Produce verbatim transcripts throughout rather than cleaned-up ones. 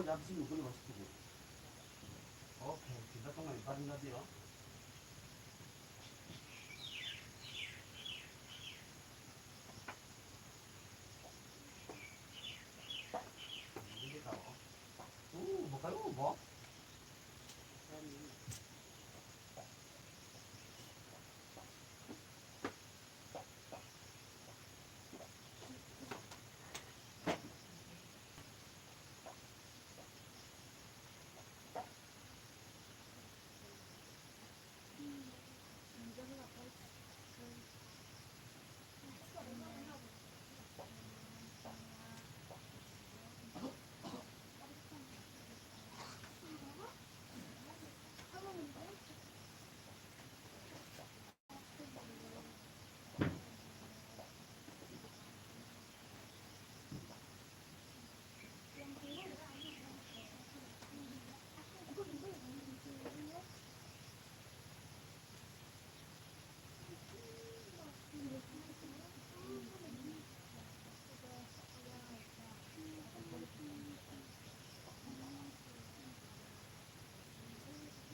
Jab sing nukuni wasu tuku. O phen phinda tongnai barina dio. Ini tahu. Uh, bukan uh, bok.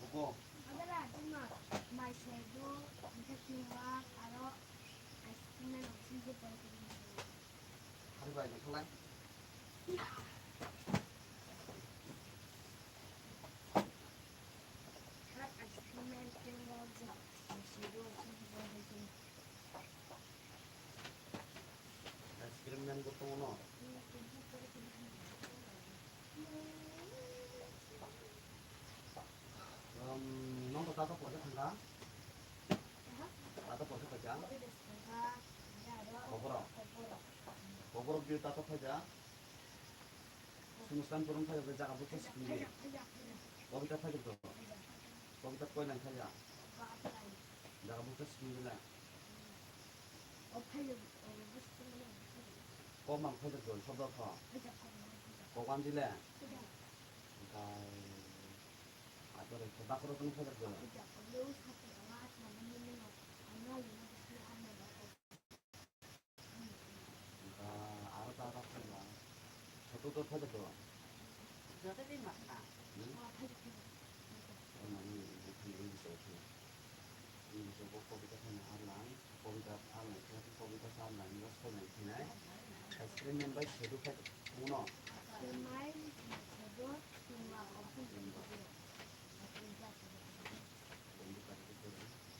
Buko. Adala, juma, mai saibo, hingke tingwak, aro ice cream rok singke pore tongmani. Hari bai, nokhalai. Ice cream rok singke pore tongmani. Ice cream man bo tongo no. Um, nong to tato porke thangka? Tato porke thangka? Koborok. Koborok biyo tato phaja. Sumustan purung phaja jaga bukhe sikini. Kobita phaja to. Kobita koi lang phaja. Jaga bukhe sikini le. Kok mang phaijak do, sobdo kho. Kok anjile. Engkai adore khe bakro tong phaijak do. Engka aro ta ta phaijak. Soto to phaijak do. Joto din ma kha. Hmm? Mani, mani, mani, mani. English o khe. English o bo kobita kheno arlang, kobita arlang khe, kobita sa arlang, english kheno khe nai. Ice cream man bai sedu khai kuno. Ice cream man sedu, tungla option tungla.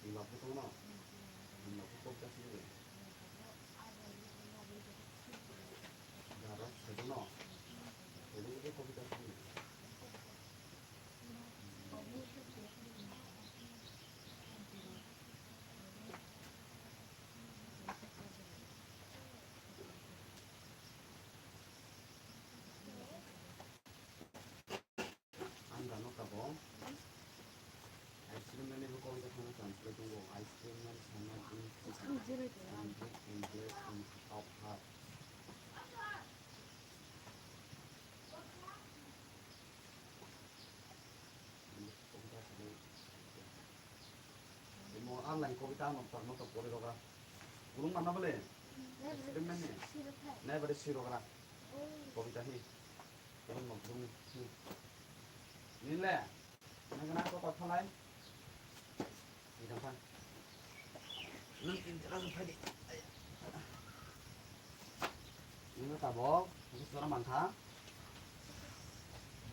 Tungla phu tungno. Tungla phu kobita sini. Dara sedu no. Sedu khe kobita sini. Ang gano tabok. Ice cream mane bo kobita kheno translate tongo. Ice cream man sana in and black in half half. Imo online kobita ano tangma to pori rogra. Gurung manna bole? Experiment ni. Nai bade si rogra. Kobita hi. Gurung no gurung hi. Nile. Nang na ko kothalai. Nang tin jora phai di. Nino tabok, jora mangkha.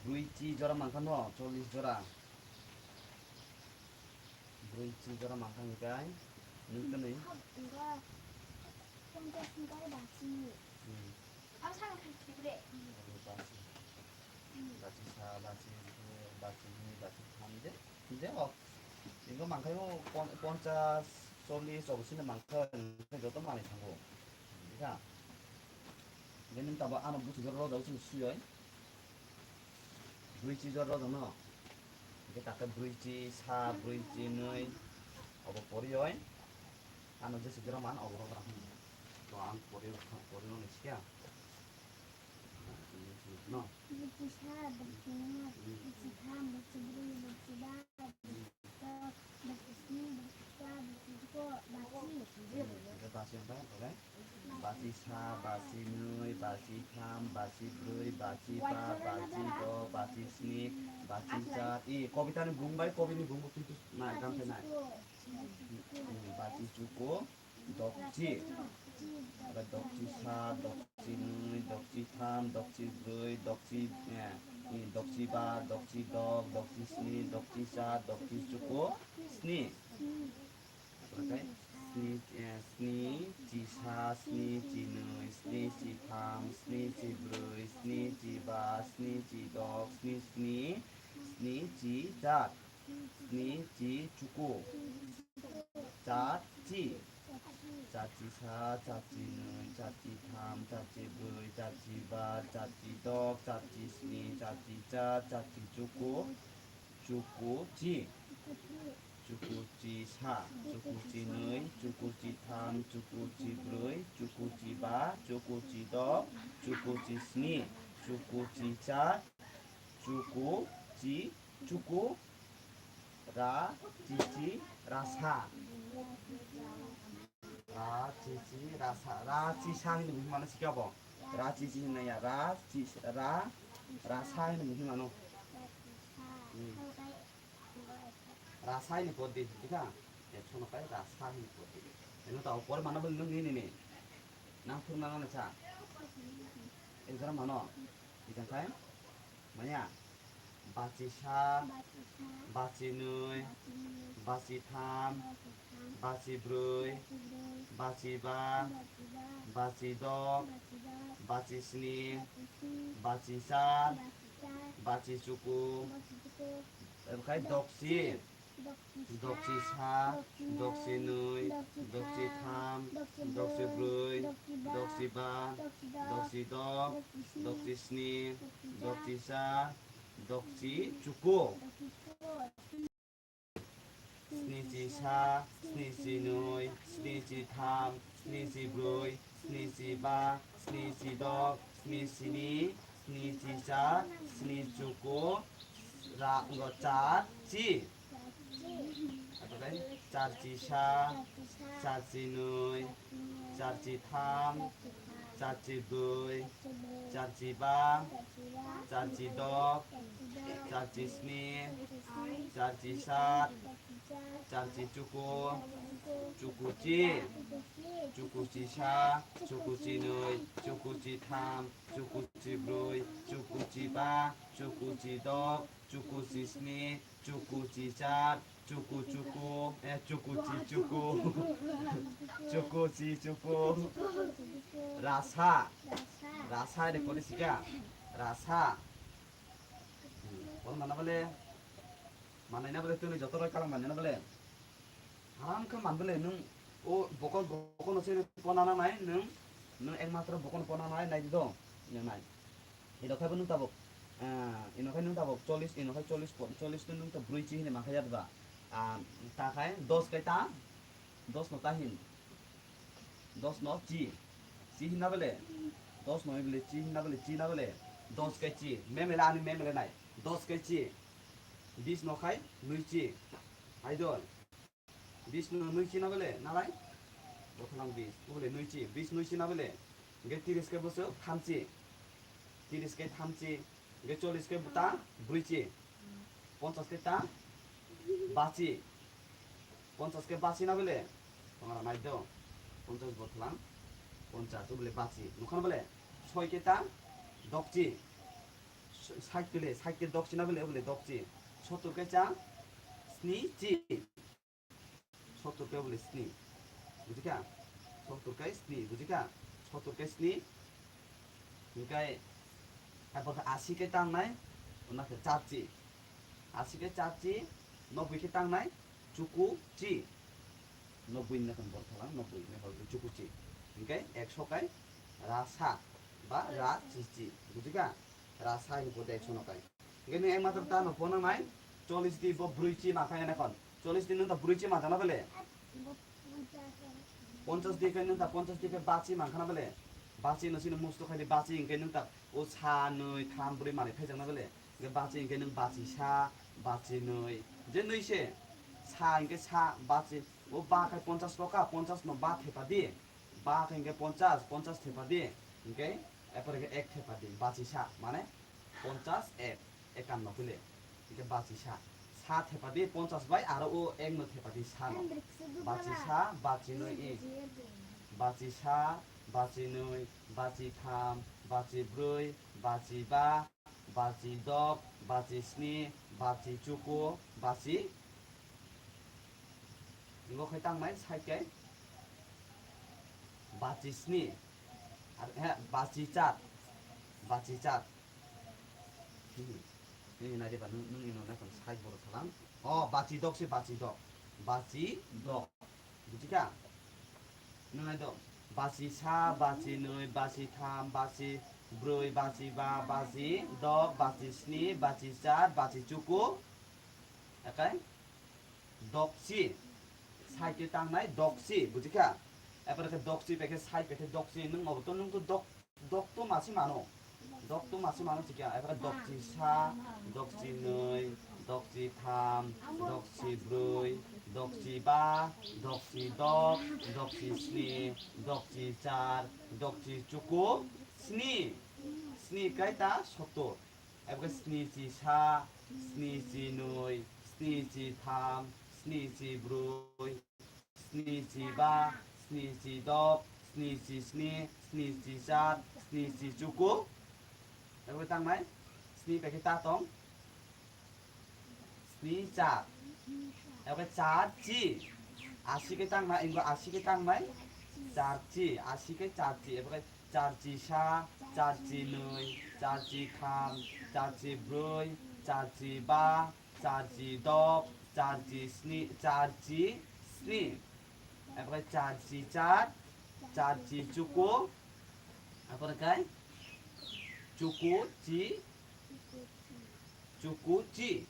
Brwichi jora mangkha no, chollish jora. Brwichi jora mangkha hikai, nung twnwi. Enggak. Pongchas enggak bachini. Hmm. Ang sana khan khibre. Basi. Basi sa, basi, basi ni, basi tham de. Je hok. Ingo mangkhaio pon-, ponchas, chollish, chobbish ni mangkha, joto manwi thango. Bini tabo ano buchijak rojak chini suyoi. Brwichi jora rojak no. Hingke takhe brwichi sa, brwichi nwi. Obo porioi. Ano jesi jora man obo rojak. To ang pori, pori no ni siya. No. Brwichi sa, brwichi nwi, brwichi tham, brwichi brwi, brwichi ba. Basi wngkha, oke? Bachi sa, bachi nwi, bachi tham, bachi brwi, bachi ba, bachi do, bachi sni, bachi char. I kobitani bung bai kobini bung bo kintu nai, gamthai nai. Hmm, bachi chuku, dokchi. Aba dokchi sa, dokchi nwi, dokchi tham, dokchi brwi, dokchi, eh, i dokchi ba, dokchi dok, dokchi sni, dokchi char, dokchi chuku, sni. Oke, sni, eh, sni chi sa, sni chi nwi, sni chi tham, sni chi brwi, sni chi ba, sni chi dok, sni sni, sni chi char, sni chi chuku, char chi, char chi sa, char chi nwi, char chi tham, char chi brwi, char chi ba, char chi dok, char chi sni, char chi char, char chi chuku, chuku chi. Chuku chi sa, chuku chi nwi, chuku chi tham, chuku chi brwi, chuku chi ba, chuku chi dok, chuku chi sni, chuku chi char, chuku chi chuku, ra chi chi rasa. Ra chi chi rasa, ra chi sa hwnwi buphima no sikya bo. Ra chi chi hwnwi ya, ra chi ra, rasa hwnwi buphima no. Hmm. Rasa hwnwi pori di, dikha? Ekso no kai rasa hwnwi pori di. Eno ta upor mana bol nung ni ni ni. Nang phung nang na cha. Exam mano. Exam kai. Maya. Bachi sa, bachi nwi, bachi tham, bachi brwi, bachi ba, bachi dok, bachi sni, bachi char, bachi chuku, omokhai dokchi. Dokchi sa, dokchi nwi, dokchi tham, dokchi brwi, dokchi ba, dokchi dok, dokchi sni, dokchi char, dokchi chuku. Sni chi sa, sni chi nwi, sni chi tham, sni chi brwi, sni chi ba, sni chi dok, sni sni, sni chi char, sni chuku, ra, ngo char chi. Char chi sa, char chi nwi, char chi tham, char chi brwi, char chi ba, char chi dok, char chi sni, char chi sat, char chi chuku, chuku chi, chuku chi sa, chuku chi nwi, chuku chi tham, chuku chi brwi, chuku chi ba, chuku chi dok, chuku chi sni, chuku chi char, chuku chuku, eh, chuku chi chuku. Chuku chi chuku. Rasa. Rasa de kori sika. Rasa. Hmm, kono mana bole? Mana ina bole tuni joto roi kalang mana bole? Haram khe man bole nwng o bokol, bokol no se pona na nai nwng, nwng ekmatro bokol no pona nai nai di do, nwng nai. Ino khai bo nwng tabok, ah, ino khai nwng tabok chollish, ino khai chollish po-, chollish no nwng ta brwi chi hini mankha ya ba? Ah, ta khai dos kai ta, dos no ta hin, dos no chi, chi hinna bole, dos no bole chi hinna bole, chi na bole, dos kai chi, memele ani memele nai, dos kai chi, bis no khai nwi chi, hai do. Bis no nwi chi na bole, nalai? Botholang bis. Bole nwi chi, bis nwi chi na bole. Hingke tiris ke bosok thamchi. Tiris ke thamchi. Hingke chollish ke ta brwi chi. Ponchas ke ta bachi. Ponchas ke bachi na bole. Tongra nai do. Ponchas botholang. Ponchas bole bachi. Nukhan bole. Soi ke ta dokchi. Sait bole, sait ke dokchi na bole, bole dokchi. Sottur ke cha sni chi. Sottur ke bole sni. Bujikha? Sottur ke sni, bujikha? Sottur ke sni. Hingkai, apor asi ke tangnai, ona ke charchi. Asi ke charchi, nobui ke tangnai, chuku chi. Nobui na kan bor thalang, nobui na kan chuku chi. Hingkai, ekso kai, rasa, ba ra chi chi. Bujikha? Rasa hini pore ekso no kai. Hingke nwng ekmatro ta no phone nai, chollish di bo brwi chi ma kha ya na kon. Chollish di nwng ta brwi chi ma jana bele. Ponchas di kai nwng ta ponchas di kai bachi ma khana bele. Bachi no sino musto khai di bachi hingke nwng ta o sa nwi tham brwi mari khai jana bele. Hingke bachi hingke nwng bachi sa, bachi nwi. Je nwi se sa hingke sa bachi o ba khai ponchas toka, ponchas no ba thepa di. ba khe hwnkhe ponchas, ponchas thepadi, hwnkhe epore khe ek thepadi, bachisa, mane ponchas ek, ekanno pile, hwnkhe bachisa. Sa thepadi ponchas bai aro o ekno thepadi sano. Bachisa, bachinwi, bachisa, bachinwi, bachitham, bachibrwi, bachiba, bachidok, bachisni, bachichuku, bachi, ego khai tangnai side kai bachisni, ar he, bachichar, bachichar. Hmm. Nini nai diba, nung, nung ino nai kong side borok thalang. O, bachidok se bachidok, bachidok. Bujikha? Nung nai do. Bachisa, bachinwi, bachitham, bachibrwi, bachiba, bachidok, bachisni, bachichar, bachichuku. Ekai? Dokchi. Side tangnai dokchi, bujikha? Epore khe dokchi, pekhe side pekhe dokchi. Nung obo to nung to dok Dok to masi mano. Dok to masi mano chikya. Epore dokchi sa, dokchi nwi, dokchi tham, dokchi brwi, dokchi ba, dokchi dok, dokchi sni, dokchi char, dokchi chuku, sni. Sni kai ta sottor. Epore sni chi sa, sni chi nwi, sni chi tham, sni chi brwi, sni chi ba, sni chi dok, sni chi sni, sni chi char, sni chi chuku. Abo tangnai? Sni bai khe ta tong? Sni char. Abo khe char chi. Asi khe tangnai, ingo asi khe tangnai? Char chi. Asi khe char chi. Abo khe char chi sa, char chi nwi, char chi tham, char chi brwi, char chi ba, char chi dok, char chi sni, char chi sni. Abo khe char chi char, char chi chuku. Abo khe chuku chi, chuku chi.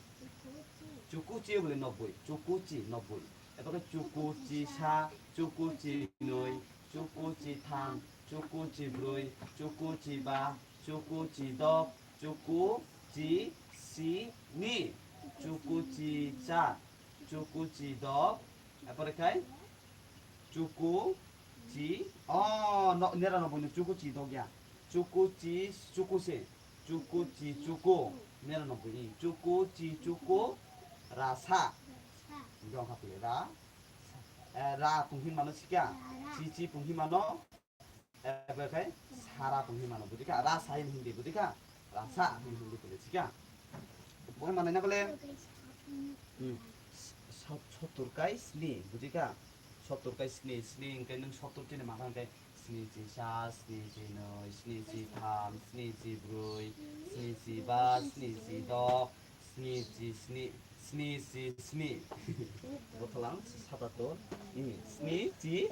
Chuku chi bole nobboi, chuku chi nobboi. Abo khe chuku chi sa, chuku chi nwi, chuku chi tham, chuku chi brwi, chuku chi ba, chuku chi dok, chuku chi sni, chuku chi char, chuku chi dok, epore khai chuku chi, oh, no, nera no buni chuku chi dok ya, chuku chi, chuku se, chuku chi chuku, nera no buni, chuku chi chuku, rasa, dong kha pile ra, eh, ra punghi mano sikya, chi chi punghi mano, Abo khai sara pung himano, bujikha? Rasa hin Hindi, bujikha? Rasa hin Hindi pule, sikha? Bo manai na kole? Hmm. Sot-, sottur kai sni, bujikha? Sottur kai sni, sni hingke nung sottur chini mangkha hingke sni chi sa, sni chi noi, sni chi tham, sni chi brui, sni chi ba, sni chi dok, sni chi sni, sni chi sni. Bothalang satatur. Hmm. Sni chi,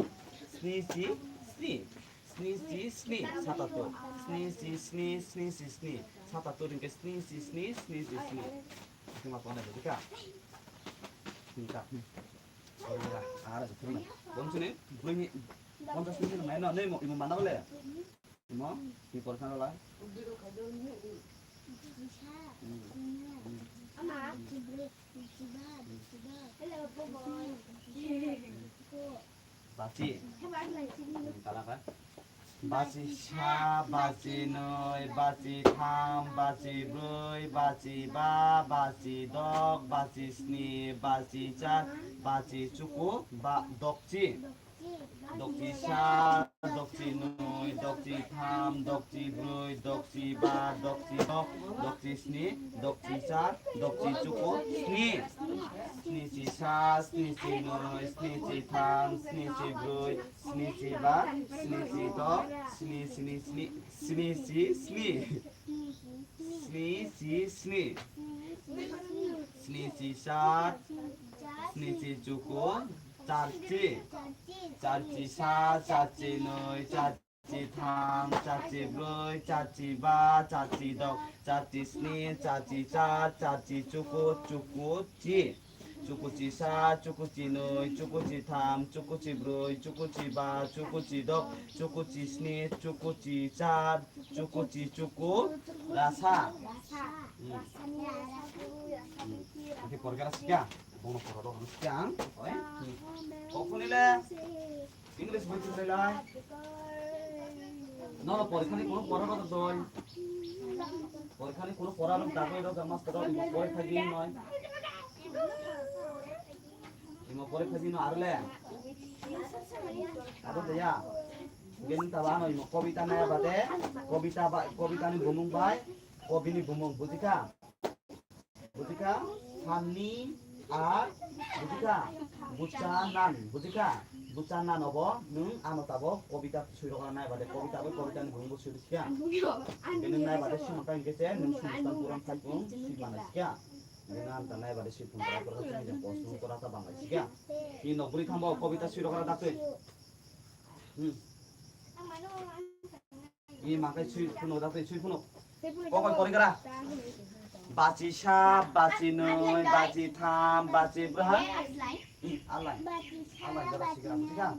sni chi sni. Sni chi sni, satatur. Sni chi sni, sni chi sni. Satatur hingke sni chi sni, sni chi sni. Hingke ma tongna bujikha? Hingka. Ara se phirna. Bom sini, brui ni, pamsas ni nai no, nei mo, imo mana bole? Imo, ni por sana lai. Bachi. Kala ka? Bachi sa, bachi noi, bachi tham, bachi brui, bachi ba, bachi dok, bachi sni, bachi char, bachi chuku, ba, dokchi. Dokchi sa, dokchi noi, dokchi tham, dokchi brui, dokchi ba, dokchi dok, dokchi sni, dokchi char, dokchi chuku, sni. Sni chi sa, sni chi noi, sni chi tham, sni chi brui, sni chi ba, sni chi dok, sni sni sni, sni chi sni. Sni chi sni. Sni chi sa, sni chi chuku, char chi. Char chi sa, char chi noi, char chi tham, char chi brui, char chi ba, char chi dok, char chi sni, char chi char, char chi chuku, chuku chi. Chuku chi sa, chuku chi noi, chuku chi tham, chuku chi brui, chuku chi ba, chuku chi dok, chuku chi sni, chuku chi char, chuku chi chuku, rasa. Hmm. Hmm. Oke, porgara siya. Bono porgara siya. Oi. Hmm. Kok phunile? English boi twi lai. Nono porikha ni kuno pora rok doi. Porikha ni kuno pora rok dagoi rok master rok imo porikha di noi. Imo porikha di no arle. Abo de ya. Gen taba no imo kobita nai bade. Kobita ba kobita ni bumung bai. Kobi ni bumung bujikha. Bujikha, samni ar bujikha, buchanan, bujikha, buchanan obo nwng ano tabok kobita swirok nai bade kobita bai kobita ni bumung bo swirikha. Nwng nai bade sumaka hingke se nwng sumstan puran thaipung si manai sikha. Nwng ano ta nai bade si phung kora kora si nwng post nwng kora ta bangai sikha. Ni nokbri thambo kobita swirok ra dakte. Hmm. Ni makai sui phunuk dakte sui phunuk. Kokoi porigra. Bachi sa, bachi noi, bachi tham, bachi braham. Alai. Alai jara sigra, bujikha?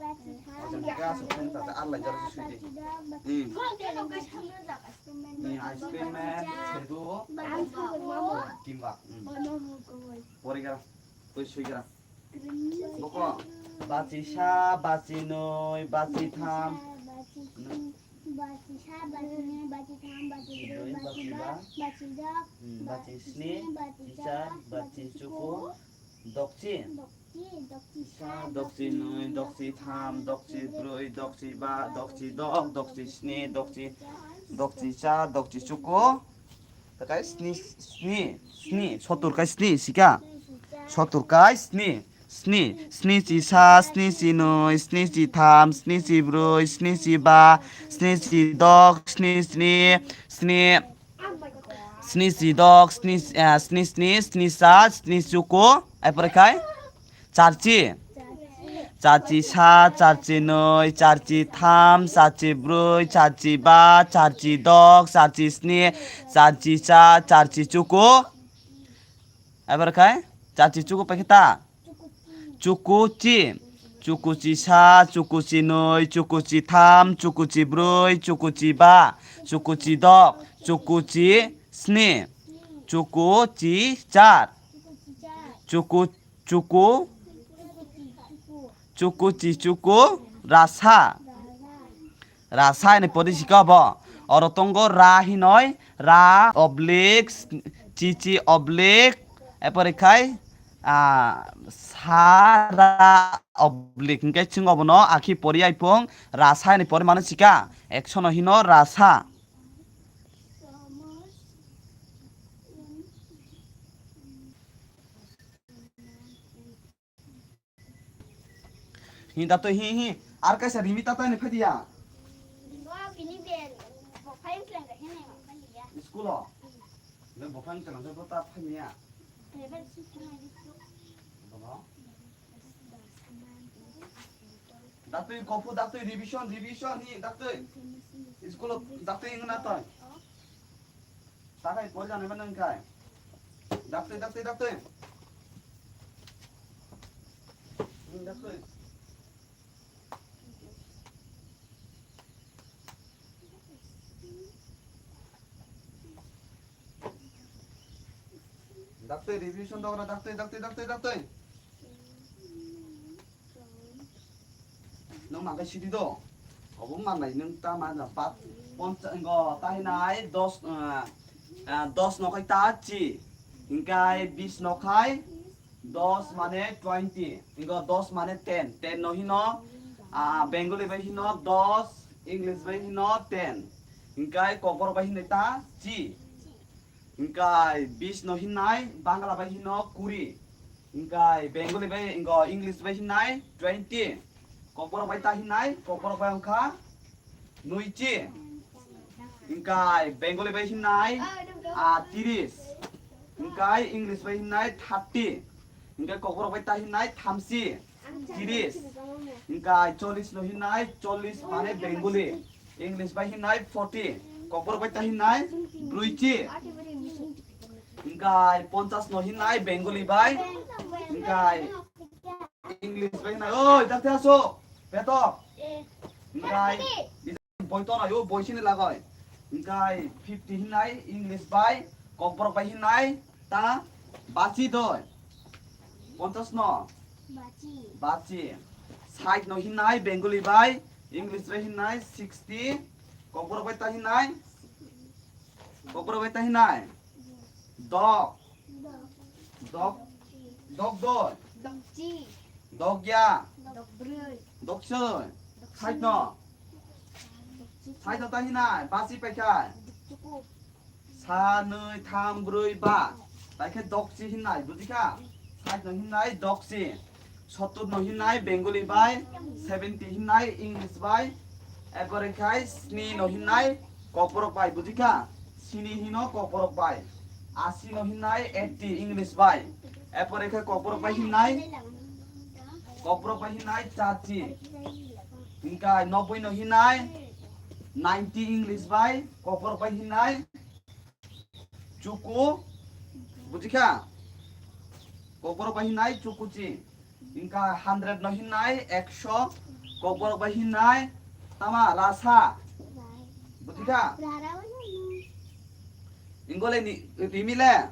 Ojan kya su phun ta alai jara su di. Hmm. Ni ice cream man, sedu, kimbap. Hmm. Porigra. Tui suigra. Boko. Bachi sa, bachi noi, bachi tham. Bachi sa, bachi noi, bachi tham, bachi broi, bachi ba, bachi dok, hmm, bachi sni, bachi char, bachi chuku, dokchi. Dokchi, dokchi sa, dokchi noi, dokchi tham, dokchi broi, dokchi ba, dokchi dok, dokchi sni, dokchi, dokchi cha, dokchi chuku. Takai sni, sni, sni, sotur kai sni, sika. Sotur kai sni, sni, sni chi sa, sni chi noi, sni chi tham, sni chi broi, sni chi ba, sni chi dok, sni sni, sni, sni chi dok, sni, eh, sni sni, sni sa, sni chuku. Ai pore khai? Charchi. Charchi sa, charchi noi, charchi tham, charchi broi, charchi ba, charchi dok, charchi sni, charchi cha, charchi chuku. Abar khai? Charchi chuku paikhe ta? Chuku chi. Chuku chi sa, chuku chi noi, chuku chi tham, chuku chi broi, chuku chi ba, chuku chi dok, chuku chi sni, chuku chi char, chuku Chuku. Chuku chi chuku. Rasa. Rasa hinwi pori sika bo. Oro tongo ra hinoi. Ra oblique. Chichi oblique. Epori khai. Ah, sa ra oblique. Hingke chwng obono akhi pori aipong. Rasa hinwi pori mano sika. Action no hino rasa. Hi, datoi, hi, hi. Ar kaisa rimi tatani phai diya. Bo bini bel, bo phai tlang ka hene ma phai ya. School o. Le bo phai tlang ka bo ta phai ya. Bono. Datoi kopu, datoi revision, revision hi, datoi. School o datoi ingna toi. Takai pori jani mano wngkai. Daktwi, daktwi, daktwi. Hmm, daktwi. Daktwi, revision dogra, daktwi, daktwi, daktwi, daktwi. Nwng mankhe sidi do. Obo manlai nwng ta ma na pat poncha-, ngo, ta hinai dos, ah, ah, dos nokhai ta chi. Hinkhai bis nokhai dos mane twenty. Ngo dos mane ten. Ten no hino, ah, Bengali bai hino dos, English bai hino ten. Hinkhai kokborok bai hinai ta chi. Hinkhai bis no hinai Bangla bai hino kuri. Hinkhai Bengali bai, hingo English bai hinai twenty. Kokborok bai ta hinai, kokborok bai wngkha nui chi. Hinkhai Bengali bai hinai, ah, tiris. Hinkhai English bai hinai thirty. Hinkhai kokborok bai ta hinai thamsi. Tiris. Hinkhai chollis no hinai, chollis mane Bengali. English bai hinai forty. Kokborok bai ta hinai brui chi. Hinkhai ponchas no hinai Bengali bai. Hinkhai English bai hinai. Oi, dakte aso. Beto. Hinkhai Boi tonai o, boi sini lagoi. Hinkhai fifty hinai English bai, kokborok bai hinai ta bachi doi. Ponchas no? Bachi. Bachi. Sait no hinai Bengali bai, English bai hinai sixty. Kokborok bai ta hinai. Kokborok bai ta hinai. Dok. Dok. Dok doi. Dokchi. Dok ya. Dokbroi. Doksoi. Sait no. Sait no ta hinai. Basi pai khai. Dokchuku. Sa, nwi, tham, brwi, ba. Bai khe dokchi hinai, bujikha? Sait no hinai dokchi. Sottur no hinai Bengali bai, seventy hinai English bai. Erpore khai sni no hinai kokborok bai, bujikha? Sini hino kokborok bai. Asi no hinai eighty English bai. Erpore khai kokborok bai hinai, kokborok bai hinai chachi. Hinkai noboi no hinai ninety English bai, kokborok bai hinai chuku, bujikha? Kokborok bai hinai chukuchi. Hinka hundred no hinai ekso, kokborok bai hinai tama rasa, bujikha? Ingole ni rimi le.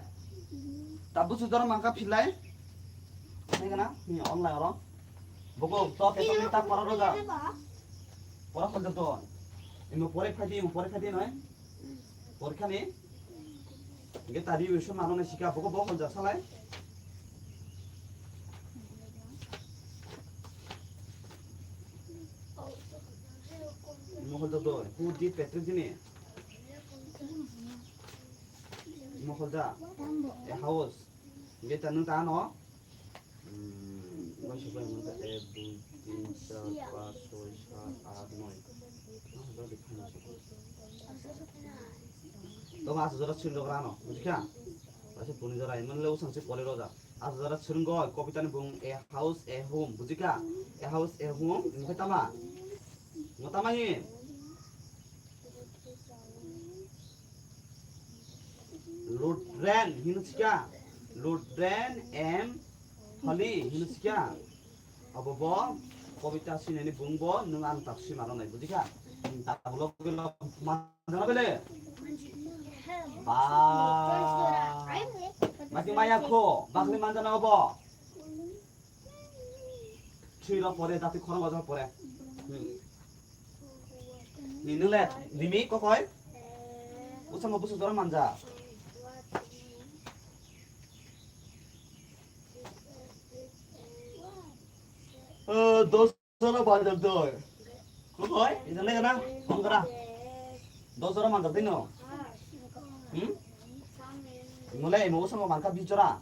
Ta busu doro mangka philai. Nengana ni online oro. Boko to peto ni ta pora roja. Pora khol to. Imo pore phadi, imo pore phadi noi. Porkha ni. Ge tari usu mano na sika boko bo khol ja salai. Imo khol to to. Hu di petri dini. Imo khol ja. A house. Ge tanu ta no. Hmm, wai se bai manta ek, dui, tin, char, panch, choi, sat, aat, noi. Ah, jora di phano se. To ma asa jora chhil rok rano, bujikha? Wai se puni jora, iman le usang se pore roja. Asa jora chhil go, kobita ni bung a house, a home, bujikha? A house, a home, inkhe tama? Ngo tama hi? Lutren hino sika. Lutren em holi hino sika. Abo bo kobita sinani bung bo nwng ang tak sima rwnai, bujikha? Nwng tak ulo ulo manjana bele. Ba. Mati maya kho, bakli manjana obo. Three rok pore, jati khorang ojak pore. Hmm. Ni nung le, nimi kokoi? Usama busu jora manja. Eh, dos jora manja doi. Kokoi? Ijang le kana? Kong kara. Dos jora manja dino. Hmm? Mule, mo usama mangka bis jora.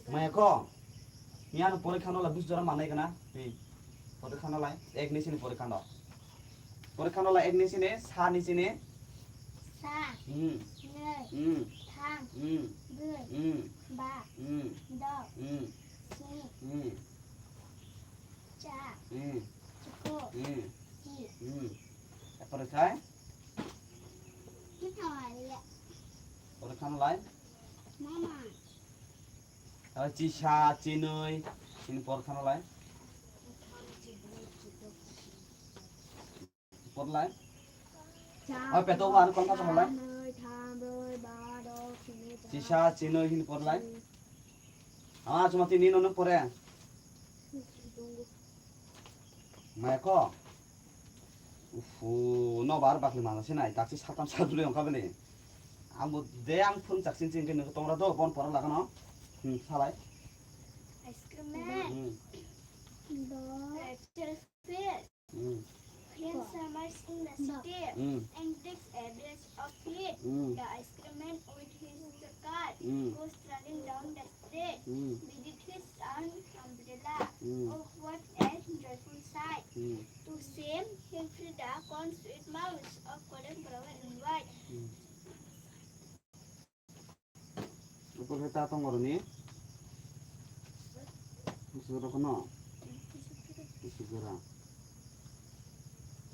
Maya ko? Ni ano porikha no la bis jora manai kana? Ni. Porikha no lai, ek ni sini porikha no. Porikha no lai ek ni sini, sa ni sini. Sa. Hmm. Nai. Hmm. Tham. Hmm. Broi. Hmm. Ba. Hmm. Do. Hmm. Sini. Hmm. Cha. Hmm. Chuko. Hmm. Ki. Hmm. Porikha? Kita wale. Porikha no lai? Mama. Aro chisa, chinwi, chini por khano lai. Por lai. Aro peto wan kon kha lai. Chisa, chinwi hin por lai. Ah, chuma tini no no pore. Maya ko. Ufu, no bar bakli mano sinai, taksi satam sadule ongka bele. Ang bo de ang phung chaksin ching ke nung tongra do, bon pora lagano. Hmm, salai. Ice cream man. Hmm. Red fish. Hmm. When summer's in the city, hmm, and takes a dash of it, hmm, the ice cream man with his car, hmm, goes running down the street, hmm, with his own umbrella. Hmm. Oh, what a joyful sight, hmm, to see him fill the corn sweet mouths of golden brown and white. Hmm. Upor khe ta tong oroni. Busu rok no. Busu gora.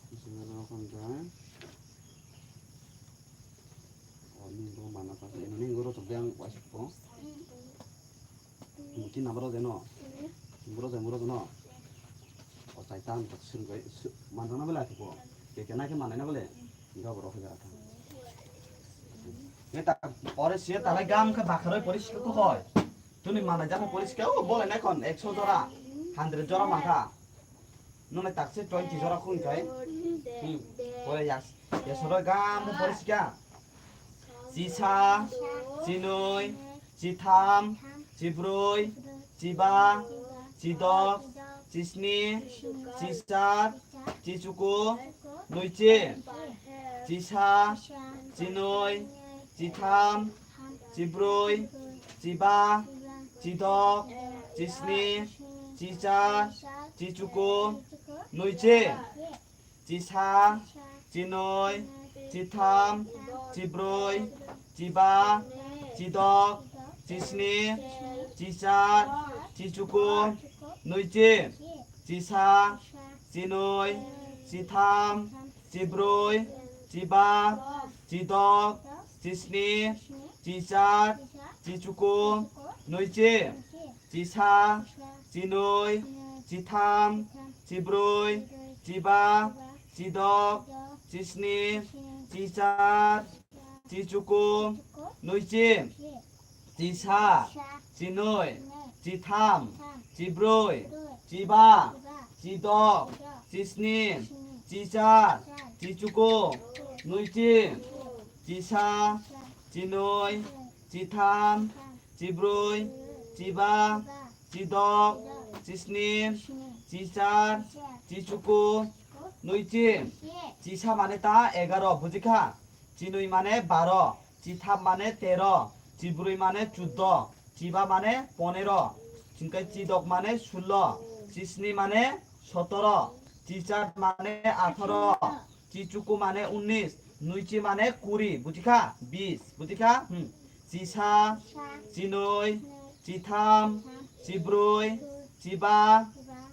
Busu gora rok hwn khe. O ni bo mana ta. Ini ni goro chok yang waisuk po. Muti na boro jeno. Boro jeno, boro jeno. O chai tan ta sirgoi manjana bela ko. Ke ke na ke manai na bole. Oro se talai gam khe bakharoi poriskar ko hoi. Tuni mana jang poriskar o bolai nai kon ekso jora, hundred jora mangkha. Nung nai takse twenty jora khung khai. Hmm. Pore yas, yasoro gam pore sika. Chisa, chinoi, chitham, chibroi, chiba, chidok, chisni, chichar, chichuku, nuichi. Chisa, chinoi, chitham, chibroi, chiba, chidok, chisni, chichar, chichuku, nuichi. Chisa, chinoi, chitham, chibroi, chiba, chidok, chisni, chichar, chichuku, nuichi. Chisa, chinoi, chitham, chibroi, chiba, chidok, chisni, chichar, chichuku, nuichi. Chisa, chinoi, chitham, chibroi, chiba, chidok, chisni, chichar, chichuku, nuichi. Chisa, chinoi, chitham, chibroi, chiba, chidok, chisni, chichar, chichuku, nuichi. Chisa, chinoi, chitham, chibroi, chiba, chidok, chisni, chichar, chichuku, nuichi. Chisa mane ta egaro, bujikha? Chinoi mane baro, chitham mane tero, chibroi mane chuddo, chiba mane ponero, chingkai chidok mane sullo, chisni mane sotoro, chichar mane atharo, chichuku mane unnis, nuichi mane kuri, bujikha? Bis, bujikha? Hmm. Chisa, chinoi, chitham, chibroi, chiba,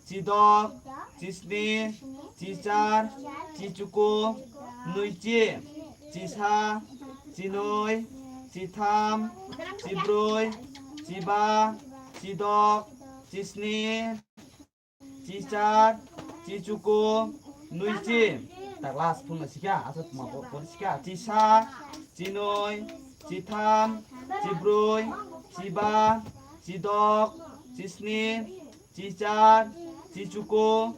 chidok, chisni, chichar, chichuku, nuichi. Chisa, chinoi, chitham, chibroi, chiba, chidok, chisni, chichar, chichuku, nuichi. Ta class phung sikha, asa tuma por sikha. Chisa, chinoi, chitham, chibroi, chiba, chidok, chisni, chichar, chichuku,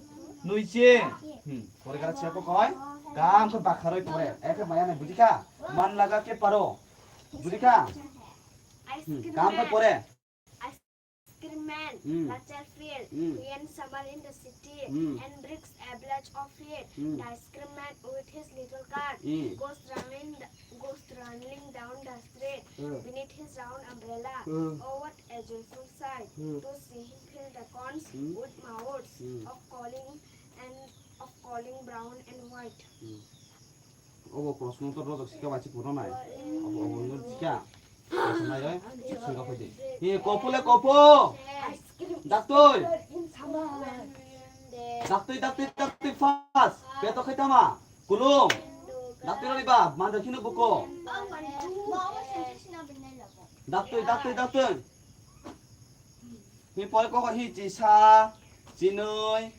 nuichi. Hmm, pore kara siya ko koi? Kam ko bakharoi pore. Ekhe maya nai bujikha? Man laga ke paro. Bujikha? Hmm, kam ko pore. Ice cream man, mm, Rachel Field, mm, Ian Summer in the city, mm, and bricks a village of it. Mm. The ice cream man with his little cart, mm, goes running, goes running down the street, mm, beneath his round umbrella. Mm. Oh, what a joyful sight, mm, to see him fill the corns, mm, with mouths, mm, of calling and of calling brown and white. Mm. Obo proshno to rojak sika bai chikmo nai. Obo, obo no sika. Proshno nai oi. Sika phai de. He kopu le kopu. Daktoi. Daktoi, daktoi, daktoi fast. Peto khaitama. Kulum. Daktoi rani ba, mandar khino buko. Daktoi, daktoi, daktoi. Hi pore kok hi chisa, chinoi,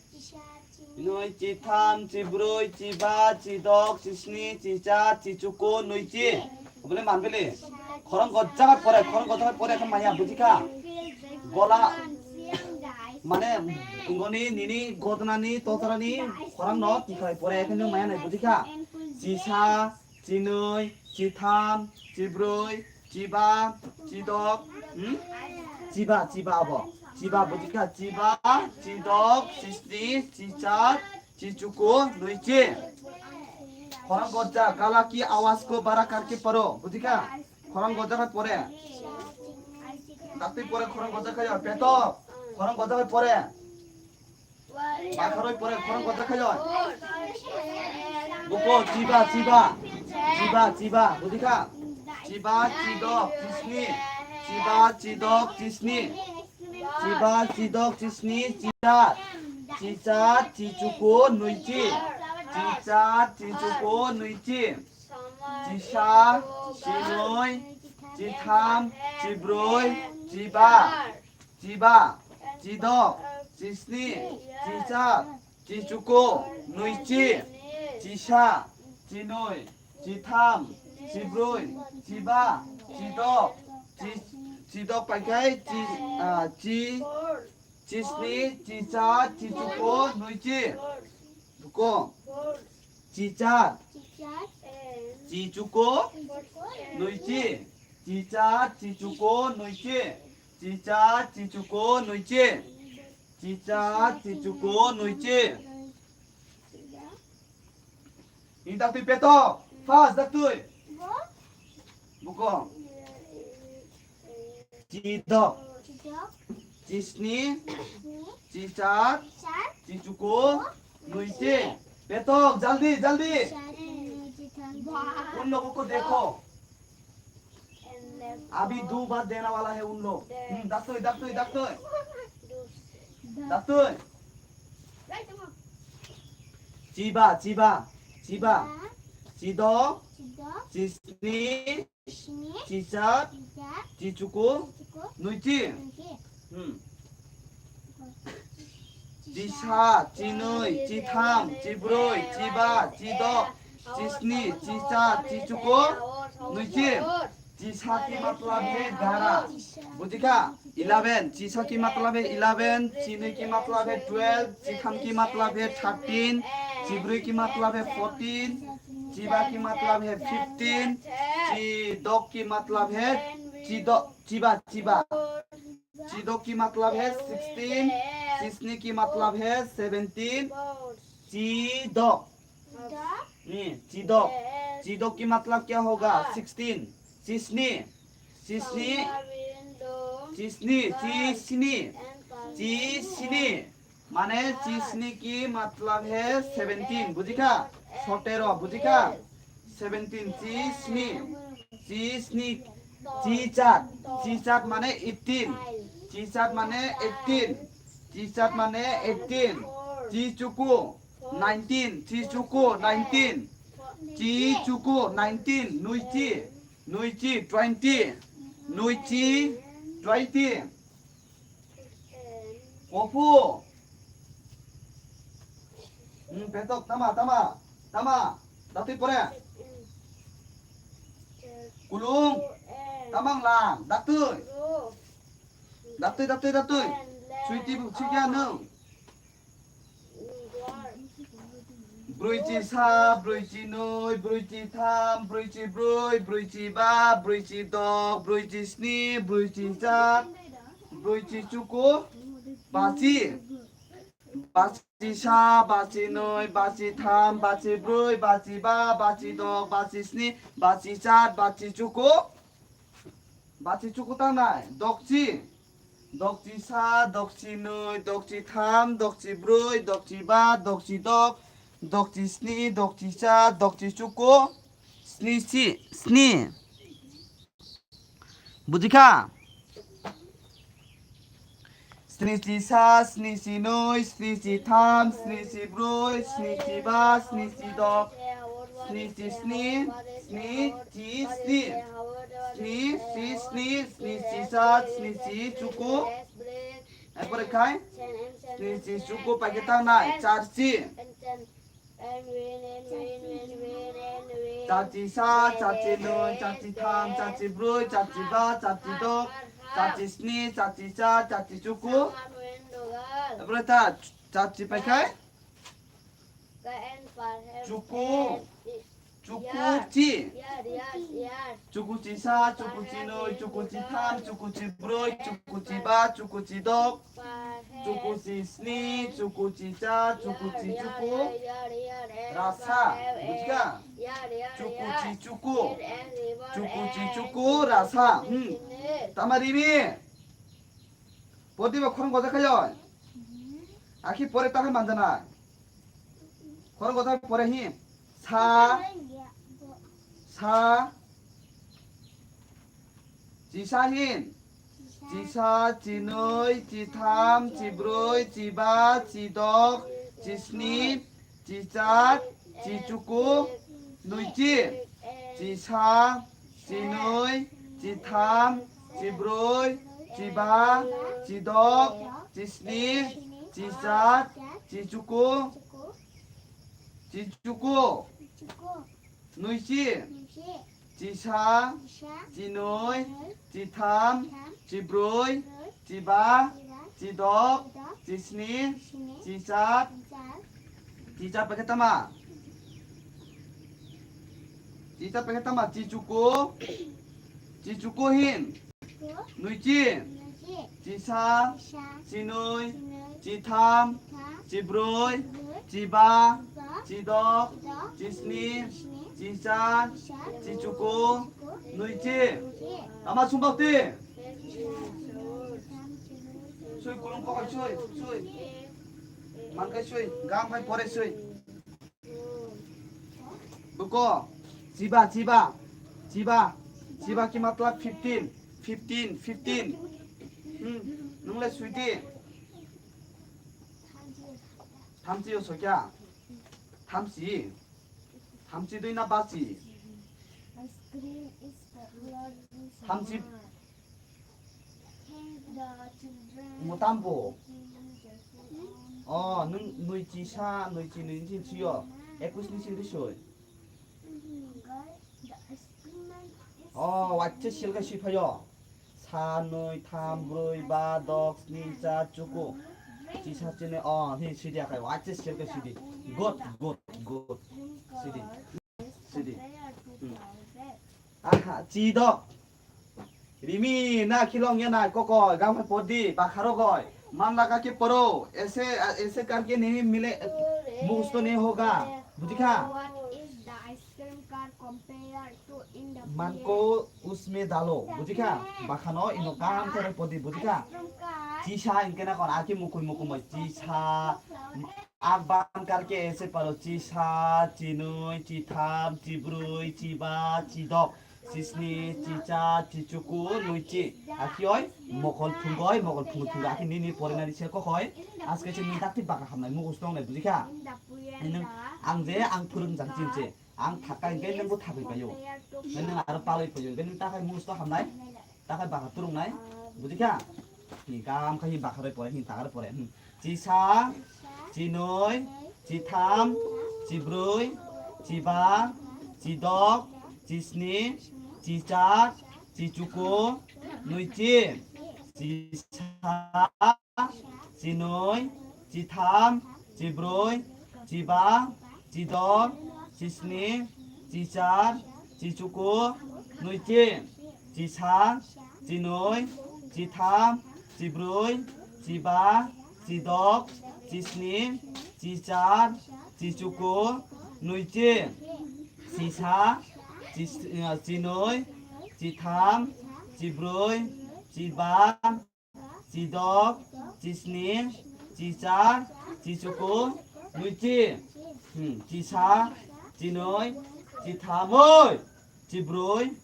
chinoi, chitham, chibroi, chiba, chidok, chisni, chichar, chichuku, nuichi. Obole manbele. Khorang gojak pore, khorang gojak pore khe maya bujikha. Gola mane ingoni nini godnani totrani khorang no tikhai pore khe maya nai bujikha. Chisa, chinoi, chitham, chibroi, chiba, chidok, hmm? Chiba, chiba abo. Chiba bujikha, chiba, chidok, chisni, chichar, chichuku, nuichi. Khorang gojak, gala ki awaz ko bara karke paro. Bujikha? Khorang gojak hai pore. Daktoi pore khorang gojak hai peto. Khorang gojak hai pore. Bakharoi pore khorang gojak khayo. Buko chiba, chiba. Chiba, chiba. Bujikha? Chiba, chidok, chisni. Chiba, chidok, chisni. Chiba, chidok, chisni. Chichar. Chichar, chichuku, nuichi. Chichar, chichuku, nuichi. Chisa, chinoi, chitham, chibroi, chiba. Chiba, chidok, chisni, chichar, chichuku, nuichi, chisa, chinoi, chitham, chibroi, chiba, chidok, chi-, chidok paikhai, chi-, ah, chi-, Chisni, chichar, chichuko, nuichi. Buko. Chichar. Chichuko, nuichi. Chichar, chichuko, nuichi. Chichar, chichuko, nuichi. Chichar, chichuko, nuichi. Ini daktui petok. Fast daktui. Buko. Chidok. Chisni. Chichar. Chichuko. Nuichi. Petok, jaldi, jaldi. उन लोगों को देखो। अभी दो बार देने वाला है उन लोग। हम्म, daktui, daktui, daktui. Daktui. Chiba, chiba, chiba. Chidok. Chisni. Chichar. Chichuko. Nuichi. Hmm. Chisa, chinui, chitham, chibrui, chiba, chidok, chisni, chichar, chichuko, nuichi. Chisa ki matlab hai gara. Bujikha? Eleven. Chisa ki matlab hai eleven, chinui ki matlab hai twelve, chitham ki matlab hai thirteen, chibrui ki matlab hai fourteen, chiba ki matlab hai fifteen, chidok ki matlab hai chidok, chiba, chiba. Chidok ki matlab hai sixteen, chisni ki matlab hai seventeen, chidok. Hmm, chidok. Chidok ki matlab kya hoga? Sixteen. Chisni. Chisni. Chisni. Chisni. Chisni. Mane chisni ki matlab hai seventeen. Bujikha? Sotero. Bujikha? Seventeen. Chisni. Chisni. Chichat. Chichat mane eighteen. Chichat mane eighteen. Chichat mane eighteen. Chichuku. Nineteen. Chichuku. Nineteen. Chichuku. Nineteen. Nuichi. Nuichi. Twenty. Nuichi. Twenty. Kopu. Hmm, petok, tama, tama, tama. Daktui pore. Kulung. Tamang lang. Daktui. Daktui, daktui, daktui. Suiti bu, suiti anu. Brui chi sa, brui chi nui, brui chi tham, brui chi brui, brui chi ba, brui chi dok, brui chi sni, brui chi chat, brui chi chuku, bachi. Bachi sa, bachi nui, bachi tham, bachi brui, bachi ba, bachi dok, bachi sni, bachi chat, bachi chuku. Bachi chuku tangnai, dokchi. Dokchi sa, dokchi nui, dokchi tham, dokchi brui, dokchi ba, dokchi dok, dokchi sni, dokchi sa, dokchi chuku, sni si, sni. Bujikha? Sni si sa, sni si nui, sni si tham, sni si brui, sni si ba, sni si dok, sni si sni, sni si sni, sni si sni, sni si sa, sni si chuku. Epore khai? Sni si chuku paikhe tangnai, charchi. Chachi sa, chachi nui, chachi tham, chachi brui, chachi ba, chachi dok, chachi sni, chachi cha, chachi chuku. Epore ta, chachi paikhai? Chuku. Chuku chi. Chuku chi sa, chuku chi nui, chuku chi tham, chuku chi brui, chuku chi ba, chuku chi dok. Chuku chi sni, chuku chi cha, chuku chi chuku. Rasa. Bujikha? Chuku chi chuku. Chuku chi chuku, rasa. Hmm. Tama rimi. Podiba khorang gojak khayo. Akhi pore takhai manjana. Khorang gojak pore hi. Sa. Sa. Chisa hin. Chisa, chinui, chitham, chibrui, chiba, chidok, chisni, chichat, chichuku, nuichi, chisa, chinui, chitham, chibrui, chiba, chidok, chisni, chichat, chichuku, chichuku. Nuichi. Chisa. Chinui. Chitham. Chibrui. Chiba. Chidok, chisni, chichar, chichar paikhe tama? Chichar paikhe tama? Chichuku, chichuku hin, nuichi, chisa, chinui, chitham, chibrui, chiba, chidok, chisni, chichar, chichuku, nuichi. Tama sumbakti? Sui kulung kokoi sui, sui. Mankai sui, gam hai pore sui. Buko, chiba, chiba, chiba, chiba ki matlab fifteen, fifteen, fifteen. Hmm, nungle sui di. Thamchi yo sokya. Thamchi. Thamchi dui na bachi. Thamchi. Mutambo. Oh, nung nui chi sa, nui chi nui chi chi yo. Ekus ni sing soi. Oh, wacche silka si phayo. Sa, nui, tham, brui, ba, dok, sni, char, chuku. Chisa, chini, oh, hi sidi akai. Wacche silka sidi. Good, good, good. Sidi. Sidi. Hmm. Aha, chidok. Rimi na khilong ya na kokoi, gam hai podi, bakharo goi. Man laga ke poro, ese, ese karke nahi mile, mukhsto nahi hoga. Bujhi kha? What is the ice cream car compared to in the Manko usme dalo, bujhi kha? Bakhano ino gam khe podi, bujhi kha? Ice cream car. Chisa inkhe na kon, aki mukui mukui moi, chisa. Ak ban karke ese paro chisa, chinui, chitham, chibrui, chiba, chidok, chisni, chicha, chichuku, nuichi. Akhioi mokol thungoi, mokol thungo thungo akhi nini porinani se kokoi. Aske se nini dakti baka hamnai mugus tongnai bujikha. Nung ang je ang phurung jang chinche. Ang thaka hingke nungbo thapai paio. Nung aro palai paio. Hingke nung takai mugus to hamnai. Takai baka turungnai, bujikha? Hi kam khai baka roi pore, hi tagar pore. Hmm. Chisa, chinoi, chitham, chibroi, chiba, chidok, chisni, chichar, chichuku, nuichi, chisa, chinoi, chitham, chibroi, chiba, chidok, chisni, chichar, chichuku, nuichi, chisa, chinoi, chitham, chibroi, chiba, chidok, chisni, chichar, chichuku, nuichi, chisa, chis-, chinoi, chitham, chibroi, chiba, chidok, chisni, chichar, chichuku, nuichi. Hmm, chisa, chinoi, chithamoi, chibroi,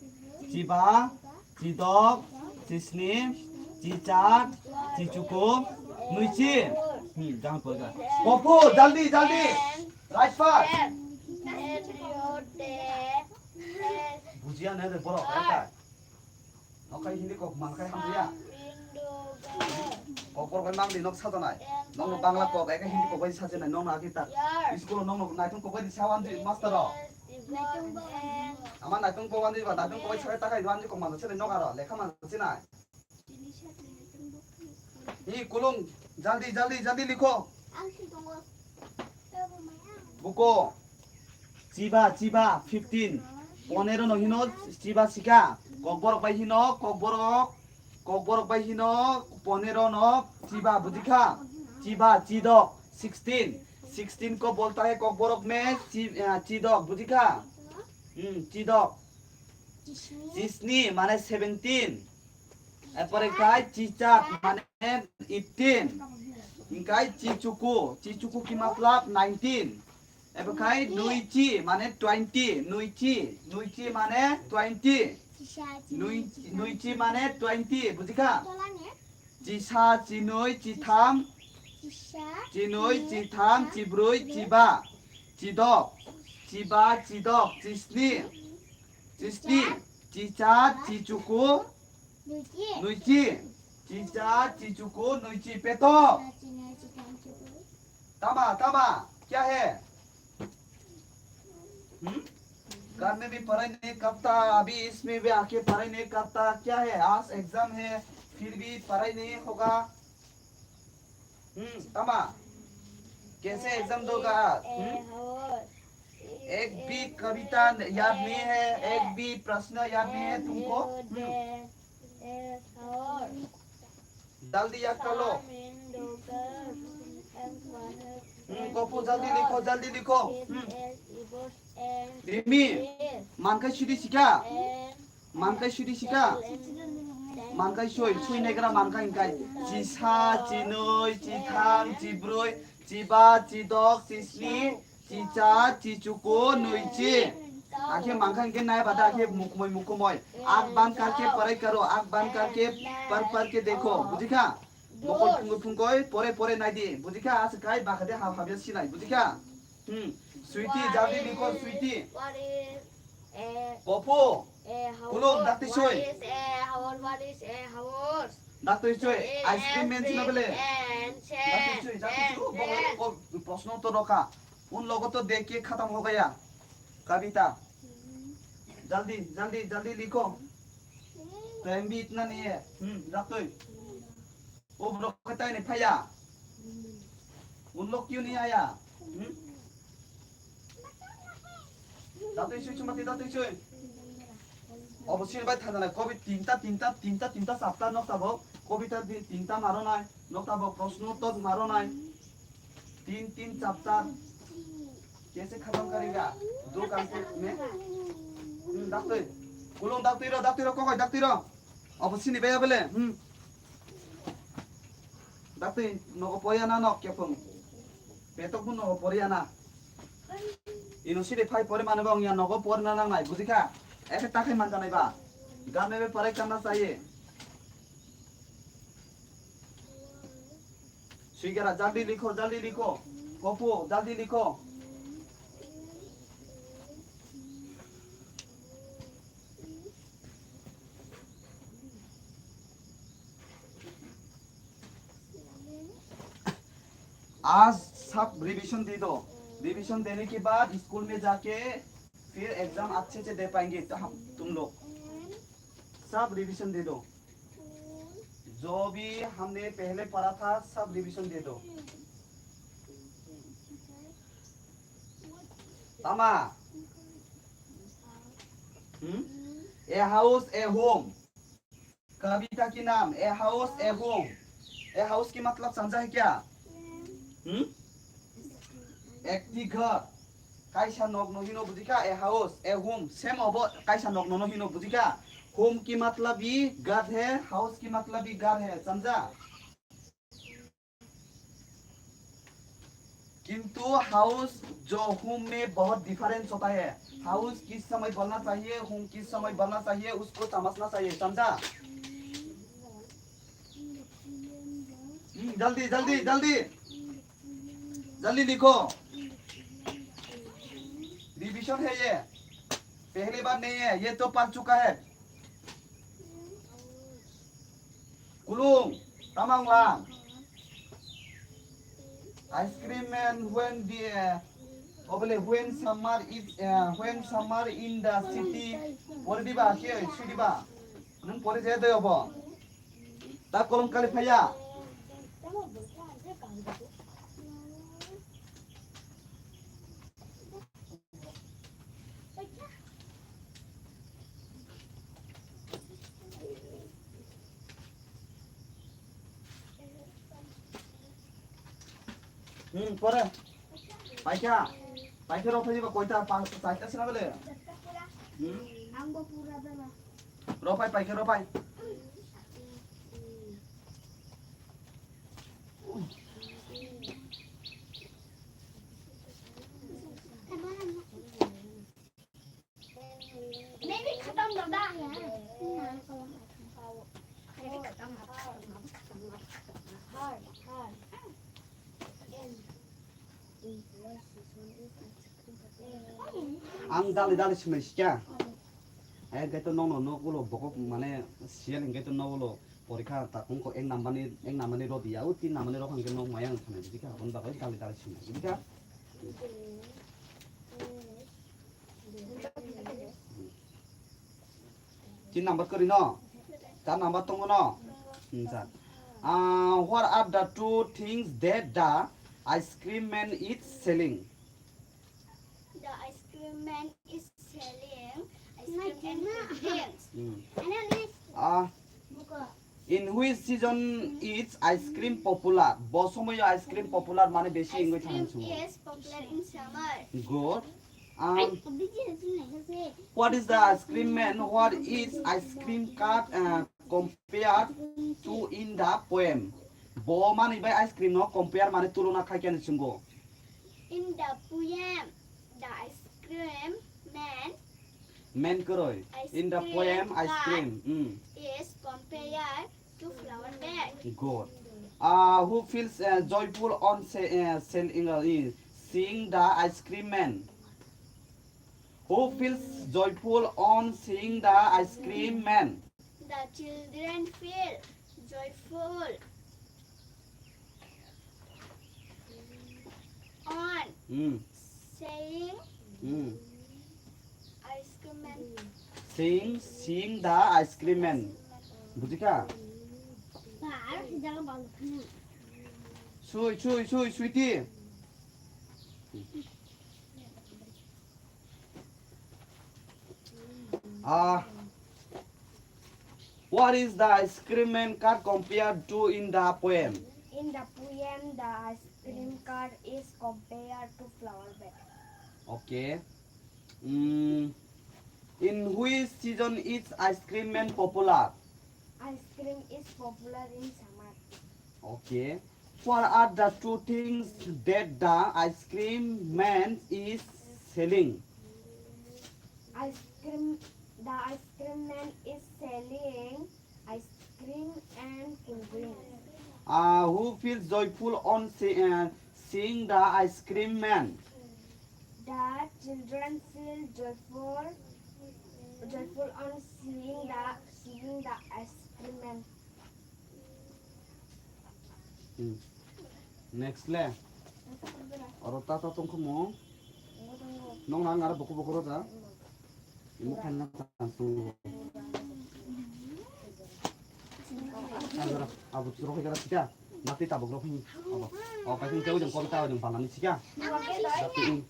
chiba, chidok, chisni, chichar, chichuku, nuichi. Hmm, jang poi ga. Popo, jaldi, jaldi. Right fast. Bujia ne de borok, right? Nokai Hindi kok mankai hamya. Kok borok bai mangdi nok sajanai. Nokno Bangla kok eka Hindi kok bai sajanai nokno agi tak. School nokno naitung kok bai sawan di master rok. Ama naitung kok andi ba naitung kok bai sakai takai wan di kok mansa sinai nok aro lekha mansa sinai. Hi kulung jaldi jaldi jaldi likho. Buko. Chiba, chiba, fifteen. Ponero no hino chiba sika. Kokborok bai hino, kokborok, kokborok bai hino, ponero no chiba, bujikha? Chiba, chidok, sixteen. Sixteen ko bolta hai kokborok me chi-, ah, chidok, bujikha? Hmm, chidok. Chisni mane seventeen. Erpore kai chichak mane eighteen. Hingkai chichuku, chichuku ki matlab nineteen. Ebo khai nuichi mane twenty, nuichi, nuichi mane twenty. Nui-, nuichi mane twenty, bujikha? Chisa, chinui, chitham, chinui, chitham, chibrui, chiba, chidok, chiba, chidok, chisni, chisni, chicha, chichuku, nuichi, chicha, chichuku, nuichi, peto. Tama, tama, kya hai? Hmm? घर में भी पढ़ाई नहीं करता, अभी इसमें भी आके पढ़ाई नहीं करता, क्या है? आज एग्जाम है, फिर भी पढ़ाई नहीं होगा। हम्म, तमा, कैसे एग्जाम दोगा आज? हम्म? एक भी कविता याद नहीं है, एक भी प्रश्न याद नहीं है तुमको? हम्म। जल्दी याद कर लो। हम्म, गोपू, जल्दी लिखो, जल्दी लिखो। हम्म। रिमी, मानका सिटी सिका? Mankai sui di sika? Mankai sui, sui negra mankai hingkai. Chi sa, chi noi, chi tham, chi broi, chi ba, chi dok, chi sni, chi cha, chi chuku, nui chi. Akhe mankai hingke nai bada akhe mukumoi mukumoi. Ak ban karke parai karo, ak ban karke par par ke dekho. Bujikha? Mokol phungoi phungoi, pore pore nai di. Bujikha? Asa kai bakha de hab habya sinai. Bujikha? Hmm. Sweetie, jaldi likho, sweetie. What is a Popo. A house? Kulung, dakti soi. What is a house? What is a house? Dakti soi. Ice cream man sina bele. Dakti soi, dakti soi. Bokol ko proshno to rokha. Un logo to dekh ke khatam ho gaya. Kavita. Jaldi, jaldi, jaldi likho. Time bhi itna nahi hai. Hmm, dakti. O borok khe taini phaiya? Un lok kyu ni aya? Hmm? Datwi sui chumati datwi sui. Obo sini bai thanjanai kobi tinta, tinta, tinta, tinta chapter nok tabok. Kobita di tinta maronai, nok tabok proshno uttor maronai. Tin, tin chapter. Kaise khatam karega? Do kaam se ne? Hmm, dakti. Kulung dakti ro, dakti ro, kokoi dakti ro. Obo sini bai abele. Hmm. Dakti, nogo poriya na nok kepung. Petok bu nogo poriya na. Ino sini phai pori mane bong ya nogo porna nangnai, bujikha? Ekhe takhai manjanai ba. Game be parai karna chahiye. Swigera, jaldi likho, jaldi likho. Popo, jaldi likho. आज सब रिवीजन दे दो। रिवीजन देने के बाद स्कूल में जाके फिर एग्जाम अच्छे से दे पाएंगे तो हम, तुम लोग। सब रिवीजन दे दो। जो भी हमने पहले पढ़ा था, सब रिवीजन दे दो। Tama? Hmm? A house, a home. कविता की नाम, a house, a home. A house की मतलब समझा है क्या? Hmm? Ekti ghar. Kaisa nok no hino bujikha, a house, a home. Same obo kaisa nok no hino bujikha. Home ki matlab hi ghar hai, house ki matlab hi ghar hai, samjha? किंतु हाउस जो होम में बहुत डिफरेंस होता है। हाउस किस समय बोलना चाहिए, होम किस समय बोलना चाहिए, उसको समझना चाहिए, समझा? हम्म, जल्दी, जल्दी, जल्दी। जल्दी लिखो। रिवीजन है ये, पहली बार नहीं है, ये तो पढ़ चुका है। Kulung, tamang lang. Ice cream man when the, uh, obole when summer is, uh, when summer in the city. Pori diba, ke, sui diba. Nung pori je doi obo. Ta kolom kali phaiya. Hmm, pore. Paikha. Paikha rok phaiba koita, pa, paikha sina bele. Hmm? Rok phai, paikha rok phai. Ang dali dali swnai sikya. Ai, hwnkhe to nokno nok ulo bokok mane siyal hwnkhe to nok ulo porikha ta tongkho ek number ni, ek number ni rw diya, o tin number ni rw hwnkhe nok maya wng thangna bwdikha, aboni bagwi dali dali swnai bwdikha. Tin number kwrwi no? Char number tongo no? Hmm, char. Uh, what are the two things that the ice cream man is selling? The ice cream man is selling ice cream and cool drinks. Hmm. Uh, in which season is ice cream popular? Bo somoyo ice cream popular mane beshi wngwi thang. Ice cream is popular in summer. Good. Um, what is the ice cream man? What is ice cream cart, uh, compared to in the poem? Bo manwi bai ice cream no compare mane tulona khai khe hinwi swngo. In the poem, the ice cream man. Man kwrwi. In the poem, ice cream. Mm. Is compared to flower bed. Good. Uh, who feels, uh, joyful on say, uh, sell, uh, seeing the ice cream man? Who feels joyful on seeing the ice cream man? The children feel joyful on Hmm. seeing Hmm. ice cream man. Seeing, seeing the ice cream man. Bujikha? Sui, sui, sui, sweetie. Ah, what is the ice cream man cart compared to in the poem? In the poem, the ice cream cart is compared to flower bed. Okay. Mm, in which season is ice cream man popular? Ice cream is popular in summer. Okay. What are the two things that the ice cream man is selling? Ice cream, the ice cream man is selling ice cream and cool drinks. Uh, who feels joyful on see, uh, seeing the ice cream man? The children feel joyful, joyful on seeing the, seeing the ice cream man. Hmm. Next le. Oro ta ta tongkhomo. Nong nang aro buku buku roja. Imo khenna ta tong. Abo, abo churo khe gara sika. Mati tabuk rok hin. Abo. O paising teu jeng kobita jeng balani sika. Dati.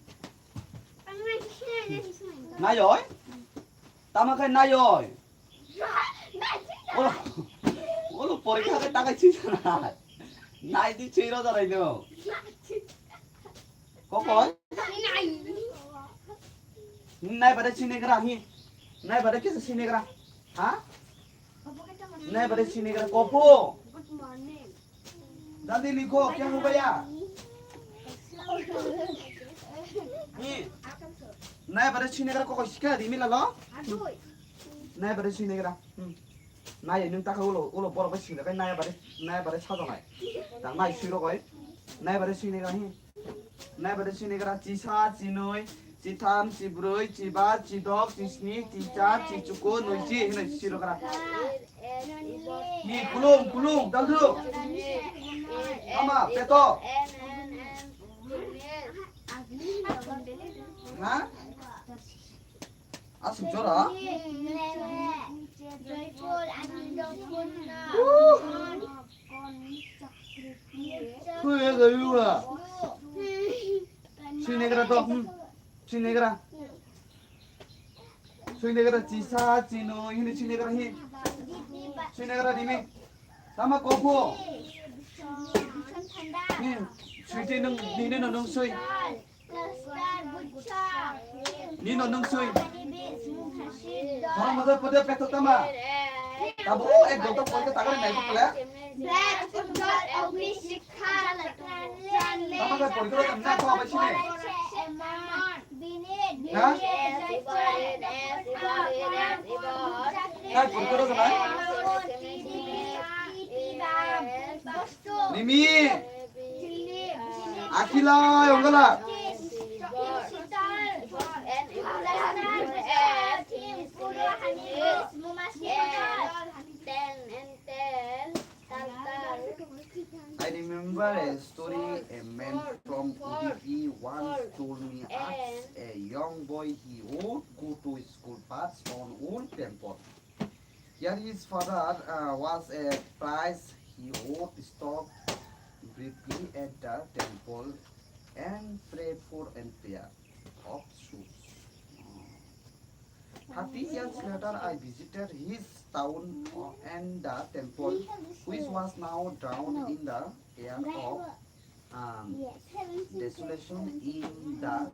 Nai oi. Tama khai nai oi. Olo, olo porikha khe takai sui sanai. Nai di sui roja nai no. Kokoi? Nai bade sui negra hi. Nai bade kisa sui negra. Ha? Nai bade sui negra kopo. Good morning. Jaldi likho, kya ho gaya? Hi. Nai bade sui negra kokoi sika di mila lo. Nai bade sui negra. Hmm. Nai nung taka ulo, ulo borok bai sui negra, nai bade, nai bade sajanai. Tang nai sui rogoi. Nai bade sui negra hi. Nai bade sui negra chisa, chinoi, chitham, chibroi, chiba, chidok, chisni, chichar, chichuku, nuichi hinoi sui rogra. Ni kulung, kulung, daldu. Ama, peto. Ha? Asuk jora? Joyful, anandopurna. Khuya gayuwa. Sui negra to, hmm. Sui negra. Sui negra chisa, chino, hini sui negra hi. Sui negra dimi. Tama kopo. Ni, sui ti nung, ni, ni no nung sui. Ni no nung sui. Tama maza pada peto tama. Tabo ek doktor koi ka tagar nai ko pala. Tama ka koi ko na ko ba sini. Ha? Kai purkoro kana? Nimi. Akhila yongala. I remember a story. A man from Udupi once told me as a young boy he would go to school but on old temple. Here his father, uh, was a priest. he would stop briefly at the temple and pray for a pair of shoes. Thirty years later, I visited his town, uh, and the temple, which was now drowned in the air of, um, desolation. In the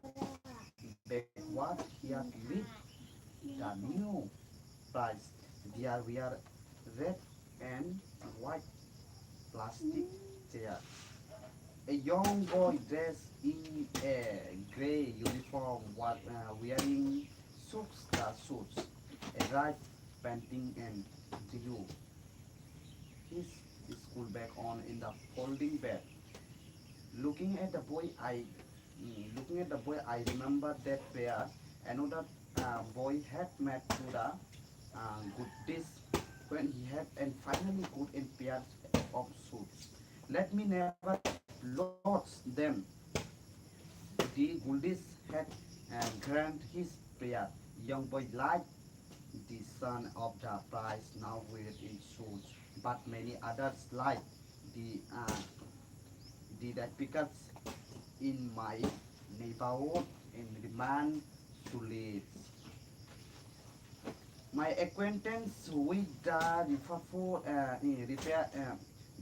backward, he had lit the new priest. There were red and white plastic chair. A young boy dressed in a grey uniform was, uh, wearing socks, the shoes, arrived panting and drew his school bag on in the folding bed. Looking at the boy, I, mm, looking at the boy, I remember that pair another, uh, boy had met to the, uh, good this when he had and finally good in pairs of shoes. Let me never lost them. The Guldis had, uh, grant his prayer. Young boy like the son of the priest now wear in shoes, but many others like the, uh, the replicas in my neighborhood and remain to live. My acquaintance with the Rifafu, uh, eh, repair, uh,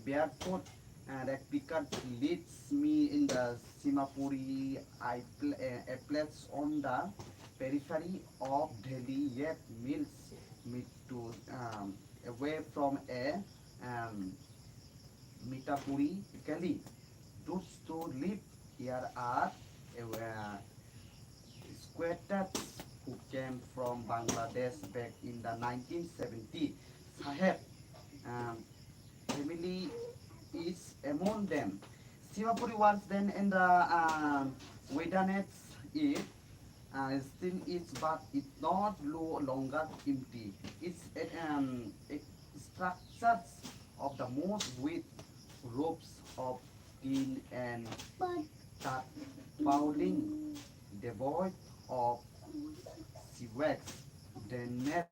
barefoot, uh, replica leads me in the Simapuri, I pl- uh, a place on the periphery of Delhi, yet miles me to, um, away from a, um, Mitapuri Kali. Those who live here are, uh, squatters who came from Bangladesh back in the nineteen seventy. Saheb, um, family is among them. Simapuri was then in the, um, wilderness. It, uh, still is, but it not lo longer empty. It's, um, structures of the most with roofs of tin and tarpaulin, devoid of sewage, drainage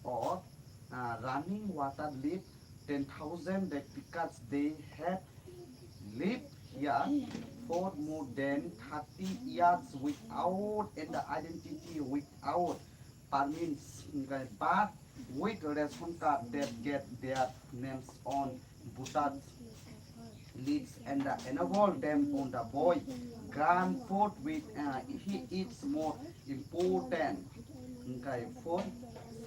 or, uh, running water. Live ten thousand, because they have lived here for more than thirty years without an identity, without permits, but with ration card that get their names on voter lists and enable them on the boy grant vote with, uh, he is more important, okay, for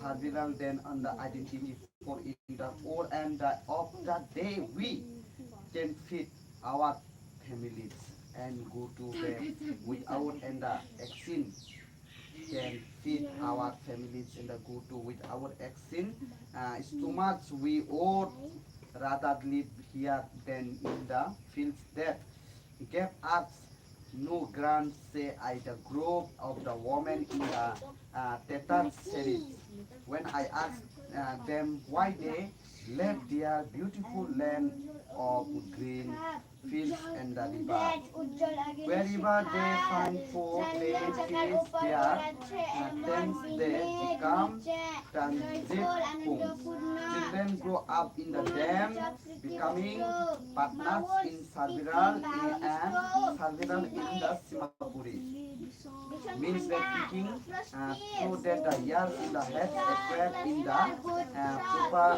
survival than on the identity for in the all and the of the day we can feed our families and go to bed without and the action can feed our families and the go to with our action, uh, stomachs. We would rather live here than in the fields that gave us no grant, say I, the group of the women in the, uh, Tetar series. When I asked, uh, them why they left their beautiful land of green fields and the river. Wherever they find food, they feed their, uh, tents, they become transit homes. Children grow up in the them, becoming partners in several, in, and several in the Simapuri. Means that picking, uh, through that the years in the head acquired in the, uh, proper,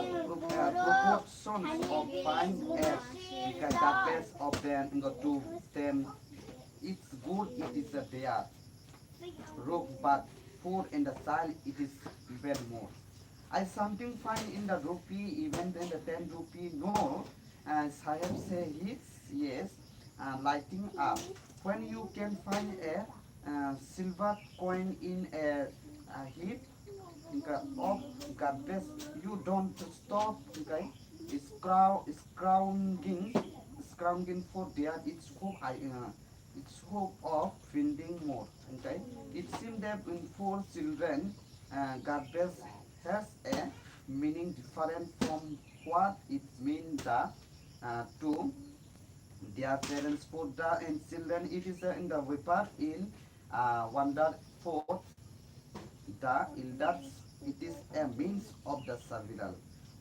uh, proportions of fine air, because the best of them go to them. It's good, it is a there. Rook, but food in the soil, it is even more. I something find in the rupee, even in the ten rupee note, and Saheb say his yes, uh, lighting up. When you can find a, uh, silver coin in a, a heap, okay, of garbage, you don't stop, okay, scrow- scrounging, scrounging for there, it's hope I, uh, it's hope of finding more, okay. It seems that in four children, uh, garbage has a meaning different from what it means the, uh, to their parents. For the and children, it is, uh, in the weapon in, uh, wonder for the elders. It is a means of the survival.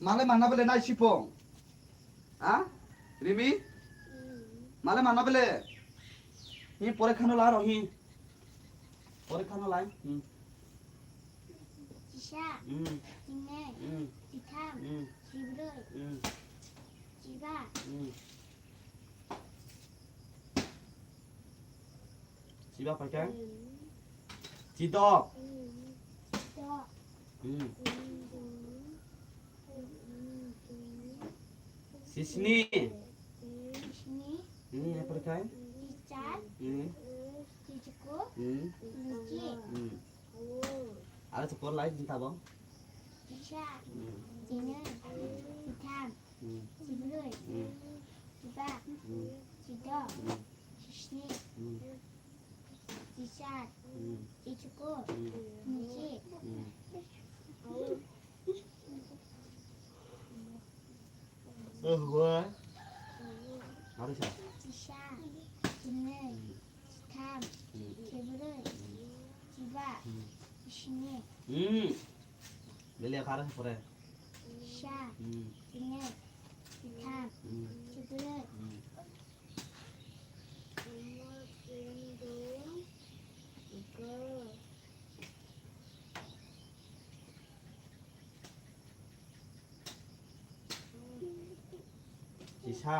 Malai manna bele nai sipong. Ha? Rimi? Malai manna bele. Hi pore khano la ro hi. Pore khano lai. Hmm. Chisa. Hmm. Chinwi. Hmm. Chitham. Hmm. Chibrwi. Hmm. Chiba. Hmm. Chiba paikha? Hmm. Chidok. Hmm. Chidok. Hmm. Hmm. Chisni. Hmm. Chisni. Hmm, ya paikha? Chichar. Hmm. Chichuku. Hmm. Luchi. Hmm. Aro se por lai jinta bo. Chisa. Hmm. Chinwi. Chitham. Hmm. Chibrwi. Hmm. Chiba. Hmm. Chidok. Hmm. Chisni. Hmm. Chichar. Hmm. Chichuku. Hmm. Nisi. Hmm. Oh, wah. Aro sa. Chisa. Chinwi. Hmm. Chitham. Hmm. Chibrwi. Hmm. Chiba. Hmm. Chisni. Hmm. Bele khara pore. Sa. Hmm. Chinwi. Chitham. Hmm. Chibrwi. Hmm. Chisa.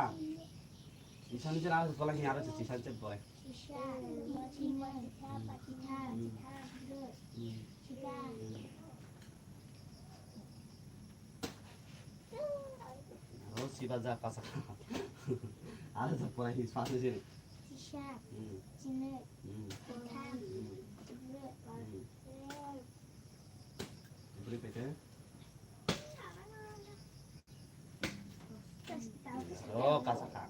Chisa ni jera ko lagi aro chisa ni boy. Chisa. Chisa. Hmm. Hmm. Chisa. Hmm. Aro siba ja kasa. Aro ja pora hi swa se. Chisa. Hmm. Chinwi. Hmm. Chitham. Hmm. Chibrwi. Hmm. Chibrwi paikha? Oh, kasa kha.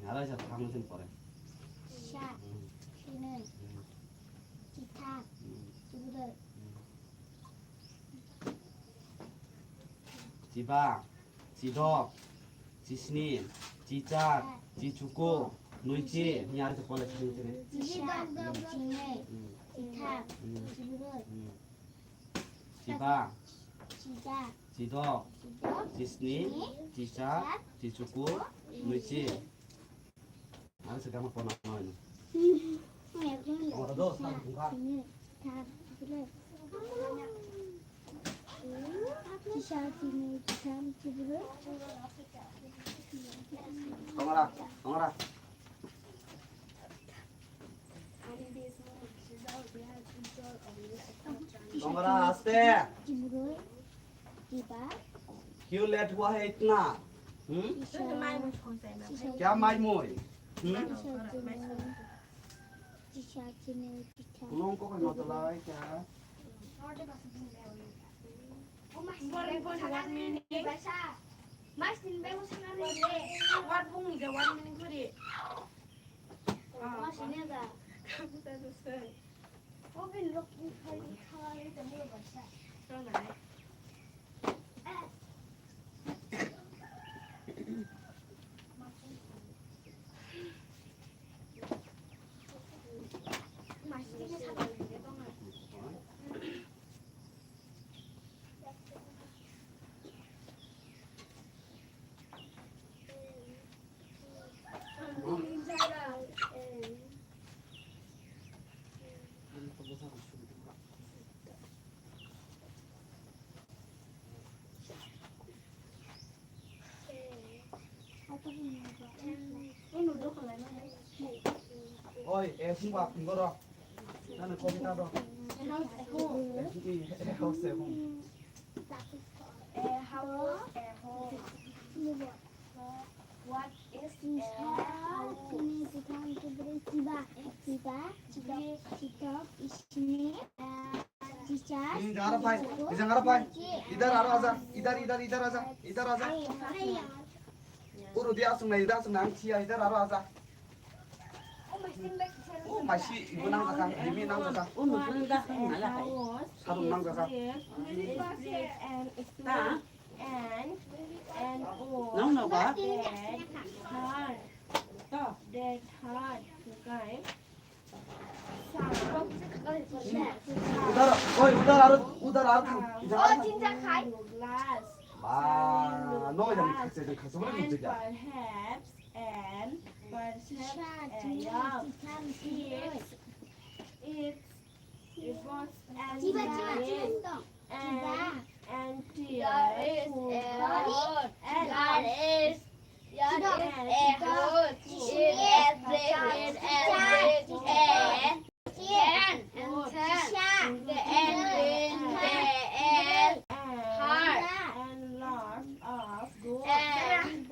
Ngalai sa thang sin pore. Sa. Hmm. Chinwi. Hmm. Chitham. Hmm. Chibrwi. Hmm. Chiba. Chidok, chisni, chichar, chichuku, nwichi, ni aro se pole chisni chini. Chisa, chinwi, chitham, chibrwi, chiba, chidok, chisni, chichar, chichuku, nwichi. Ang se gama pona ano. Oro do, sa bungka. Tongora, tongora. Tongora, aste. Kiba? क्यों लेट हुआ है इतना? हम्म? Isa. Isa. क्या माई मोई? हम्म? Isa chinwi. Isa chinwi chitham. Kulong ko kan moto lai kya? One minute. Mas din bego sana ni. Wat bung ni one minute ko di. Mas ini ga. Kamu tak selesai. Oi, eh, hung ba, hung ro. Nana kobita ro. A house at home. Eh, hung. A house at home. A house at home. What is a house? Hmm, aro pai. Ijang aro pai. Idhar aro aja. Idhar, idhar, idhar aja. Idhar aja. Uru dia asung na, idhar asung na, ang chia, idhar aro aja. Oh, masi, ibu nang kaka, ibu nang kaka. Sarung nang kaka. And, and all. Nang no ba? That hard. That hard. Okay. Udhar, oi, udhar aro, udhar aro thang. Glass. Ba, no, yang khase, yang khase, mana gitu ya? And perhaps, and perhaps, uh, yeah. It's, it's, it was an and, and tears who got and There is a house. It is a house. It is a house. And, and, and, and, and lots of doors. And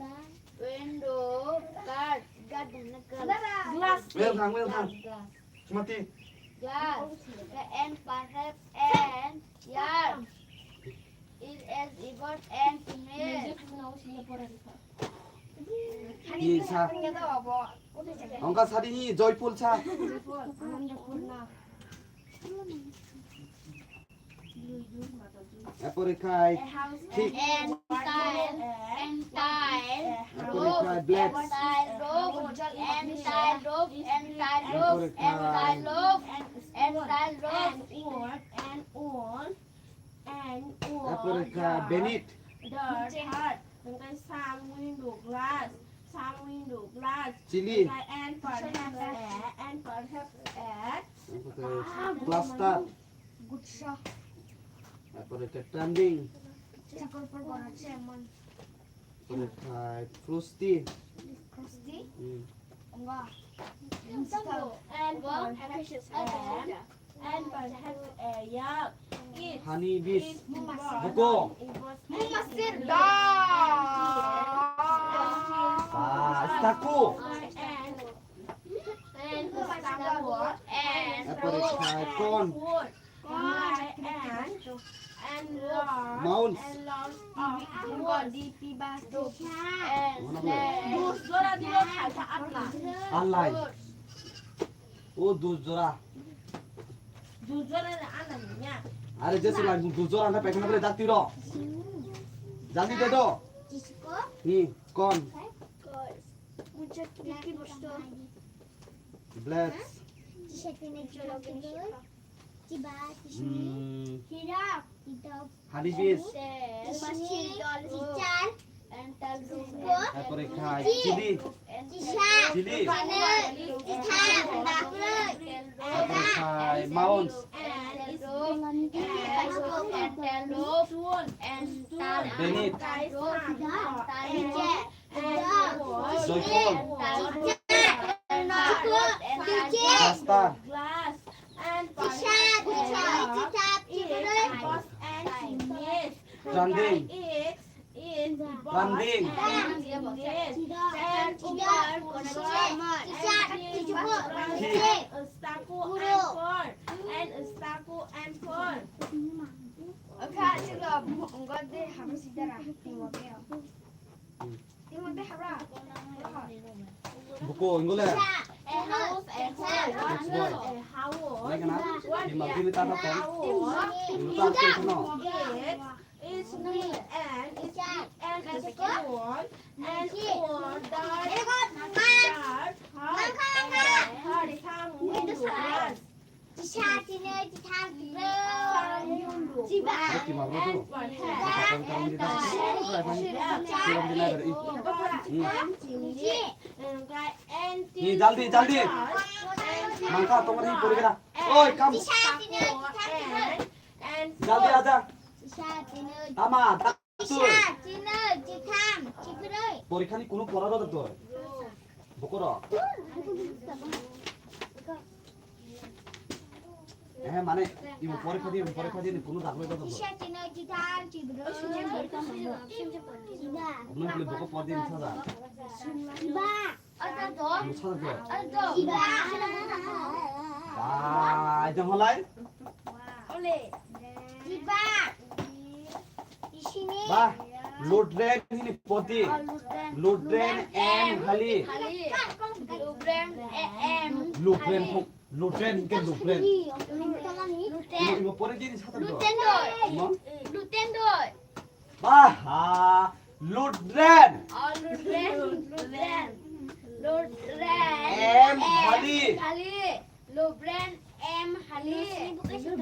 window, guard, guard, glass. Welcome, welcome. Glass. Sumati. Glass. And perhaps and yard. It is about and female. Hi sa. Ongka sadi hi Joypur sa. Apore khai. Thik. And tile, and tile. Apore khai black. And tile roof, and tile roof, and tile roof, and tile roof, and tile roof. And wood, and wood, and wood. Apore khai benit. Dirt, dirt. Some window glass, some window glass. Chili. And perhaps a, and perhaps a. Plaster. Gutsa. Apore khai trending. Chakor por kora chemon. Apore khai frosty. Frosty. Hmm. Enggak. And perhaps a, and perhaps a, yeah. Honey bees. Buko. Mumasir da. Ah, staku. And, and staku. Apore khai corn. And, and lots, Mount. And lots of wood. Mana boleh? Alai. O dus jora. Are jesu lai dus jora na paikana bole dakti ro. Jaldi de do. Ni corn. Bless. Hmm. Honey bees. Apore khai chili. Chili. Apore khai mounds. Benit. Joypur. Rasta. Trending. Trending. Thik. Buko, ingole. Next boy. Nai kana? Bima bini tata tong. Ingole tata tong no. It's me and it's me and it's one and one that that hard and hard time window glass. Chisa, chinwi, chitham, chibrwi, chiba, and perhaps, and chini, and jaldi, jaldi. Mangkha tongmani pori gana. Oi, kam. Chisa, chinwi, chitham, chibrwi. Jaldi aja. Chisa, chinwi. Tama, tak. Chisa, chinwi, chitham, chibrwi. Porikha ni kunu pora rw da to. Bokoro. Eh, mane, imo porikha di, imo porikha di, kunu dakhlo ito. Isa chino chitham chibro. Ba. Mane bokor pori di, saja. Ba. Saja to. Ba. Ai, jang holai. Ba, Lutren hini pori di. Lutren M hali. Lutren M. Lutren, Lutren hingke Lutren. Imo, imo pori di ni sata do. Lutren doi. Imo? Lutren doi. Ba, ha, Lutren. Oh, Lutren, Lutren. Lutren. M hali. Hali. Lubren M Hali. Muslim.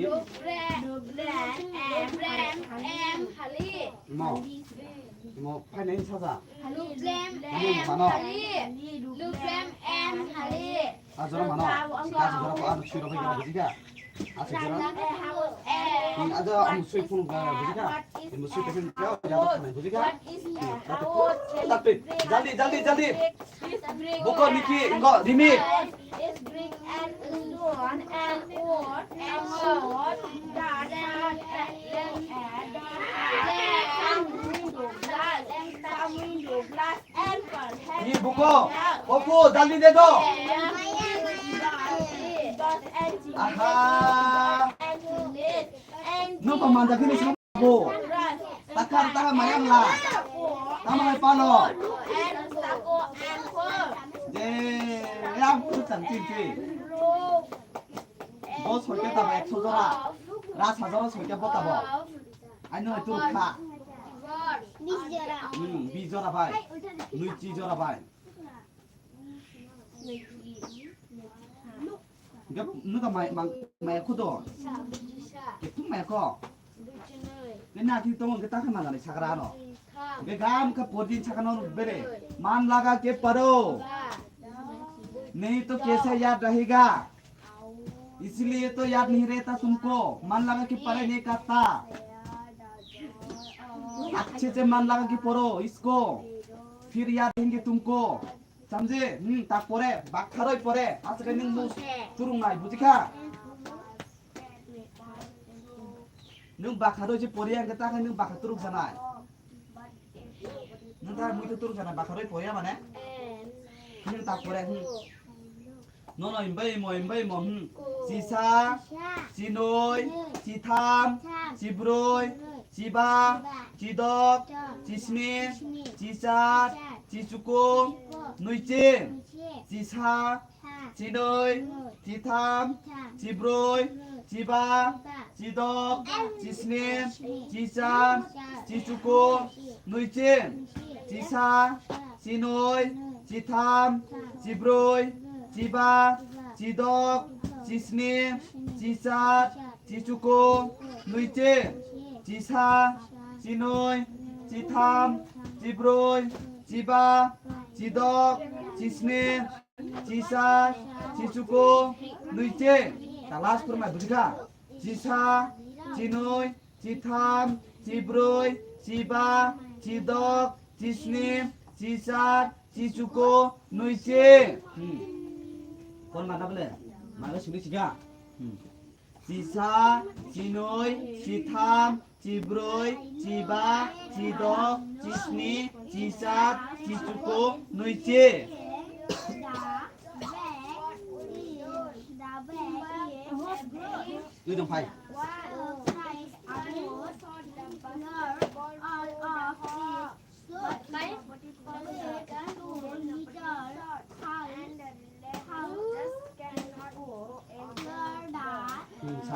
Lubren, Lubren M, Lubren M Hali. Mo. Mo, phainai saja. Lubren M Hali. Lubren M Hali. Ajora mano. Ajora ko anu siro bai gana bujika. Asik jora. Aja amu sui phone ga bujika. Amu sui phone ga ja bujika. Tapi jaldi, jaldi, jaldi. Buko Niki, ingo, Rimi. Is brick and stone and wood and wood that had some window glass and some window glass and perhaps Ni buko, opo, jaldi de do. Aha. Nung pa manja kini sini. Bo. Takar takar mayang la. Tama hai palo. Je, ya, tu tang tin tin. Bo soike tabo ekso jora. Ras hajar soike bo tabo. Aino tu kha. Hmm, bi jora bai. Nui chi jora bai. Hingke nuka mai, mang, mai kho do. Kethum mai kho. Ke na thi tongo ke ta khe manani sakra no. Ke gam ke pori sakra no bere. Man laga ke paro. Nahi to kaise yaad rahega. Isliye to yaad nahi rehta tumko. Man laga ke pare nahi karta. Acche se man laga ke paro isko. Phir yaad rahenge tumko. Samje, hmm, tak pore, bakharoi pore, aswk nwng mung turungnai, bujikha? Nwng bakharoi se pore, ang ta khe nwng bakha turuk janai. Nwng ta mui turuk janai, bakharoi pore mane? Nwng tak pore, hmm. Nono imbai mo, imbai mo, hmm. Chisa, chinoi, chitham, chibroi, chiba, chidok, chisni, chichar, chichuku, nuiching, chisa, chinoi, chitham, chibroi, chiba, chidok, chisni, chichar, chichuku, nuiching, chisa, chinoi, chitham, chibroi, chiba, chidok, chisni, chichar, chichuku, nuiching, chisa, chinoi, chitham, chibroi, chiba, chidok, chisni, chisa, chichuku, nuiching. Ta last kurma bujikha. Chisa, chinoi, chitham, chibroi, chiba, chidok, chisni, chichar, chichuku, nuiching. Hmm. Kon mana bole? Mana sini siga. Hmm. Chisa, chinoi, chitham, chibroi, chiba, chidok, chisni, chichar, chichuku, nuiching. Twi tong phai. Hmm, sa.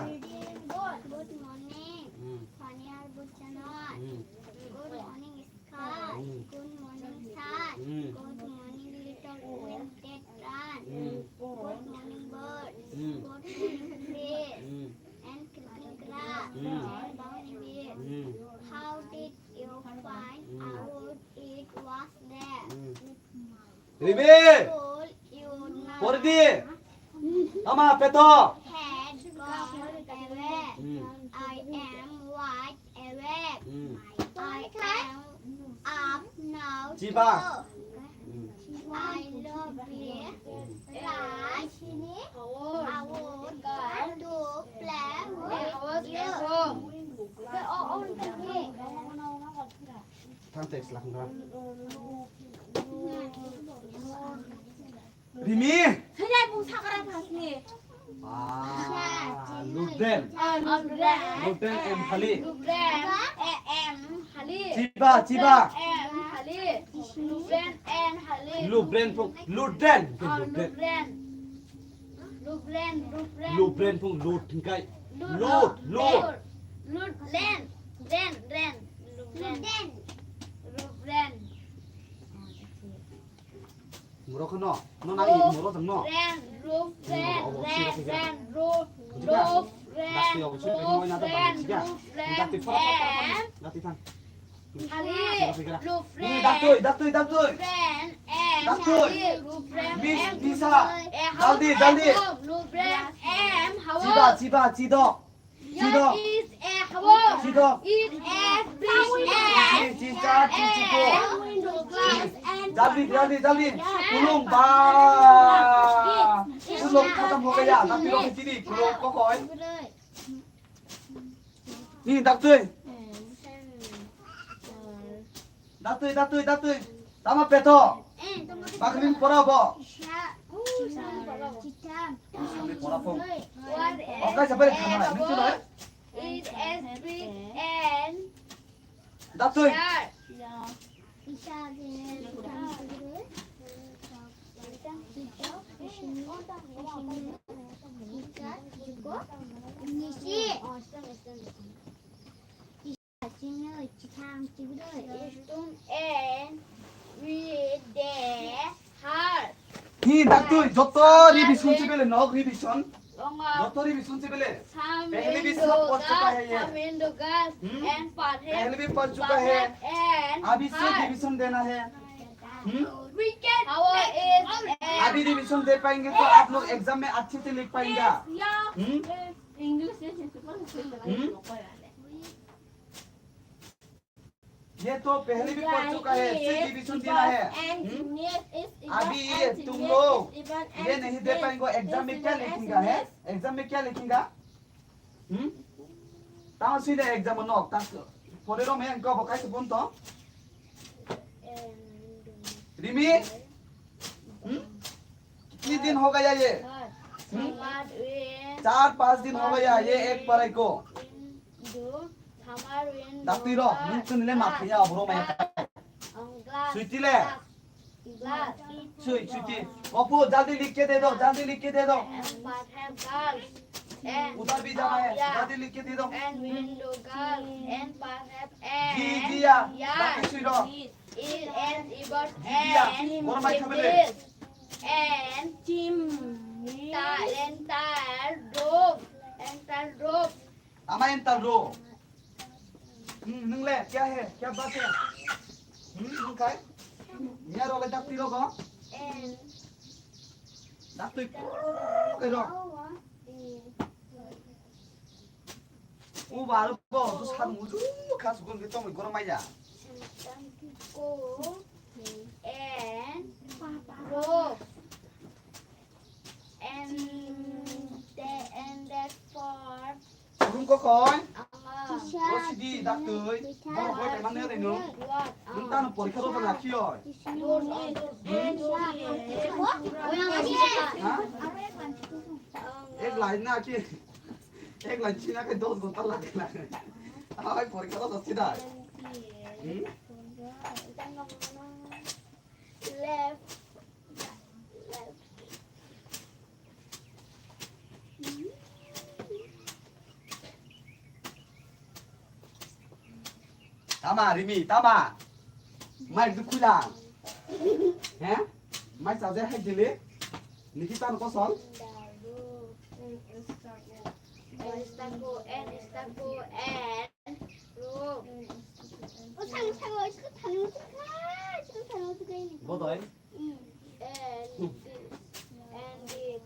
Good morning. Hmm. Sir. Hmm. Good morning, sir. Hmm. Good morning, little winded run. Hmm. Good morning, birds. Hmm. Good morning, fish. Hmm. And creeping grass. Hmm. And bony bees. Hmm. How did you find out it was there? Hmm. Rimi! Pori di. Ama peto. Had gone away. Hmm. I am wide awake. Hmm. I am up now. Chiba. Hmm. I love you. Raj, Hini, Awod, Kar, Tuk, Plem, Awod, Yo. Thang text lang na. Rimi. Thayai bung sakara phasni. Ah, Lubren. Ah, Lubren. Lubren M Hali. Lubren M Hali. Chiba, Chiba. Lubren M Hali. Lubren M Hali. Lubren phung, Lubren. Ah, Lubren. Lubren. Lubren, Lubren. Lubren phung, Lut hingkai. Lut, Lut, Lut. Lut, Ren, Ren, Ren. Lubren. Lubren. Muro khano, no nang i muro jang no. Ren, Lubren, Ren, Ren, Ru, Lubren, Lubren, Lubren. Daktoi, daktoi, daktoi. Hali, Lubren. Daktoi, daktoi, daktoi. Lubren, em, daktoi. Hali, Lubren, Miss em, Nisa. Eh, jaldi, jaldi. Lubren, em, hawa. Chiba, chiba, chido. Chido. Is a hawa. Chido. Is a big. Chi, chi, cha, chi, chi, ko. Jaldi, jaldi, jaldi. Kulung ba. Kulung khatam ho gaya. Daktoi rok chini. Kulung kokoi. Ni daktoi. Daktoi, daktoi, daktoi. Tama peto. Bakrin pora bo. Bakrin pora bo. Okai sabai khana. Nung chulai. It is big and Daktoi. Sharp. Stone and with the heart. Hi, daktoi, joto revision se bele nok revision. Joto revision se bele. Pehli bhi sab pad chuka hai ye. Hmm? Pehli bhi pad chuka hai. Abhi se revision dena hai. Hmm? Abhi revision de payenge to aap log exam mein acche se likh payenge. Hmm? Hmm? ये तो पहले भी पढ़ चुका है, इससे रिवीजन देना है। हम्म? अभी ये तुम लोग ये नहीं दे पाएंगे, एग्जाम में क्या लिखेगा है? एग्जाम में क्या लिखेगा? हम्म? Tamo sui de exam no tak pore ro me ko bokai se bun to. Rimi? Hmm? कितने दिन हो गया ये? Hmm? चार पाँच दिन हो गया ये एक पढ़ाई को। Daktoi ro, nung chwng le ma thaya aboro maya. Sweetie le. Sweet, Sweetie. Pappu, जल्दी लिख के दे दो, जल्दी लिख के दे दो। उधर भी जाना है, जल्दी लिख के दे दो। जी, जी, या। Daktoi sui ro. Is an eagle and goro mai khabe le. And team ta-, and tired dog, and tired dog. Ama ental ro. Hmm, nung le, kya hai? Kya baat hai? Hmm, nung khai? Nya ro le daktoi ro go. And daktoi kai ro. U bar bo, tu san mu ju khas gun ke tong goro maya. And ro. And the, and that part. Rung ko koi? Anga. O sidi daktoi. Boro koi te mane rino. What? Nung tano porikha ro lakhi oi. Ha? Ek line na ki? Ek line china ke dos ghonta lage na. Ai porikha ro sida. Hmm? Left. Tama, Rimi, tama. Mai du khulang. He? Mai chaje hai dile. Niki tan kosol? Estaco, and estaco, and rope. Bodoi. And this, and this.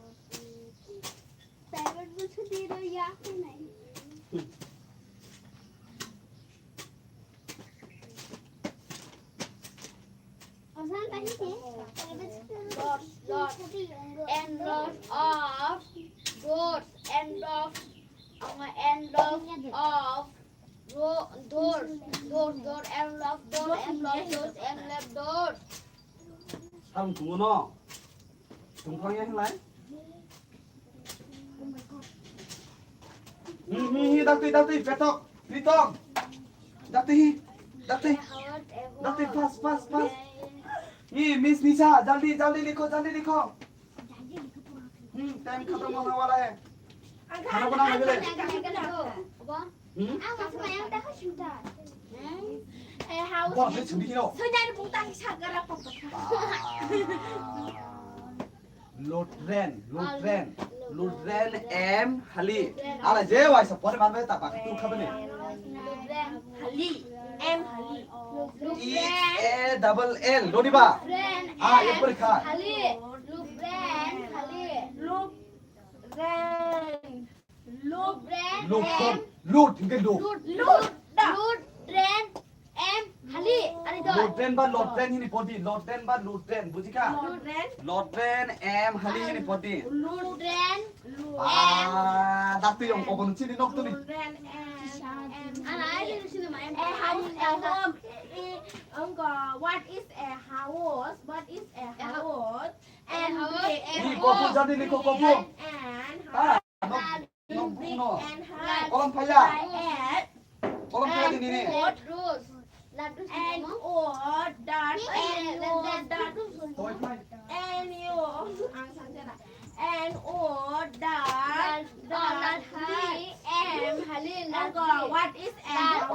Private bus ko diye do ya ko nahi? Ozan tahi ke? Private lot, and lot of doors, and lot, and lot of ro-, doors, doors, door, and lot of doors, and lot of doors, and lot of doors. Ang tungo no. Tungphang ya hinlai. Hi, hi, hi, dakti, dakti, petok, pritom. Dakti, hi, dakti. Dakti, fast, fast, fast. Hi, Miss Nisha, jaldi, jaldi likho, jaldi likho. Hmm, time khatam hone wala hai. Khana banana hai bole. Hmm? Bo hai chhini kino. Ah. Lotren, Lotren, Lotren M Hali. Ala je waisa pore manbe ta bak tu khabani. Hali, M Hali. H A double L, Lodiba. Ah, ye pore kha. Hali, Lubren Hali. Lubren. Lubren. Lut, lut, hingke lut. Lut, lut, lut, ren, em, hali. Ari do. Lotren ba Lotren hini podi, Lotren ba Lotren, bujikha? Lotren. Lotren, em, hali hini podi. Lotren. Ah, dakti yong kobo nung chini nok tuni. Lotren, em, em. Ana, ai, sini ma, em. A house, a home. I, i, angko, what is a house? What is a house? And brick. Ni kopu jadi ni ko kopu. And, and, ah. Nok, nok, nok. Kolom phaiya. Kolom phaiya di nini. And order, and order. Toi phai. And you, ang sanjana. And order, order. Em hali. What is em?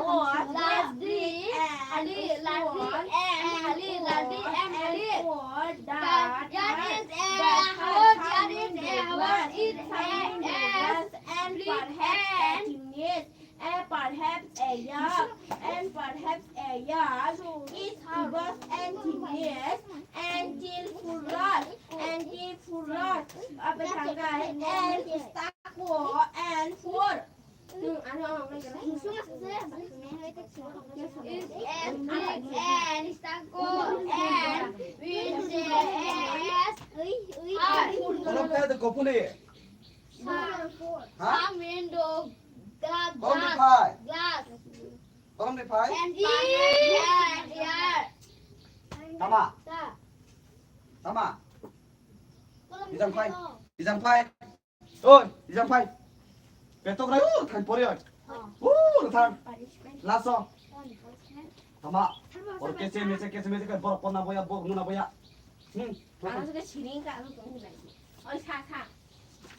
Last day, hali, last day, em hali, last day, em hali. That is a house, that is a house, is a, a, and perhaps a genius, and perhaps a young, and perhaps a young, is evil and genius, and till full wrath, and till full wrath. Apa sangka, and is takwa, and poor. Kolom kaya to kopuni. Ha? Some window, glass, kolom di phai. Glass. Kolom di phai. And here. Tama. Tama. Ijang phai. Ijang phai. Oi, ijang phai. Petok rai, uh, thang pori oi. Uh, thang. Laso. Tama. Or kese mese, kese mese, khe borok ponna boya, borok nuna boya. Hmm. Ang suka siring ka, ang tong nai. Oi, sa, sa.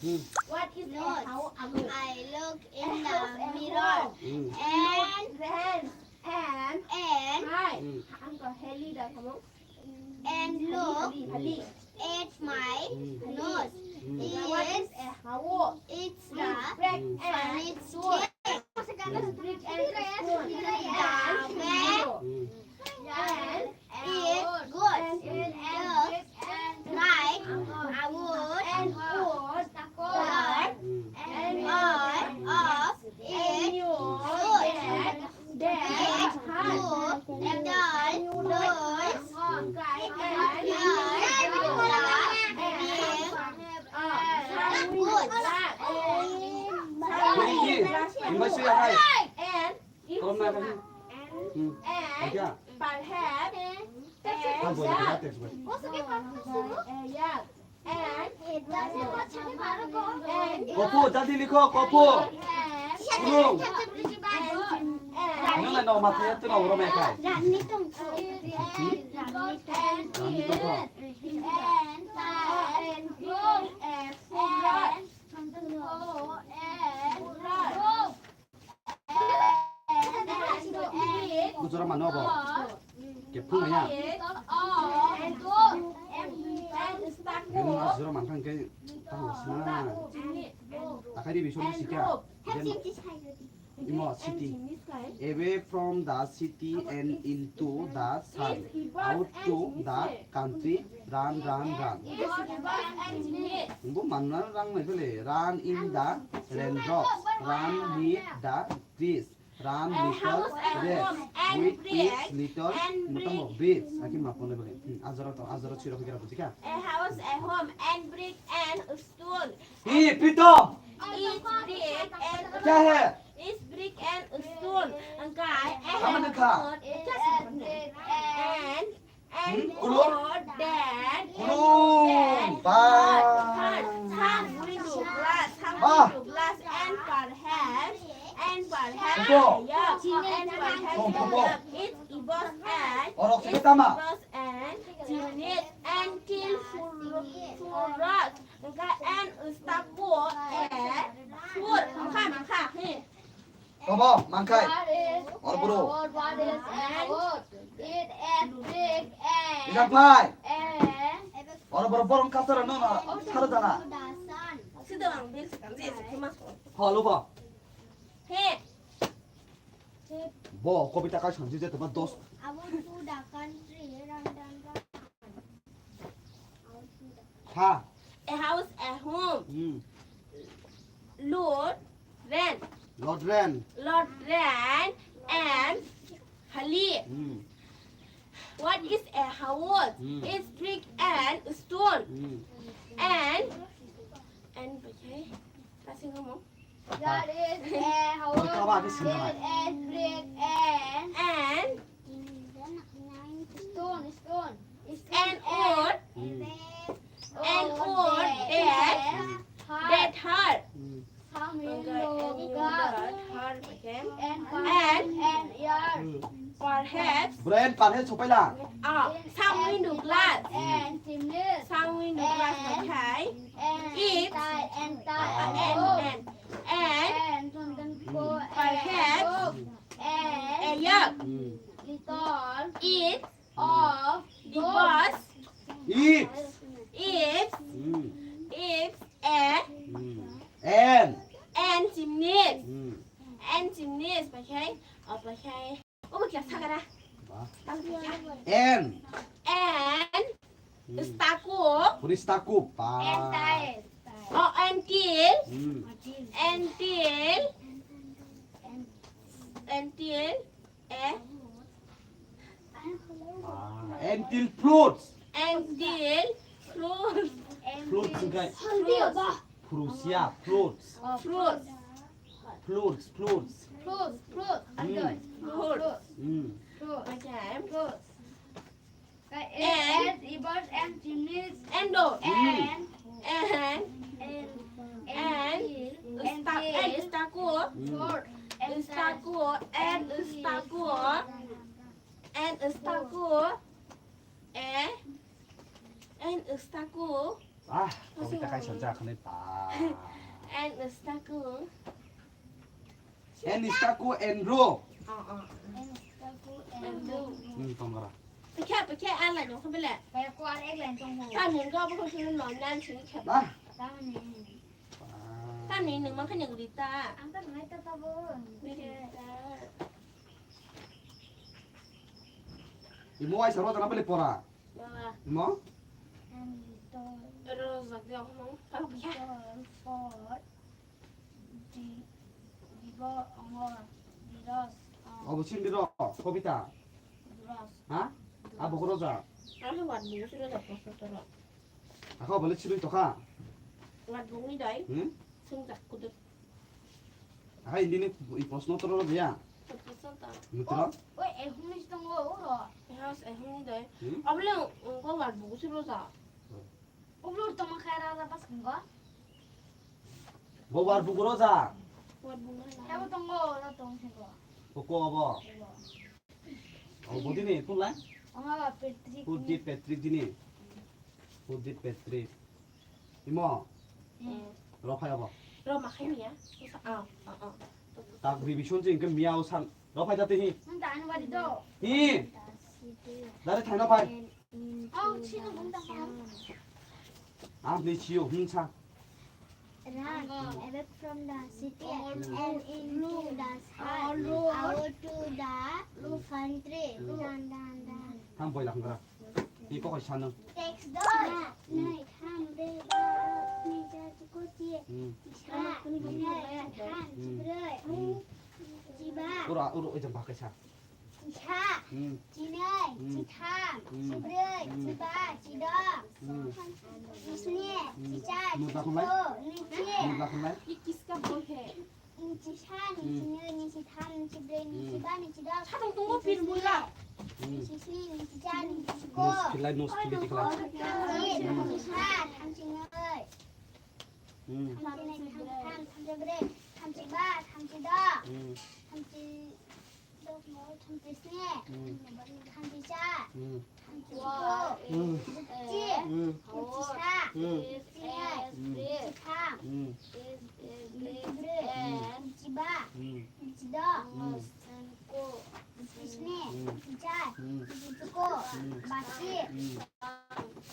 Hmm. What is a house? I look in the mirror. Hmm. And then And, and, hmm, ang ko heli da kamo. And look, hmm, at my, hmm, nose. Hmm. What is a house? It's the, hmm, brick and stone. Brick and stone. The bag, hmm, and it goes. And, and, and, right, and wood, and wood, and, and, of, it, wood, that, wood, and, doll, doors, and, and, wood, and, Kolom na kani? Hmm. Aja. Perhaps. Kan boleh kita tes, boy. Kopu, jaldi likho, kopu. Ulung. Nuna no mathe tu no uro mekai. Hmm? Rani tongkho. Gujora mano abo. Kephung ya. Bini gujora mankha hwnkhe tamo sima. Akhai ni bising ni sikha. Then imo city. Away from the city and into the sun. Out to the country. Run, run, run. Bo manna rang nai pele. Run in the raindrops. Run near the trees. Run, a little, house, a rest, home, and with brick, its little, and mutamo, brick. Beads. Aki ma pone bole. Hmm, ajaro to, ajaro chiro kira bujika. A house, a home, and brick and stone. Hey, Pritom! It's brick and, kya hai? It's brick and stone. Angkai, a house, and, and, hmm? Ulo? Dad, ulo. Dad, ba. Some window glass, some window glass, and perhaps, and perhaps, yeah, and perhaps, yeah, it evolves and, it evolves and chimneys and till full, full rot. Angkai, and stako, eh, full, angkai, angkai, he. Kobo, mangkhai. What is a wood? What is a wood? It is big and, ida phai. And oro boro borong kasara no na tharo jana. Sida ang bil sekan je se kema so. Ho, lupo. He. Bo kobita kai sanji je toma dos. I want to the country, run, run, run. Ha. A house, a home. Hmm. Lord Ren. Lord Ren. Lord Ren and Hali. Hmm. What is a house? Hmm. It's brick and stone. Hmm. And, and, okay. Kasing mo. There is a house. Ikaw ba, ate sinama. It is brick and, and stone, stone. Stone and wood. Hmm. And wood that, that hard. Hmm. Some window glass and, and, and yard. Hmm. Perhaps. Brain, perhaps, sopaila. Ah, some window glass. And chimneys. Some window glass, okay. And, if, and, and, and, and, and, perhaps, and, and, little, it, of, divorce, if, if, hmm, if, a, hmm, and, and chimneys, hmm, and chimneys, okay, okay. Obo kya sagara? Ba. Tang kya? And. And. Hmm. Stako. Puri stako. Ba. And tie. Oh, until. Hmm. Until. Until. Eh? Ah, until fruits. Until fruits. Fruits, okay. Fruits. Fruits, yeah, fruits. Oh, fruits. Fruits, fruits. Fruits, fruits. Hmm. Fruits. Hmm. Fruits. Okay. Fruits. And, and, and chimneys. And, oh. And, and, and, and, and, and stako. Hmm. Stako, and stako. And stako. Eh? And stako. Ah, kobita kaisa jak hwnwi ba. And stako. And stako and ro. Oh, oh. And stako and ro. Hmm, tongora. Pakhe, pakhe, a line nokha bele. Kaya ko ar ek line tongmo. Tamni nokha bo khosini non nan sini khe. Ba. Tamni. Ba. Tamni nwng mankha nwng Rita. Ang ta nai ta ta bo. Rita. Imo waisa rojak na bele pora? Imo? Rojak de okhno. Kalo kya? For di, dibo, ongo, diros, ong. Obo sindi ro, kobita. Diros. Ha? Abo ko rojak. Ano wat ni suro da ko sotoro. Ako bole chirui tokha. Wat bungni dai. Hmm? Sung jak kudu. Aha, indini i proshno toro ya. Proshno ta. Mitro? Oi, ehum ni tongo oro. Ehas ehum ni dai. Hmm? Abole ungko wat bugu suro sa. Oblo toma khaira da pas ungko. Bo war bugu ro ja. Wat bugu na. Abo tongo oro tong sego. Oko abo. Abo. Oh, bodi ni, kun lai? Anga ba Patrick. Purdi Patrick dini. Purdi Patrick. Imo? Hmm. Ro phai abo. Ro ma khai miya. Ah, ah, ah. Tak revision jing ke miya o san. Ro phai jate hi. Nang ta anu wadi do. Hi. Dari thai no phai. Oh, chino bung ta phai. Ang ni chiyo, hmm, sa. Run away from the city and into the sky, out to the country. Dun, dun, dun. Thang boi lang kara. Ni ko koi sanang. Text doi. Nai, tham, brei, ba, sni, cha, chiko, chi. Hmm. Sa, nai, tham, chibroi. Hmm. Chi, Ura, ura, ujang ba kaisa. Chisa, hmm, chinai, hmm, chitham, hmm, chibroi, hmm, chiba, chidok, hmm, chisni, hmm, chichar, nurba khunlai, chichiko, nursi. Nurba khunlai. Ye kiska bol hai? Nursi sa, nursi hmm, nui, nursi tham, nursi broi, nursi hmm, ba, nursi dok. Sa tong tongo nursi pin bula. Hmm. Nursi sni, nursi char, nursi chiko. Nursi khilai, nursi khilai, khilai. Nursi sa, nursi nui. Hmm. Thamchi nai, thamchi tham, thamchi broi, thamchi ba, thamchi dok. Hmm. Thamchi dok no, thamchi sni. Hmm. Thamchi cha. Hmm. Thamchi chiko. Hmm. Thamchi. Hmm. Thamchi sa. Hmm. Thamchi nai. Hmm. Thamchi tham. Hmm. Thamchi broi. Hmm. Thamchi ba. Hmm. Thamchi dok. Hmm. Thamchi sni. Hmm. Thamchi cha. Hmm. Thamchi chiko. Hmm. Bachi. Hmm.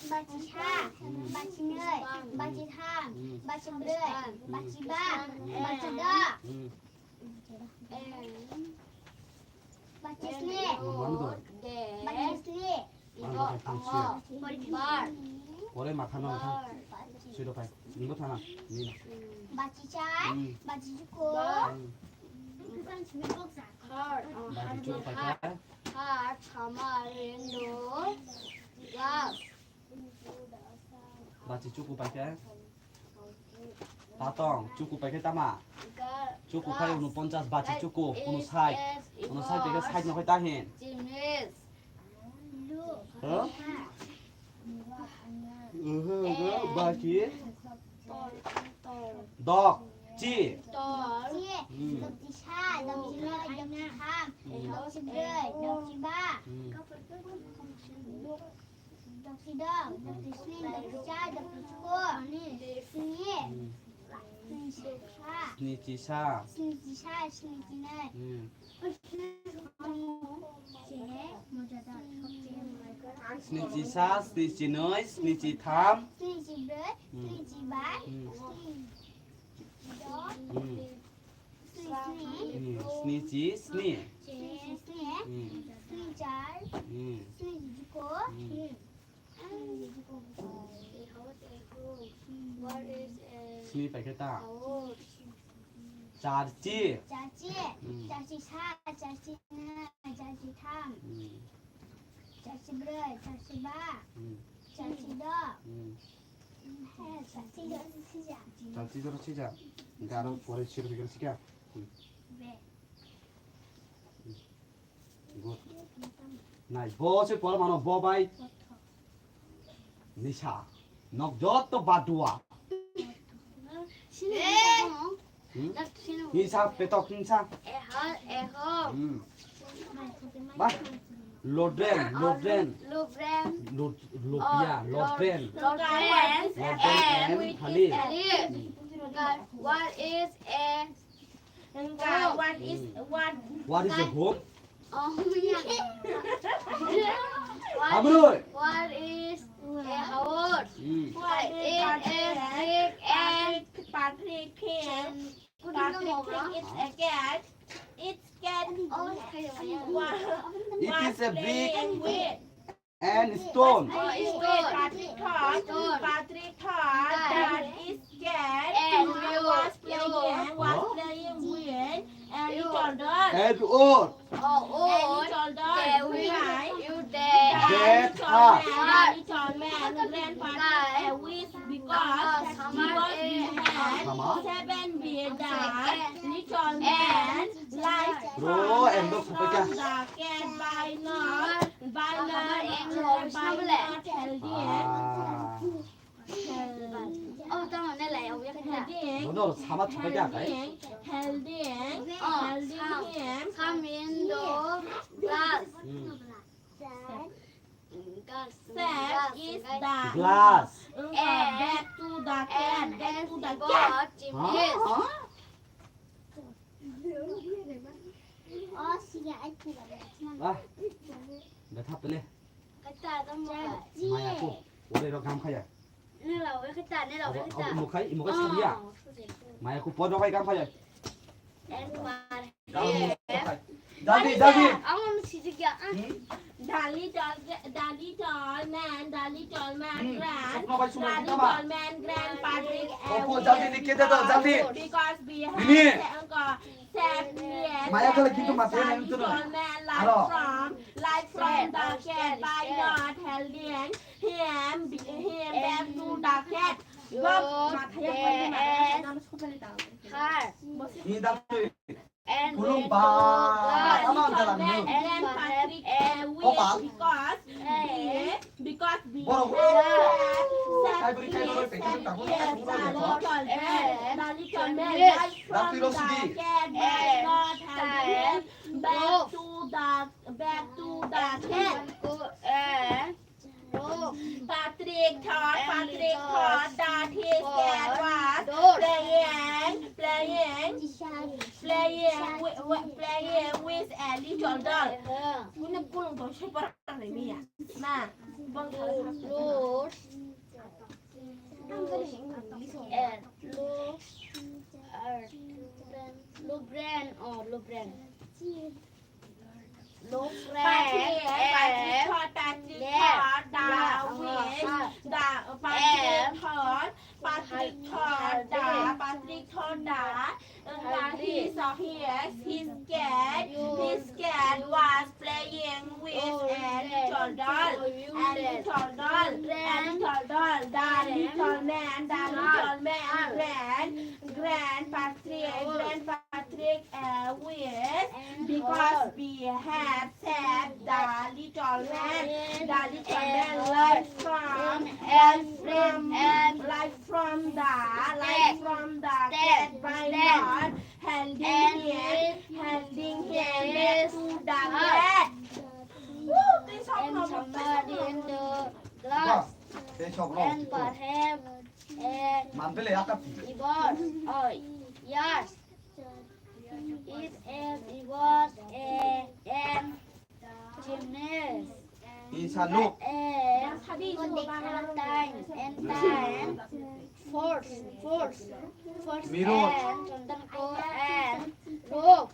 Bachi sa, bachi nui, bachi tham, bachi broi, bachi ba, bachi dok. Bachi sni, bachi sni. Pore matha no matha. Suido pai. Nimo thana. Ni. Bachi chai, bachi chuko. Bachi chuko pai. Third, summer window glass. Bachi chuku paikhe. Tatong, chuku paikhe tama. Chuku khai unu ponchas bachi chuku, unu sait. Unu sait paikhe sait no khai tahin. Huh? Uhu, uhu, bachi. Dok, chi. Hmm. Dok chi sa, dok chi noi, dok chi tham, dok chi broi, dok chi ba. Hmm. Dok chi dok, dok chi sni, dok chi cha, dok chi chuko. Sni. Sni chi sa. Sni chi sa. Sni chi sa, sni chi noi. Hmm. Sni chi sa, sni chi noi, sni chi tham. Sni chi broi, sni chi ba, hmm, sni chi dok. Hmm. Sni sni. Hmm, sni chi sni. Sni sni. Hmm. Sni char. Hmm. Sni chi chuko. Hmm. Sni paikhe ta. Char chi. Char chi. Hmm. Char chi sa, char chi na, char chi tham. Hmm. Char chi broi, char chi ba. Hmm. Char chi dok. Hmm. Chal chi jora sija. Garo pore siro bigel sika. Good. Nai, bo se pore mano bo bai. Nisa. Nok jotto badua. Hmm? Hingsa, petok hingsa. Eho, eho. Hmm. Ba, lodren, lodren. Lodren. Lod-, lopia, oh, lodren. Lodren. Lodren and Halil. Halil. Hmm. What is a home? What is a home? Oh, yeah. What, Amroi. What is a house? Hmm. It is big and Patrick, Patrick, Patrick, it's a cat. It's cat. It is a big and stone. Patrick thought, Patrick thought that it's cat was playing, was playing with a little dog. And what? A little dog replied that, a little man, grandpa took a wish because, because he had seven bears. The little man likes from the cat by not, by not, by not healthy. Ah. Oh, tama ne lai, oh, ya kena. Healthy. Bono sama chupa kya kai? Healthy. Oh, healthy sam, him. Sam in the glass. Hmm. Glass. Glass is the glass. Back to the cat. Back to the cat. Huh? Huh? Ah, betha pele. Maya ko, ore ro gam khaya. Abo, abo mukhai, mukhai sabiya. Maya ko, pod ro khai gam khaya. Jaldi, jaldi. Hmm? The little, the little man, the little man Hmm, ran. Sukno bai sukno The kita ma? Little man ran Patrick Opo, away jaldi likhe de do, jaldi. Because behind Bini. Sadness, Maya kala gitu mati na the itu na. Little man Alo. Like from, like from the cat by not holding him, him back to the cat. Gop, mata ya, mata ya. Ni dak tu. Kulung ba, tama ang jalan ni. Opa. Because Borok. Kai beri, kai beri, kai beri, kai beri. Dak tu lo sidi. Back to the, back to the cat. Patrick thought, Patrick thought that his cat was playing, playing, playing, wi- wi- playing with a little doll. Ini pulung dong, siapa orang ini ya? Nah, bang salah satu. Lord, Lord, and Lord, Lubren or Lubren. Lubren. Patrick, Patrick thought, Patrick thought that with the Patrick thought, Patrick thought that, Patrick thought that, uh, that he saw his, his cat, his cat was playing with a little doll, a little doll, a little doll. The little man, the little man, grand, grand Patrick, grand Patrick, uh, with, because we have saved the little man, the little man life from, life from, life from the, life from the cat by not holding him, holding him to the cat. Woo, please help me, please help me. Glass. Tei sok rok. And perhaps a Mantele akap. Divorce. Oh, yes. It is divorce a and gymnast. Isa look. A time and time. Force, force, force. Mirror. And Chandrako and rope.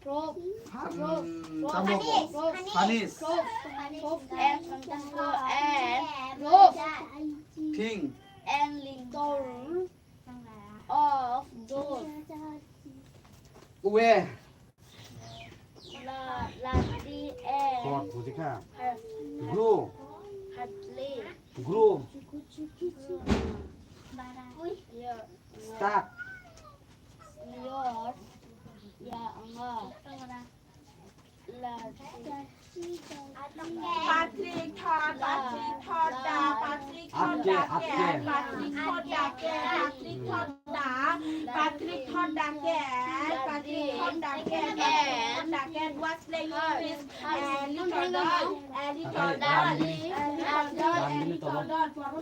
Rope. Han- Rope. Rope. Tambok. Rope. Panis. Rope. Rope and Chandrako and rope. Thing. And little of those. Uwe. La, lati and Kok, buji kha? Hard-, Grow. Hardly. Grow. Yeah. Stuck. Your, yeah, nga. La, Patrick thought, Patrick thought that, Patrick thought that, Patrick thought that, Patrick thought that, Patrick thought that, Patrick thought that, Patrick thought that was playing with a little doll, a little doll, a little doll, a little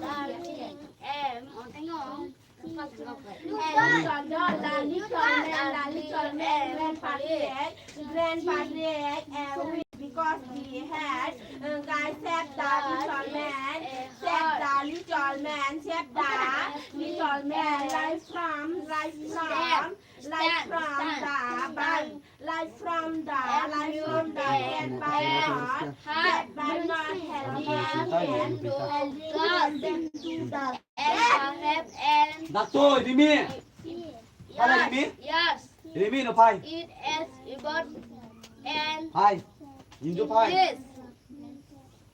doll. Em, ontengo. Little doll, the little man, the little man, grandpa, grandpa, uh, because we had, uh, guy save the little man, save the little man, save the little man, life from, life from, life from the bang, life from the, life from the cat by not, cat by not helping him, helping him to the And perhaps and Dakto, Rimi. Yes. Hala Rimi? Yes. Rimi no phai. It is about and Phai. Hindu phai. Yes.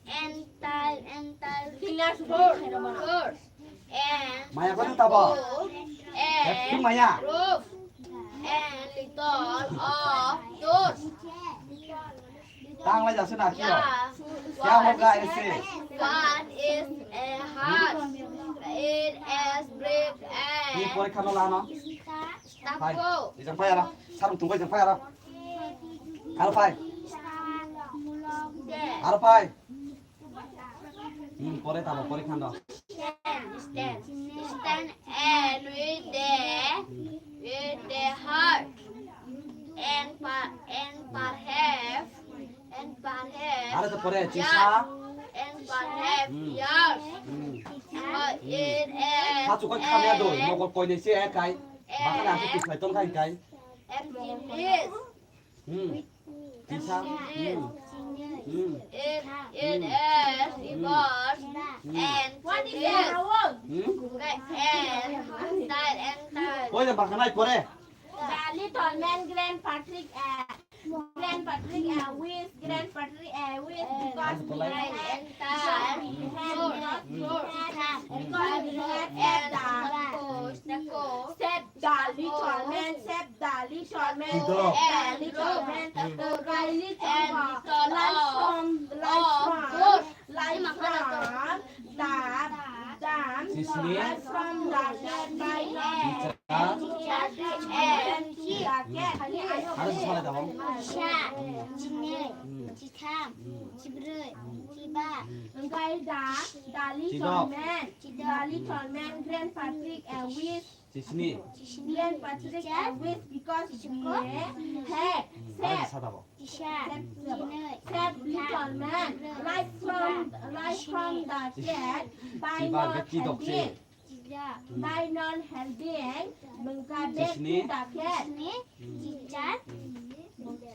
And time and time. Fingers four. Four. And Maya kono tabo? And Happy Maya. Roof. And little of those. Tang lai jasu na kyo? Yeah. Kya hoga aise? What is a heart? It is break Ni and porikha no lano. Phai. Tapo. Ijang phai ara. Sarung tungbai jang phai ara. Aro phai. Aro phai. Hmm, pore tabo, pore khando. Stand, stand, stand and with the, with the heart and per-, and perhaps, and perhaps, Are to pore, yes, chisa. And perhaps, hmm, yes. Hmm. But it is Hachu koi khamya do, and mokol koi nei se kai. Bakala hachu and kislai ton khai kai. Emptiness. Hmm. Tisa. Hmm. Hmm. It, it is reverse and What is clear. That? Hmm? And style and style. Koi na bakhanai pore. The little man Grand Patrick, uh, Grand Patrick, uh, with Grand Patrick, uh, with because he had, he had, he had, because he had at the Save the little man, save the little man, save the little man. Rai little man, life from, life from, life from the dam, life from the dead by not and the cat. Chisa, chinwi, chitham, chibrwi, chiba. Rai da, the little man, the little man, Grand Patrick, uh, with Chisni. Chisni. Grandpa Patrick, uh, with because he had Hmm. Ada said, sata bo. Chisha. Save, save little man, life from, life from the cat, by Chiba not beki dok helping, se. By not helping, mengka back to Chisni. The cat. Chisni. Chicha.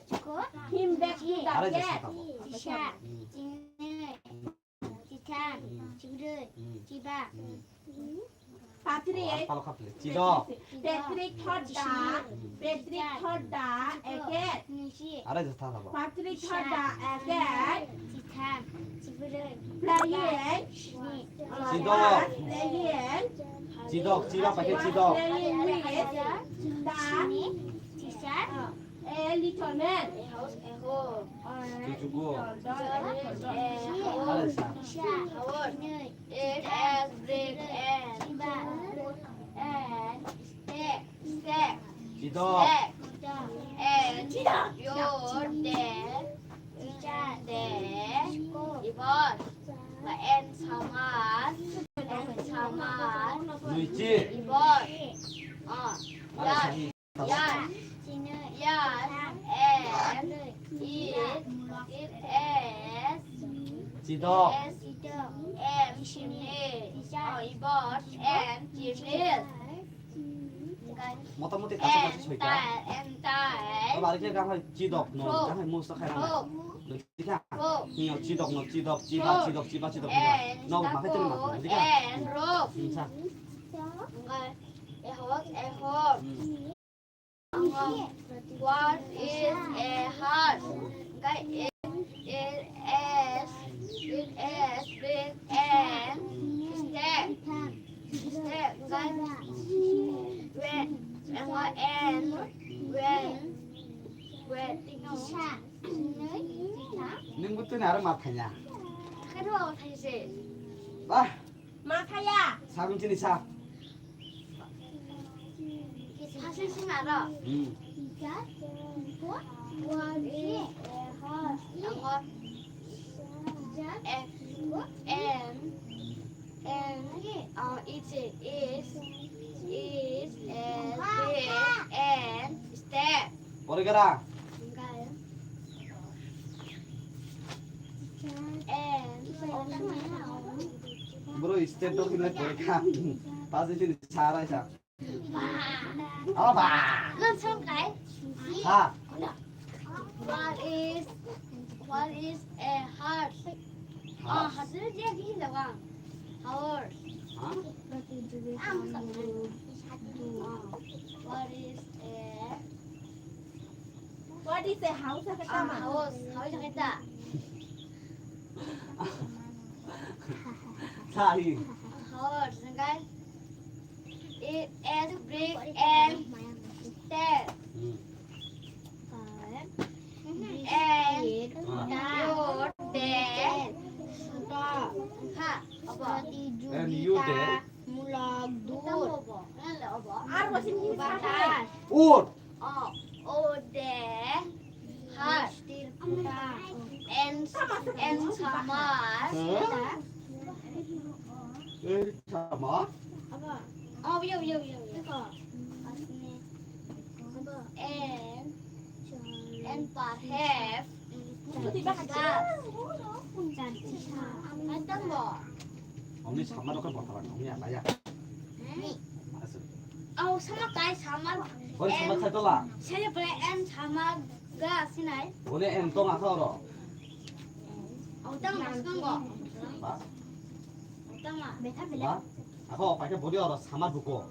Chiko. Him back to the Ada cat. Sata bo. Chisha. Hmm. Chinwi. Chitham, chibrwi, chiba. Patrick, Patrick thought the, Patrick thought the, again. Are jatha thabo. Patrick thought the, again. Chitham, chibrwi, playing, Chidok. Playing, Chidok, chiba pakai chidok. Playing with the, Chisa. A little man. A house, a home. Tujuh gua. Are sa. It has brick and, and step, step, Chidok. Step. And your dad, dad, Ibon. And summer, and summer, Nuichi. Ibon. Ah. Are sa. Yes. Yes. And it, it is. Chidok. And chimney. Oh, ibot. And chimney. Motamoti kacha kacha soita. And tile. Abo arikhe gang hai chidok no, gang hai musa khai rang. Dikha. Ni chidok no, chidok, chiba, chidok, chiba, chidok. No, ma khai tene ma. Dikha. And rope. Sa. A horse, a horse. What is a horse? It, it is, it is big and step, step, when, and when, when, Nung butu ni aro ma thanya. Bah. Ma thaya. Sabun chini sa. Sasi sima ro. Hmm. What is a horse? A horse. F, M, M, uh, it's a, is, is a big and step. Pore gara. Bro, step dok hinai pore kha. Pas ini sara sa. Apa? Langsung kai. Ha. What is, what is a horse? Horse. Ah, horse dia gini doang. Horse. Ha? Am sama. What is a What is a house? Ah, house. House kita. Sahi. House, kan? It is brick and steel. Hmm. And your dad. Ha, apa? And your dad. Mulak dur. Batas. Wood. Oh, oh, the heart. And, and summer. Huh? And summer? Oh, yo, yo, yo, yo. And, and perhaps. Omni sama dokar botara, omni apa ya? Mana sih? Oh, sama kai sama. Oi, sama saya tola. Saya boleh en sama Ga sinai. Bole en tong akha oro. Ang tang mas kang go. Ba? Ang tang ma. Ba? Akha o paikhe bodi oro samar buko.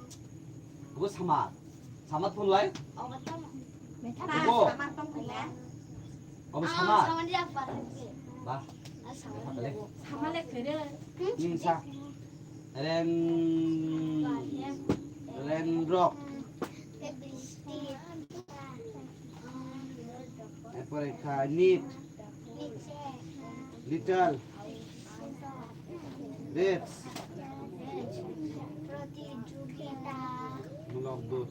Buko samar. Samar phun lai? Ang tang ma. Buko. Samar tong phun lai. Obo samar. Samar dia pa. Ba? Samar dia. Samar le khere. Ning sa. Ren, ren rok. Erpore kha nit, little, reds, mulok dud.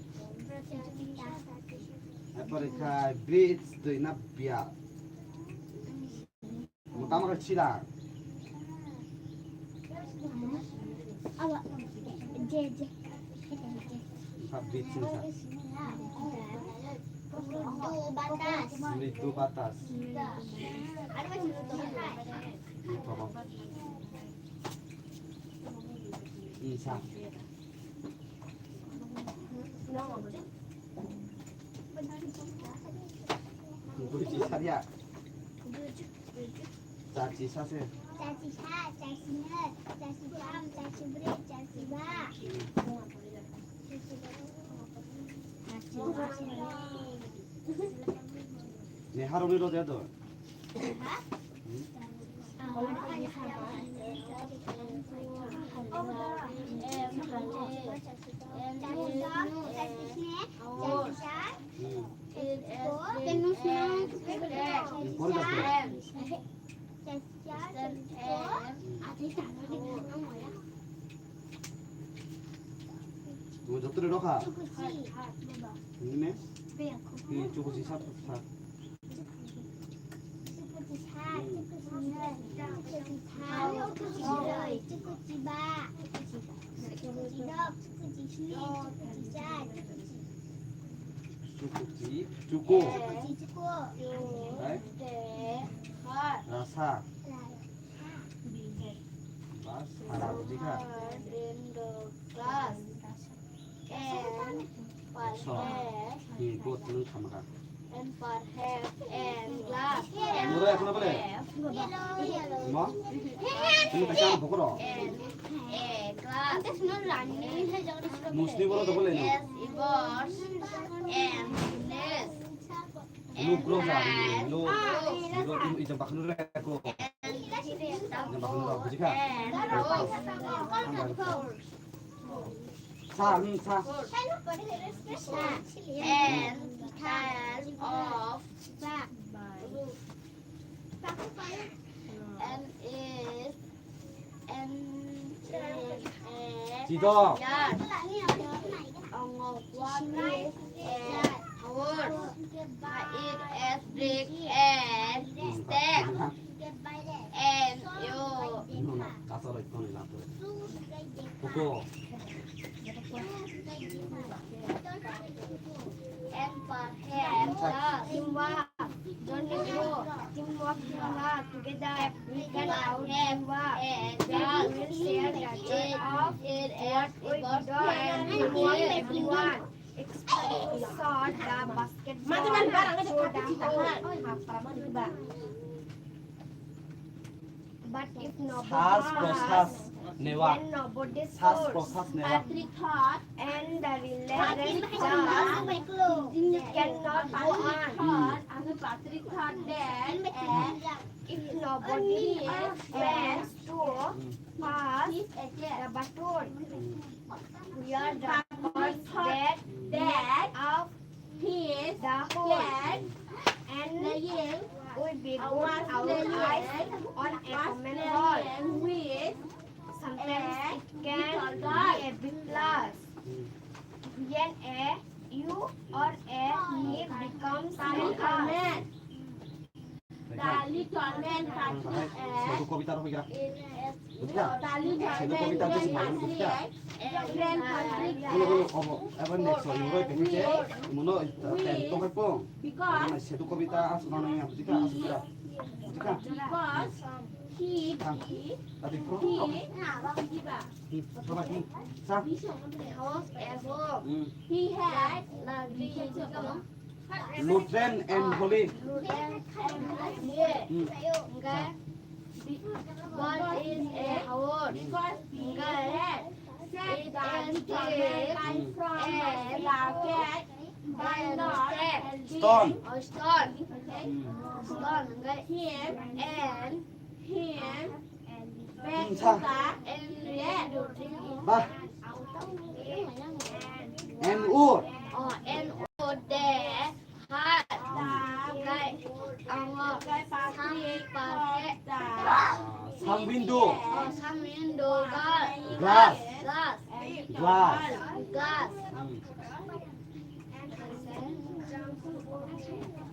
Erpore kha bridge, dui na biya. Mo tamo khe chila. Awa. Je, je. Kha bridge sing sa. Dudu batas. Mridu batas. Ito. Insa. Buji saria. Chachi sase. Chachi sa, chachi nai, chachi tham, chachi bri, chachi ba. Ne haroni ro jado. Ha? Hmm? Mo joto ni rokha. Ni me? Ni chukuchi sa sa. Chukuchi, chuku. Hai? Rasa. Bas, hara buji kha. Class. And perhaps, hmm, good, nwng khamkha. And perhaps, and glass. Nwng rw ekhono bole? Mo? Nwng kaisa bokoro? And a glass. Musni boro do bole no? Yes, it was. And this. Look, bro, look. Bro, ito bakno reko. And this. Ito bakno reko, buji kha? And rose. Sa, hmm, sa. And pile of roof. And is, and is a Chidok. Yard. What is a house? It is brick and stone. And you. Kasaroi toni lato. Kuko. And perhaps teamwork. Don't you know? Teamwork, teamwork, together we can out teamwork. We will share the joy of what we do and help everyone. Explain short the basketball. But if nobody has, then nobody scores. And the relay race just cannot go on. If nobody wants to pass the baton, we are the first bat of his the whole, and we begin our eyes on a common goal. Sometimes it can be a big plus. When a you or a me becomes a us. The little man can be a, the little man can be a grand country. Because he, because he, he had lovely Lutheran and Holy. Lutheran and Holy. Hmm. Hingke, God is a house. Hingke, it is built and stone. Oh, stone. Hmm. Stone, hingke, and Him. Him. Ba. N wood. Oh, N wood, the heart. Like, um, some perfect. Some window. Oh, some window. Glass. Glass. Glass. Glass. Hmm.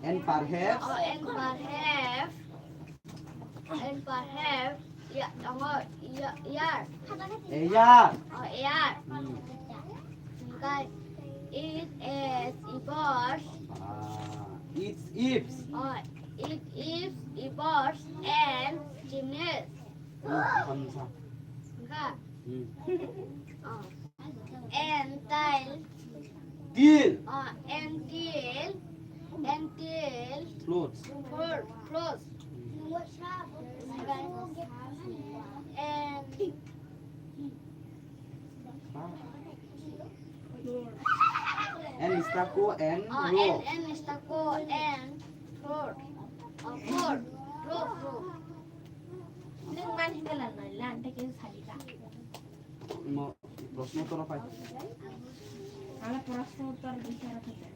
And perhaps. Oh, and perhaps. And perhaps, ya, tongo, ya, yar. A yar. Oh, yar. Hmm. Hingke, it is evolves. Ah, it's ifs. Oh, it is evolves and chimneys. Hmm, bukan, bukan. Hingke, Hmm. Oh. And till. Till. Uh, and till. And till. Clothes. Clothes. Clothes. And And stucco and uh, row. And, and stucco and row. Uh, row. Row, row. Nang man hingga lan, lan, lan, take sadi ka. Mo, proshno uttor pai. Ala proshno uttor bichar hoita.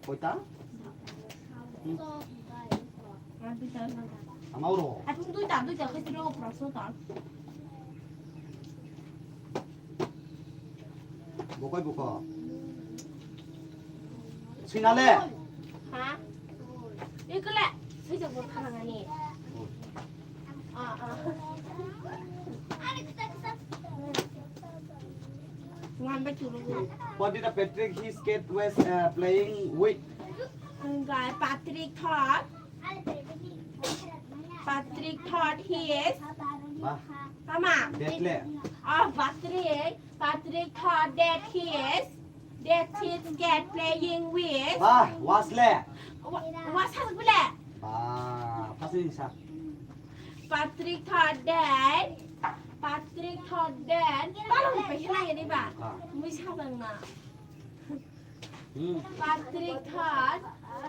Koita? Hmm. Ala duita. Ama uro. Atun duita, duita, khetro proshno uttor. Bokoi boko. Sinale. Ha? Ikle. Sijak bo khanangani. Ah, ah. Wan ba chulu. What did the Patrick his cat was uh, playing with? Guy Patrick thought. Patrick thought he is. Ba. Mama. Detle. Oh, Patrick. Patrick thought that he is, that his cat playing with. Ba, was le. Wa-, was has bule. Ba, pasi sa. Patrick thought that, Patrick thought that. Ba, lo ni pe hina ya ni ba. Ah. Mui sa bang na. Hmm. Patrick thought,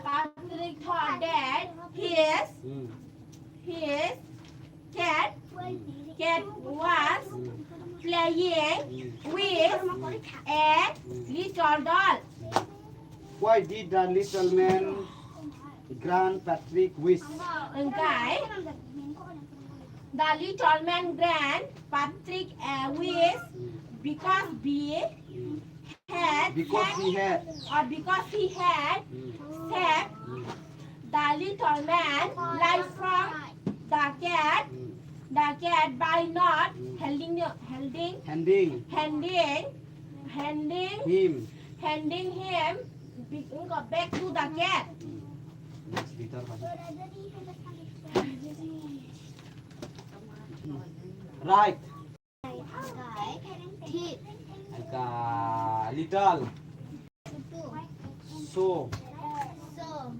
Patrick thought that his, Hmm. his cat, Hmm. cat was Hmm. playing Hmm. with Hmm. a Hmm. little doll. Why did the little man grant Patrick wish? Hingke, the little man grant Patrick a wish Hmm. because be Hmm. had Because he had. Or because he had Hmm. saved Hmm. the little man life from the cat, Hmm. the cat by not Hmm. holding, holding, Handing. handing, handing, Him. handing him be-, back to the cat. Hmm. Next, Peter. Hmm. Right. Thick. Like a little. Chutu. So. So.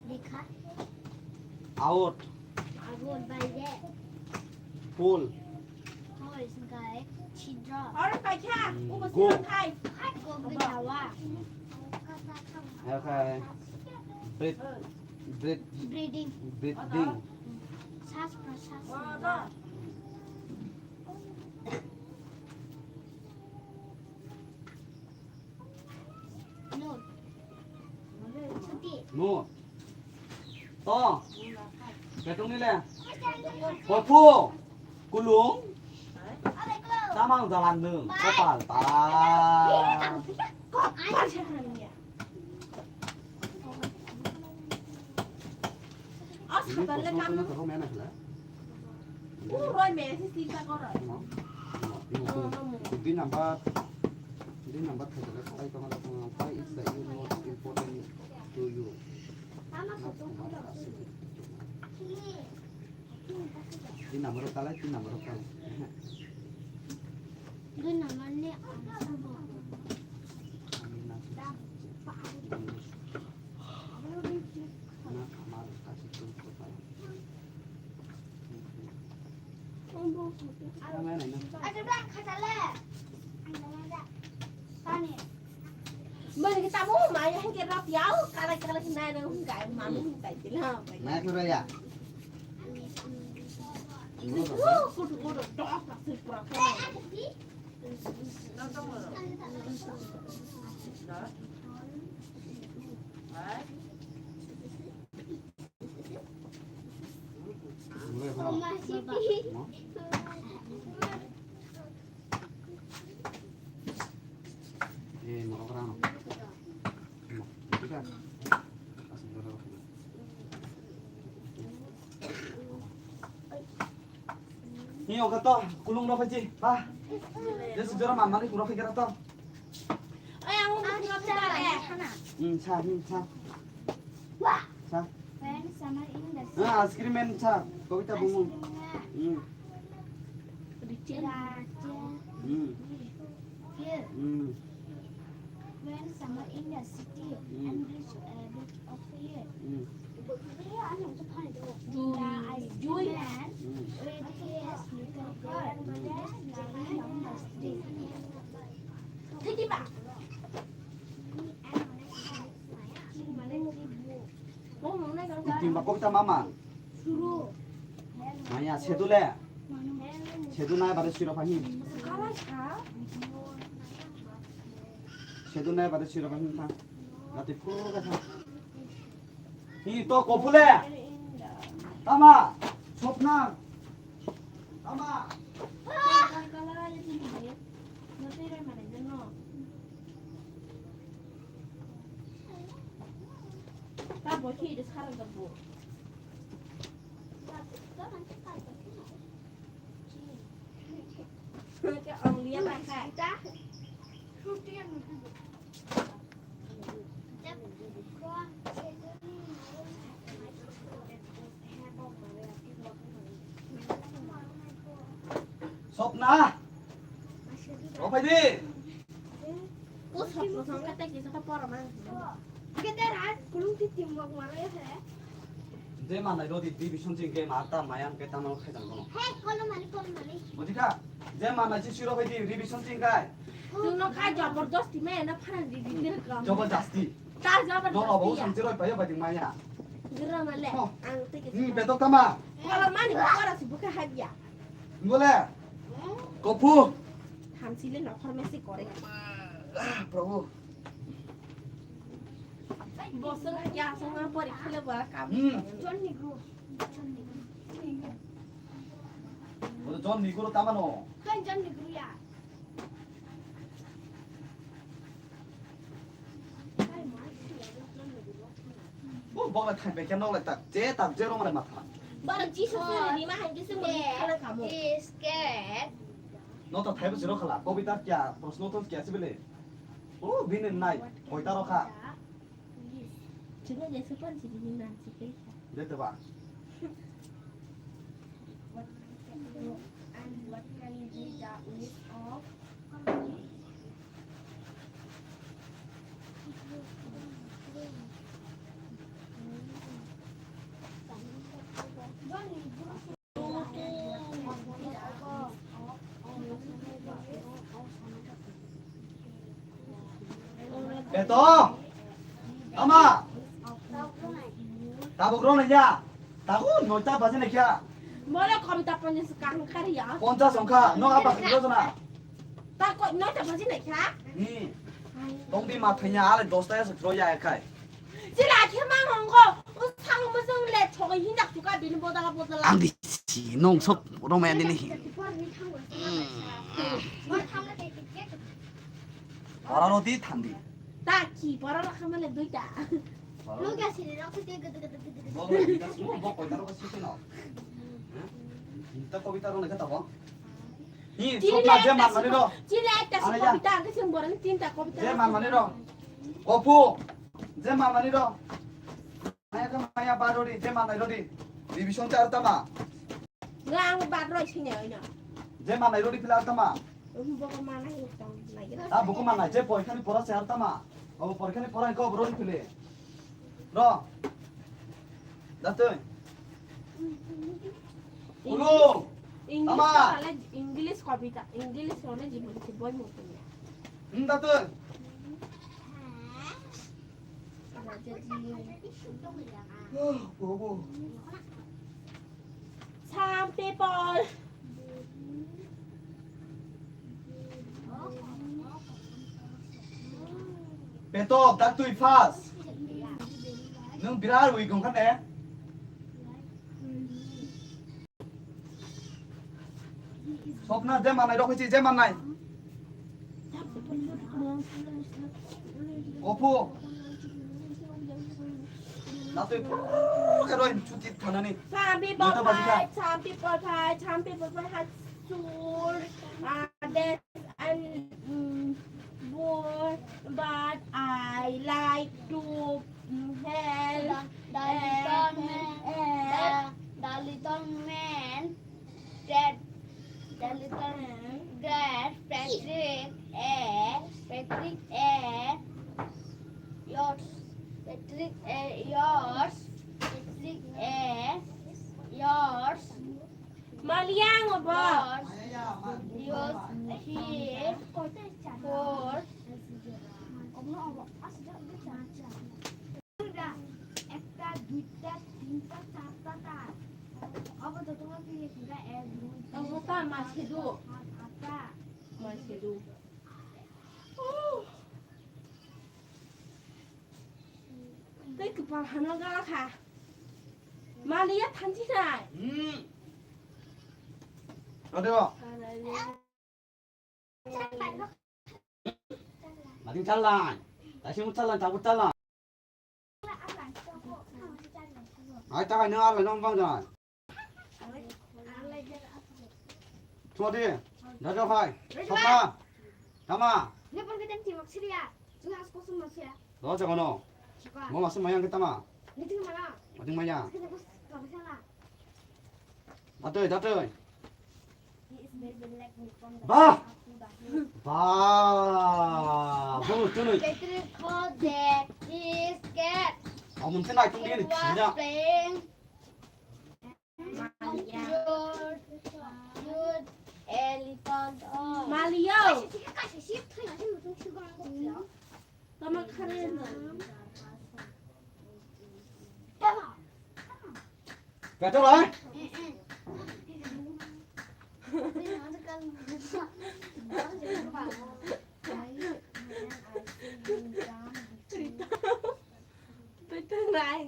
Lekha. Out. Out, baire. Hole. Hole, hingke chidra. Mm, go. Go, go, dawa. Okay. Breathe. Breathe. Breathing. Breathing. Sas prasas. No. Chuti. No. To. Betung ni le. Kopu. Kulung. Tamang jalan nung. Kopal. Ba. Kopal. Ini proshno uttor no thangkha mena khela. Dui number, dui number khaijak lai, why is the issue not important to you? Dui number talai, tin number talai. Dui number ni answer bo. Mani kita mau main yang kira piau, kalau kalau kita ada hingga malu hingga itu lah. Naik dulu ya. Kudu kudu dok pasti pura. Ni oka to kulung ro phaji ba. Jesu jora mamani kuro phikira to. Oy, ang mo bukung ro phikira de. Hmm, sa, hmm, sa. Sa. When summer in the Ah, ice cream man sa. Kobita bungu. Hmm. Richard. Hmm. Here. Hmm. When summer in the city Hmm. and reach a bit of here. Hmm. The ice cream man Hmm. with his little girl was lying on the street. Timba kobita mama. Maya sedu le. Sedu nai bare siro pahi. Sedu nai bare siro pahi ta. Gati pura ka ta. Hi to kopule. Tama. Sopna. Tama. Sopna. Opai di. Ko sopna song kata kisa ka pora ma. Kita rat kulung ti tim wak mara ya he. Je manai rodi division ching ke marta mayam ke tamal khai jang kono. He, kono mani, kono mani. Bujikha? Je manai si siro bai di revision ching kai. Tungno khai jabardasti me na phara di di dir kam. Jabardasti. Ta jabardasti. Dolo bo song chiro pai bai di maya. Gira male. Oh. Ang te ke. Hmm, betok tama. Kola mani ko kora si buka habia. Ngole. Kopu. Hamsile nokhor mesi kore. Ah, Prabhu. Bosor ya song pori khale ba kam. Hmm. John Negro. Bodo John Negro tamano. Kan John Negro ya. O bokla thang bai khe nok lai tak je tak je rong rai matha. Bar Jisu suri ni ma hangke se mo khala kamo. Is cat. No to thaibo siro khala. Kobita kya? Proshno to kya sibile? O bini nai. Koita rokha. Chini Jisu pan chini ni man chini. Dete ba. What can you do and what can be the wish of Beto! Ama! Tabuk rona ya! Tagu noita baje na kya? Mole kobita ponchas kaham khari ya. Ponchas ongkha, no apa khiro jona. Ta ko noita baje na kya? Ni. Tongdi ma thanya ale dosta ya sutro ya ekai. Sila khe ma hongo, o salo mo jong le thogo hinda tuka bini bodala bodala. Ang di si nong sok romaya dini hi. Ora roti thandi. Ta ki, bora rok hamale duita. Loga sini rok sini gede gede gede gede. Bo bo kita semua bo koi taro kasi sino. Kita kobita rok naga tabo. Ni sopna je man mani ro. Chile ekta si kobita ang kesing borani tinta kobita. Je man mani ro. Kopu. Je man mani ro. Maya ka maya ba rodi, je man nai rodi. Revision te artama. Nga ang ba roi sini aina. Je man nai rodi pila artama. Boko mana hitam lagi. Ta boko mana je porikhani pora se artama. Abo porikhani pora ko rodi pile. Ro. Datoi. Ulo. English Ama. Kale English kobita, English kale jibon se boi mo kunya. Hmm, datun. Oh, bobo. Some people. Beto, datui fast. Nung birar wi gong kane. Sopna je manai rok hoichi je manai. Opo. Datui puro khe roi chuti thanani. Some people fight, some people fight, some people fight has soul, uh, death and, mm, war, but I like to, mm, help. The, the little man, the, the little man that, the little girl, Patrick, a, Patrick, a, yours, Patrick, a, yours, Patrick, a, yours. Maliang obo. Yours, yours, he, for. একটা, দুইটা, তিনটা, চারটা তার। অবো তো তোমার কি লেখা? এক, দুই, তিন, অবো তা চার, মাসে পাঁচ, দু। ছয়, সাত, আটটা। মাসে দু। Tei kwpal hano gala kha. Maliya thanchi nai. Hmm. Ado. Mading chalai. Tasi mu chalai, tabuk chalai. Ai, takai nang alai nang bang jan. Thuma di. Dajo hai. Sokma. Tama. Lo jaga no. Mo masuk mayang kita ma. Mading mayang. Datoi, datoi. Bah! Bah! Bung tunui. Patrick thought that his cat Amun tenai tung dia ni was thina. Playing on the road with elephant on. Malio. Tama khare na. Betul, eh? Betul, Rai.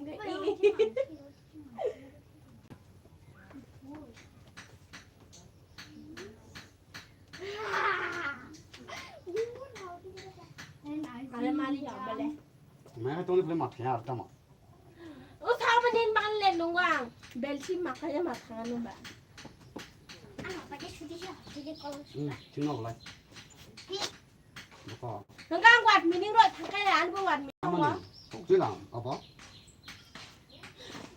Mane mali ya bale. Mane tongni bole mathe ar tamo. O sabani manle nungwang. Belsi makanya mathanga nungba. Ano pakai suti siya, suti kalau. Hmm, tinggal bolai. Boko. Hengkang wat mining roi thangkai ya, anbo wat mining. Amani, kok jilang, apa?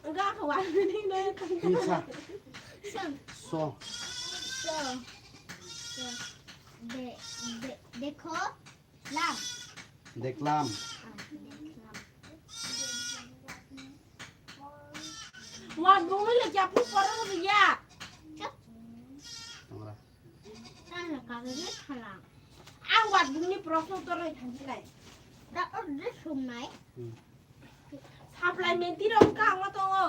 Hengkang wat mining roi thangkai. Hinsa. So. So. So. De, de, dekho. Lam. Deklam. Ah, deklam. Wat bungni le japri porong ya. Tangra. Ang le kagwi thala. Ang wat bungni proshno toroi thanjilai. Da o de sumnai. Hmm. Supplementary rok kha ang tongo.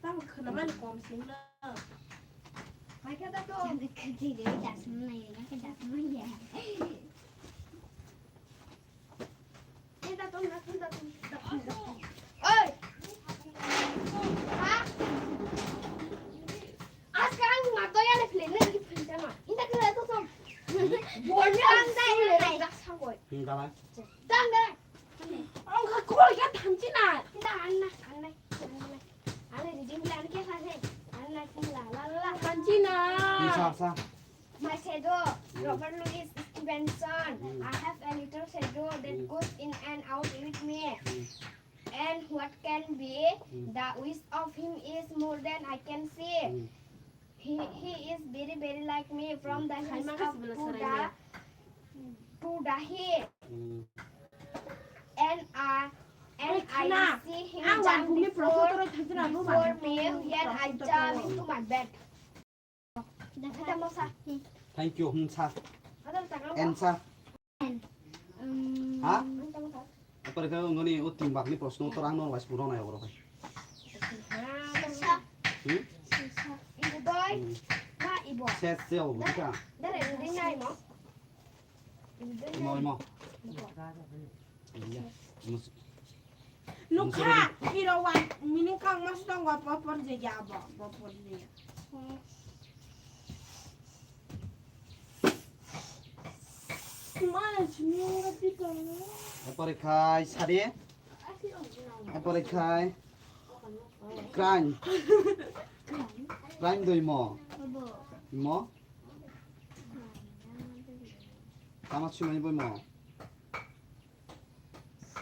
Tamo khwnaman kom singno. Mai khe da to. Ang khe khwtwi de da sumnai, ya khe da sumnai ya. Oi! Ha? Aska ang ma toya le philai nang ki philai jama. Inta khe to som. Bol ni ang dai le dak sa boi. Hmm, dalai. Dang dai. Ang kha kol ya thanchi na. Inta ang na, ang na, ang na. Ang na rijing le ang khe sa se. Ang na ki la la la. Thanchi na. Hmm, sa, sa. My shadow, Robert Louis Stevenson. I have a little shadow that goes in and out with me. And what can be, the width of him is more than I can see. He, he is very, very like me from the head up to the, to the head. And I, And I see him jump before, before me, yet I jump into my bed. Thank you, hmm, sa. And sa. Ha? Apar khe ngoni o tin bakni proshno uttor ang no wais puro nai oro khai. Hmm? Hmm. Ses se o buka. Imo, imo. Nukha, iro wa, mini kang mas tong wa popor je ya bo, popor je ya. Mana chini nga ti kang. Apar khai sari. Apar khai. Crime. Crime doi mo. Mo. Tama chimani boi mo.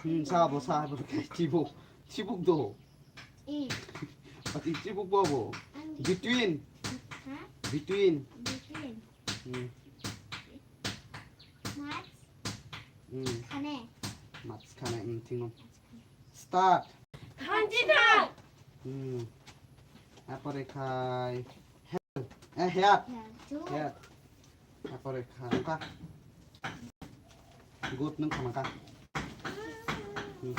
Hmm, sa bo, sa bo, chibuk, chibuk do. I. Ati chibuk bo bo. Ang. Between. Ha? Between. Between. Hmm. Mats. Hmm. Khane. Mats khane, hmm, thingno. Start. Khanjina. Hmm. Apore khai. Eh, head. Head. Apore kha, nung kha. Good, nung kha, nung kha. Hmm.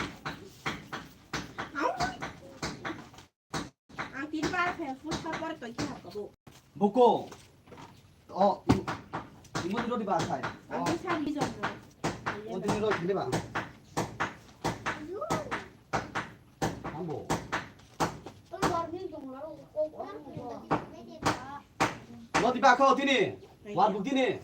Ang tin bar khe, food ka por to ki hap ka bo. Buko. Oh, imo di roti ba sai. Ang tin sa di jom. Oh, di roti ba. Ambo. Lo di ba kho tini. War buk tini.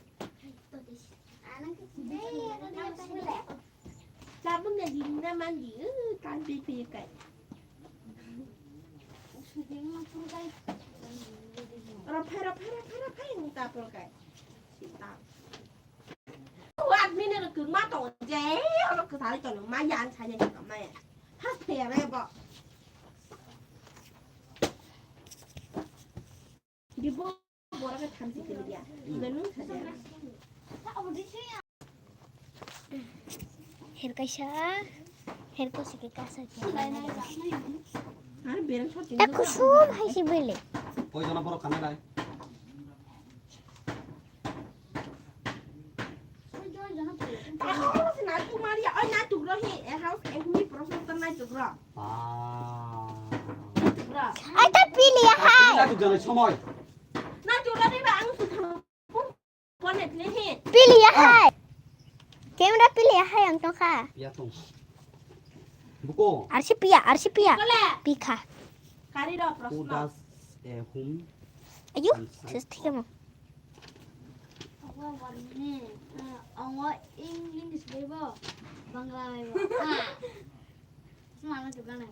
Tabuk na di na man di, kan pi pi kai. Ro phe, ro phe, ro phe, ro phe, ni ta por kai. Si ta. Wat mine ro kung ma to je, ro kung sari to ma yan sa ne ka ma ya. Has phe ya re bo. Di bo bora ka tham si kili ya. Nanu sa ya. Her kaisa, her ko sike kasa ke. Ar berang sa. Ta kusum hai si bele. Koi jona borok khana nai? Takhoro se naituk maliya, oi naituk ro hi, e house, e humi proshno ta naituk ro. Ah. Naituk ro. Ai ta pili ya hai. Naituk jana somoi. Naituk ro ni ba ang su thang. Phone ni hi. Pili ya hai. Camera pili ya hai ang tongkha. Ya tong. Buko. Arsi piya, arsi piya. Kole. Pikha. Kari ro proshno. Who does a home? Ayu, and side ses thik mo. Ogo warmine, eh, ogo English bebo, Bangla bebo. Ah. Semana juga nai.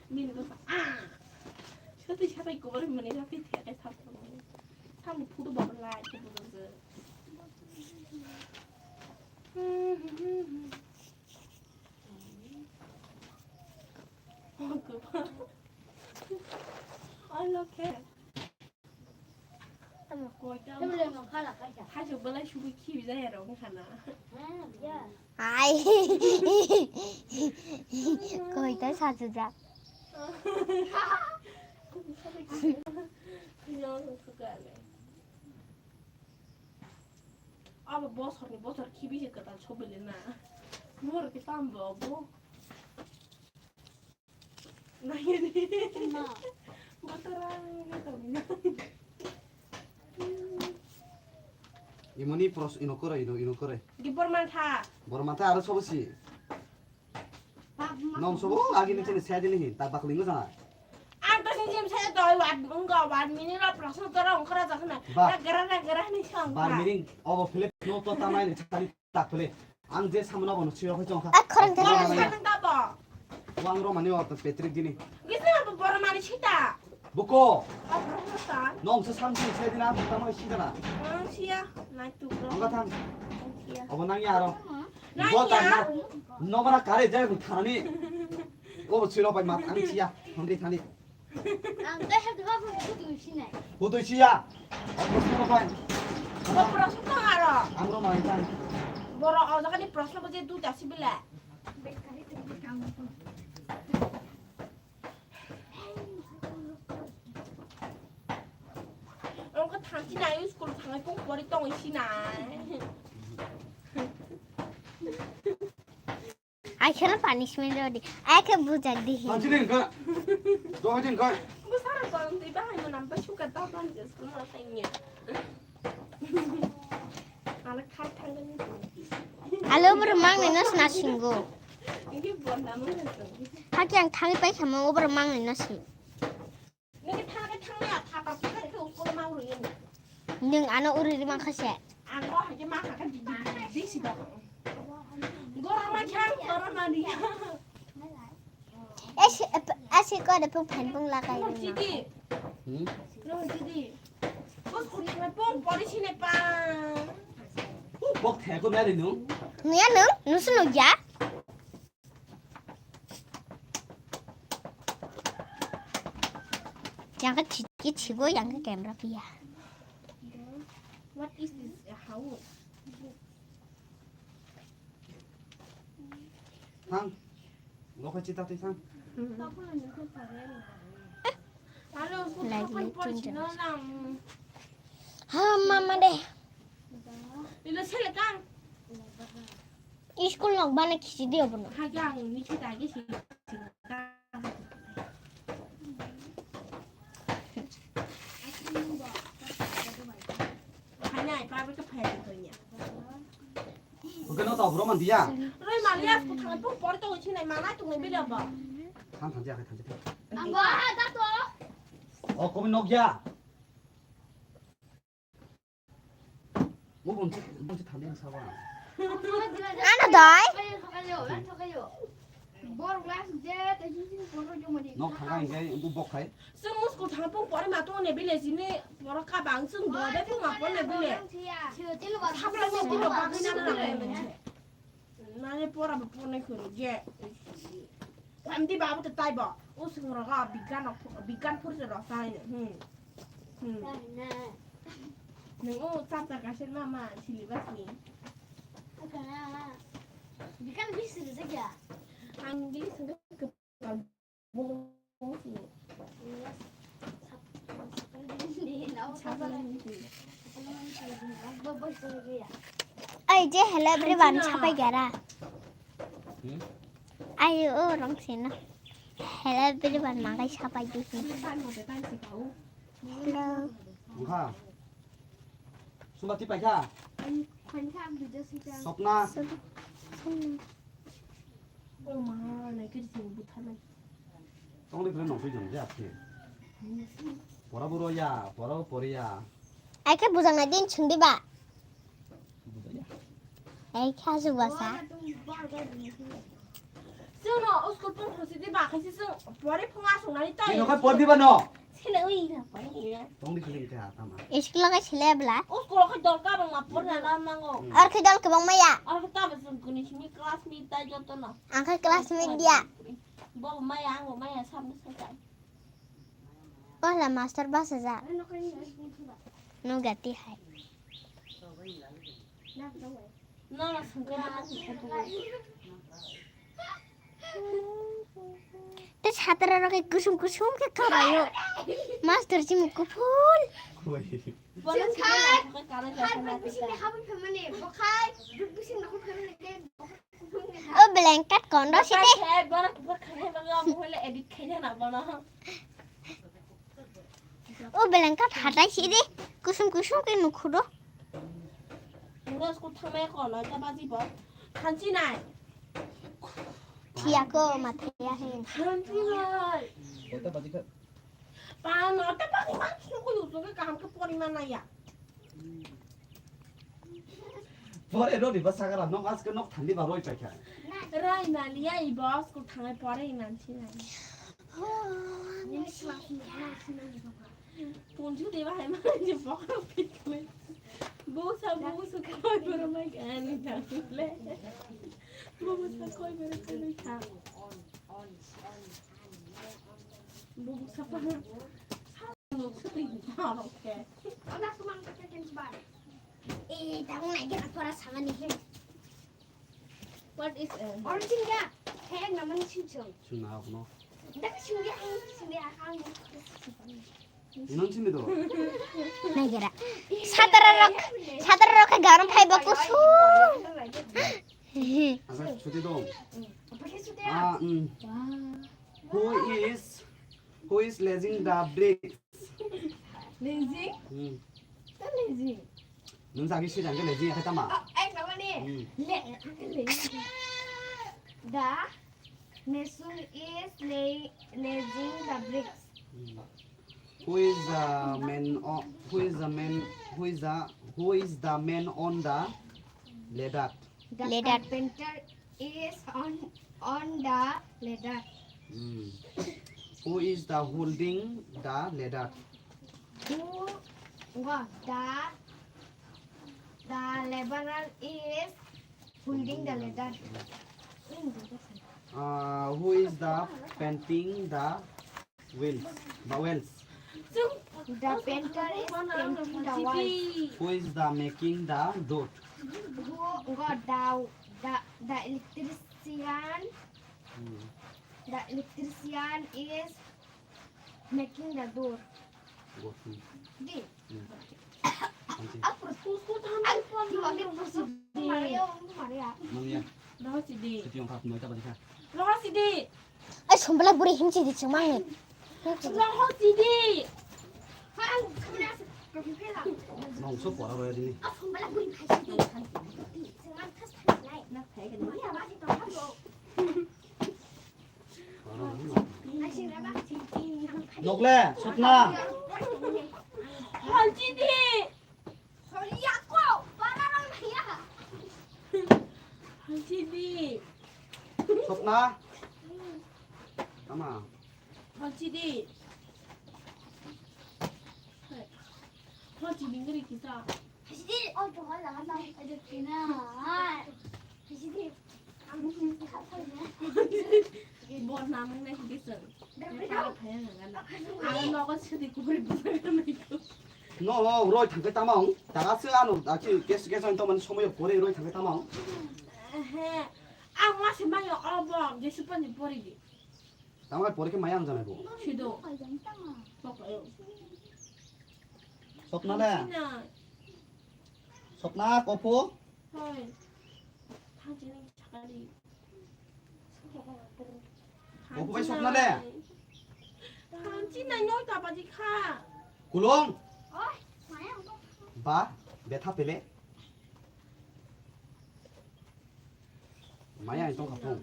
Min ko sa, ah. Sati sati ko bor mane sati theke thap. Tham photo bor lai ko bor. Oh, look at. Tamo. Tamo le no khala kaisa. Hajo belai subu khibi jaya rok wngkha na. Hmm, ya. Ai. Koi ta sajuja. Abo bosor ni bosor khibi se kwtal sobele na. Mor ke tambo bo. Nangini. Ma. Botorang ni tongna. Imoni pros ino kore, ino, ino kore. Di bor mantha. Bor mantha aro sobo si. Bab ma. Nom sobo agi ni chini saya dini hin, tak bakling ko sana. Ang to sing sim saya to wat munggo wat mini lo proshno to rong kora jakna. Ba. Na gara na gara ni song. Bar miring obo philip no to tamai ni chani. Tak pele, ang je samano bono siro khe chongkha. A khorang tela. Ang sakang tabo. Wang romani o to Patrick dini. Gisi na bo boro mani sita. Buko. Abro ta. Nong se samsi se dina, tamo sita na. Ang siya, nai tu bro. Ang ka thang. Ang siya. Obo nang ya ro. Nang ya. Bo ta na. No mana kare jai bu thani. Obo siro pai mat ang siya. Thandi thani. Ang tei hep dua pun itu tuh sini. Hutui siya. Proshno pai. Bo proshno tong aro. Amro mai tan. Boro o jaga ni proshno bo je duita si bile. Ongkha thangchi nai school thangai kung pori tongwi sinai. Ai kheno punishment rodi. Ai khe bujak di hin. Thangchi ni kha. Dohai din kha. Bo sara tong tei bahai mo nam pa suka ta ban je school ma tainya. Ala khai thangani. Alo bro mang ni nos na singo. Ingi bon nam mo. Haki ang thangwi pai khamo bro mang ni nos. Nini thangwi thangwi a thapa khe khe uskul ma uri ni. Nwng ano uri ri mang kha se. Ang bo hai khe ma kha khe di di di si do. Gorok ma khe ang gorok ma ni. Ese ese ko de pung phan pung lakai. Chidi. Hmm? Ro chidi. Bos kuni ma pung pori sine pa. Bok the ko nari nu. Nuya nu, nusu nuya. Yang ke chi-, ke chigo yang ke camera pia. What is this? A house? Thang. Lokha chita twi thang. Lagi tunjang. Ha, mama deh. Ilo selekang. School nok bana kisi dia bono. Haga ang ni chita ge si. Hai nai pa ba ka phai to nya. Oke no to bro man dia. Roi malias ko thang pung por to chi nai mana tu ngai bila ba. Thang thang dia thang dia. Ang ba ha da to. O komi nok ya. Bo bonsi bonsi thangdi ang sabo. Ano doi? Nok thangka hingke bo bok khai. Sung muskul thang pung pore ma tong ne bile sini poro kabang sung doi de pung ma pon ne bile. Thapla ne tilo bagwi na na na. Mane pora bo pornai khoro je. Samdi babu to tai bo. O sung rogo bigan rok, bigan phurse rok sai ne. Hmm. Hmm. Nung o chapter kaset ma ma syllabus ni. Bigan bisi rijak ya. Ang English hingke kepal bung si. Ai je hello everyone sapai gara. Hmm? Ai o rong sina. Hello everyone magai sapai di. Hello. Wngkha. Sumba twi paikha. Sopna. Sopna. O ma, nai kiri sini butharnai. Tongri kiri nongtwi jong ja khe. Pora buro ya, pora pori ya. Ai khe bujang nai din chwng di ba. Buja ya. Ai khe asuk basa. Chwngno o school pung thangsi di ba khaisi chwng pori phung asuk nani tai. Nino khe pori di ba no? Sile ui na pori ya. Tongri kiri khe atama. School khe sile bla. O school khe dol kabang ma pori na nango. Hmm. Ar khe dol kabang maya. Ar khe tabo chwng kuni simi classmate tai joto no. Ang khe classmate dia. Bo maya, ang bo maya, samno sajak. Ohla master basa ja. Nuga tihai. Nono sungkhe. Te satra rok kusum kusum khe kabayo. Master si muk kuphul. Bono sini khai. Khai bwsini habwi phaimani, bo khai bwsini nokol phaimani. O blanket kondo sidi. Bono kuphur khanai bagwi omo hole edit khaina na bono. O blanket hatai sidi. Kusum kusum khe nukhudo. Mura school thangnai kono ta baji bo. Thanchi nai. Thiyako mathaya he. Thanchi nai. Kota baji kha? Pa nota pa ni ma sung ko yusu ke kaham ke pori ma na ya. Pore rodi ba sagara nok aske nok thandi ba roi paikha. Rai ma liya i boss ko thangai pore i man si na. Ni class ni na si na ni papa. Punju de ba hai ma je bokro pikle. Bo sa bo su ko boro mai ka ni ta le. Bo sa ko boro ko ni ta. Bo sa pa. What is, uh, origin ya? Hek namani simsong. Sung na hok no. Dak sung dia ang sung dia ang. Inon sini to. Nai jera. Satara rok, satara rok ke garam phai bak ko su. Asa chuti to. Ah, mm. Who is, who is raising the bricks? Lazy? Hmm. Lazy. Nung sagi si jang ke lazy ya kata ma? Oh, eh, nama ni? Hmm. Le, lazy. The mason is lay, laying the bricks. Hmm. Who is the man o-, who is the man, who is the, who is the man on the ladder? The Ladder. Carpenter is on, on the ladder. Hmm. Who is the holding the ladder? Who, what, the, the laborer is holding the ladder. Uh, who is the painting the wheels? The wheels. The painter is painting the walls. Who is the making the door? Who, what, the, the, the electrician, Hmm. the electrician is making the door. Good. Hmm. Di. Hmm. Thank you. Apa tu tu tahan tu pun. Di wajib tu si. Maria, Maria. Maria. Dah si di. Siti yang kat mereka balik ha. Dah si di. Ai, sombala buri himchi di chumang ni. Himchi di. Dah si di. Nong so pora roya dini. Ah, sombala buri khai si di. Chumang khas khas lai. Na khai ka ni. Maria, wajib tu. Nokle, Sotna. Halchidi. Halchidi. Sotna. Tama. Halchidi. Halchidi ngari kita. Halchidi. Oh, tuh lah, ada kena. Halchidi. Bo namung nai hidi sir. Para phaya nang gana. Ang nogo sidi kubri busa gana ko. No, roi thangke tamang. Daga se ano daki kes kes ang to man somoy pore roi thangke tamang. He. Ang ma se mayo obo je supani pore di. Tamang pore ke maya ang janai bo. Sido. Pok ayo. Sopna le. Sina. Sopna kopo. Hoi. Thangchini sakali. Kopo bai sopna le. Thangchini noi ta baji kha. Kulung. Ba, betha pele. Maya ang tong kha phung.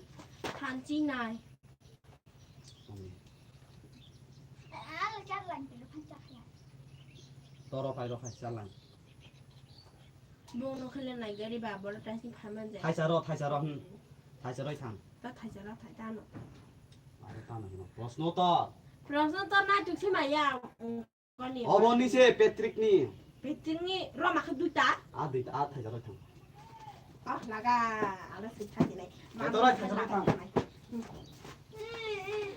Thangchinai. Toro phai rok hai chalang. Bo no khele nai gari ba bolo taising phai man jai. Thaisa ro, thaisa ro, hmm. Thaisa roi thang. Ta thaisa ro thai ta no. Are ta no hino. Proshno to. Proshno to nai tuk se maya. Koni? Obo ni se Patrick ni. Patrick ni roma khe duita? A duita, a thaisa roi thang. Oh, laga, ala sing thang ni. Thaisa roi, thaisa roi thang.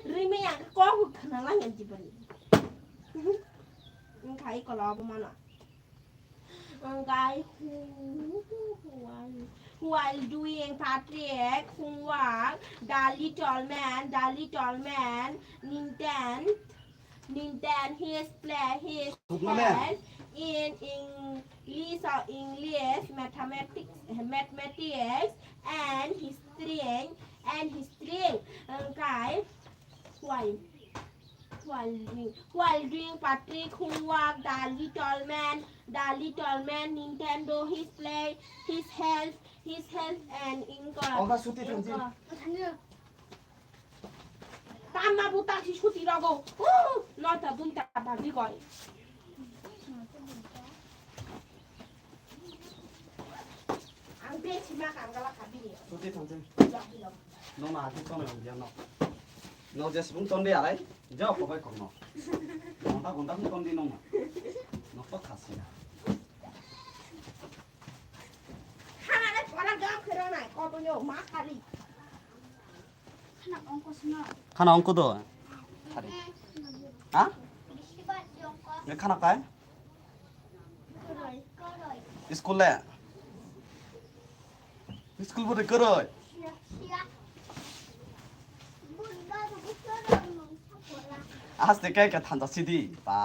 Rimi yang ko khna lang yang jibani. Engkai ko lo bo mano. Engkai hu-, hu-, while, while doing Patrick homework, the little man, the little man, Nintendo, Nintendo, his play, his Good morning. Play in English or English, mathematics, mathematics, and history, and history. Engkai, while, while doing, while doing Patrick homework, the little man, the little man Nintendo, his play, his health, his health, and income. Oka suti thangsi. Income. Tama buta si suti rogo. Uh, nota dunta bagi koi. Ang be sima kang gala khabini. Suti thangsi. Jok bilong. No ma ati kono yang dia no. No jesbung ton de alai. Jok ko bai kono. Gonta gonta bung ton di no ma. No to khasi. Khana le pora gam khero nai ko to yo ma khali. Khana ongko do. Ha? Nge khana kai? School le? School bo de koroi. Aste kai ka thansa sidi. Ba.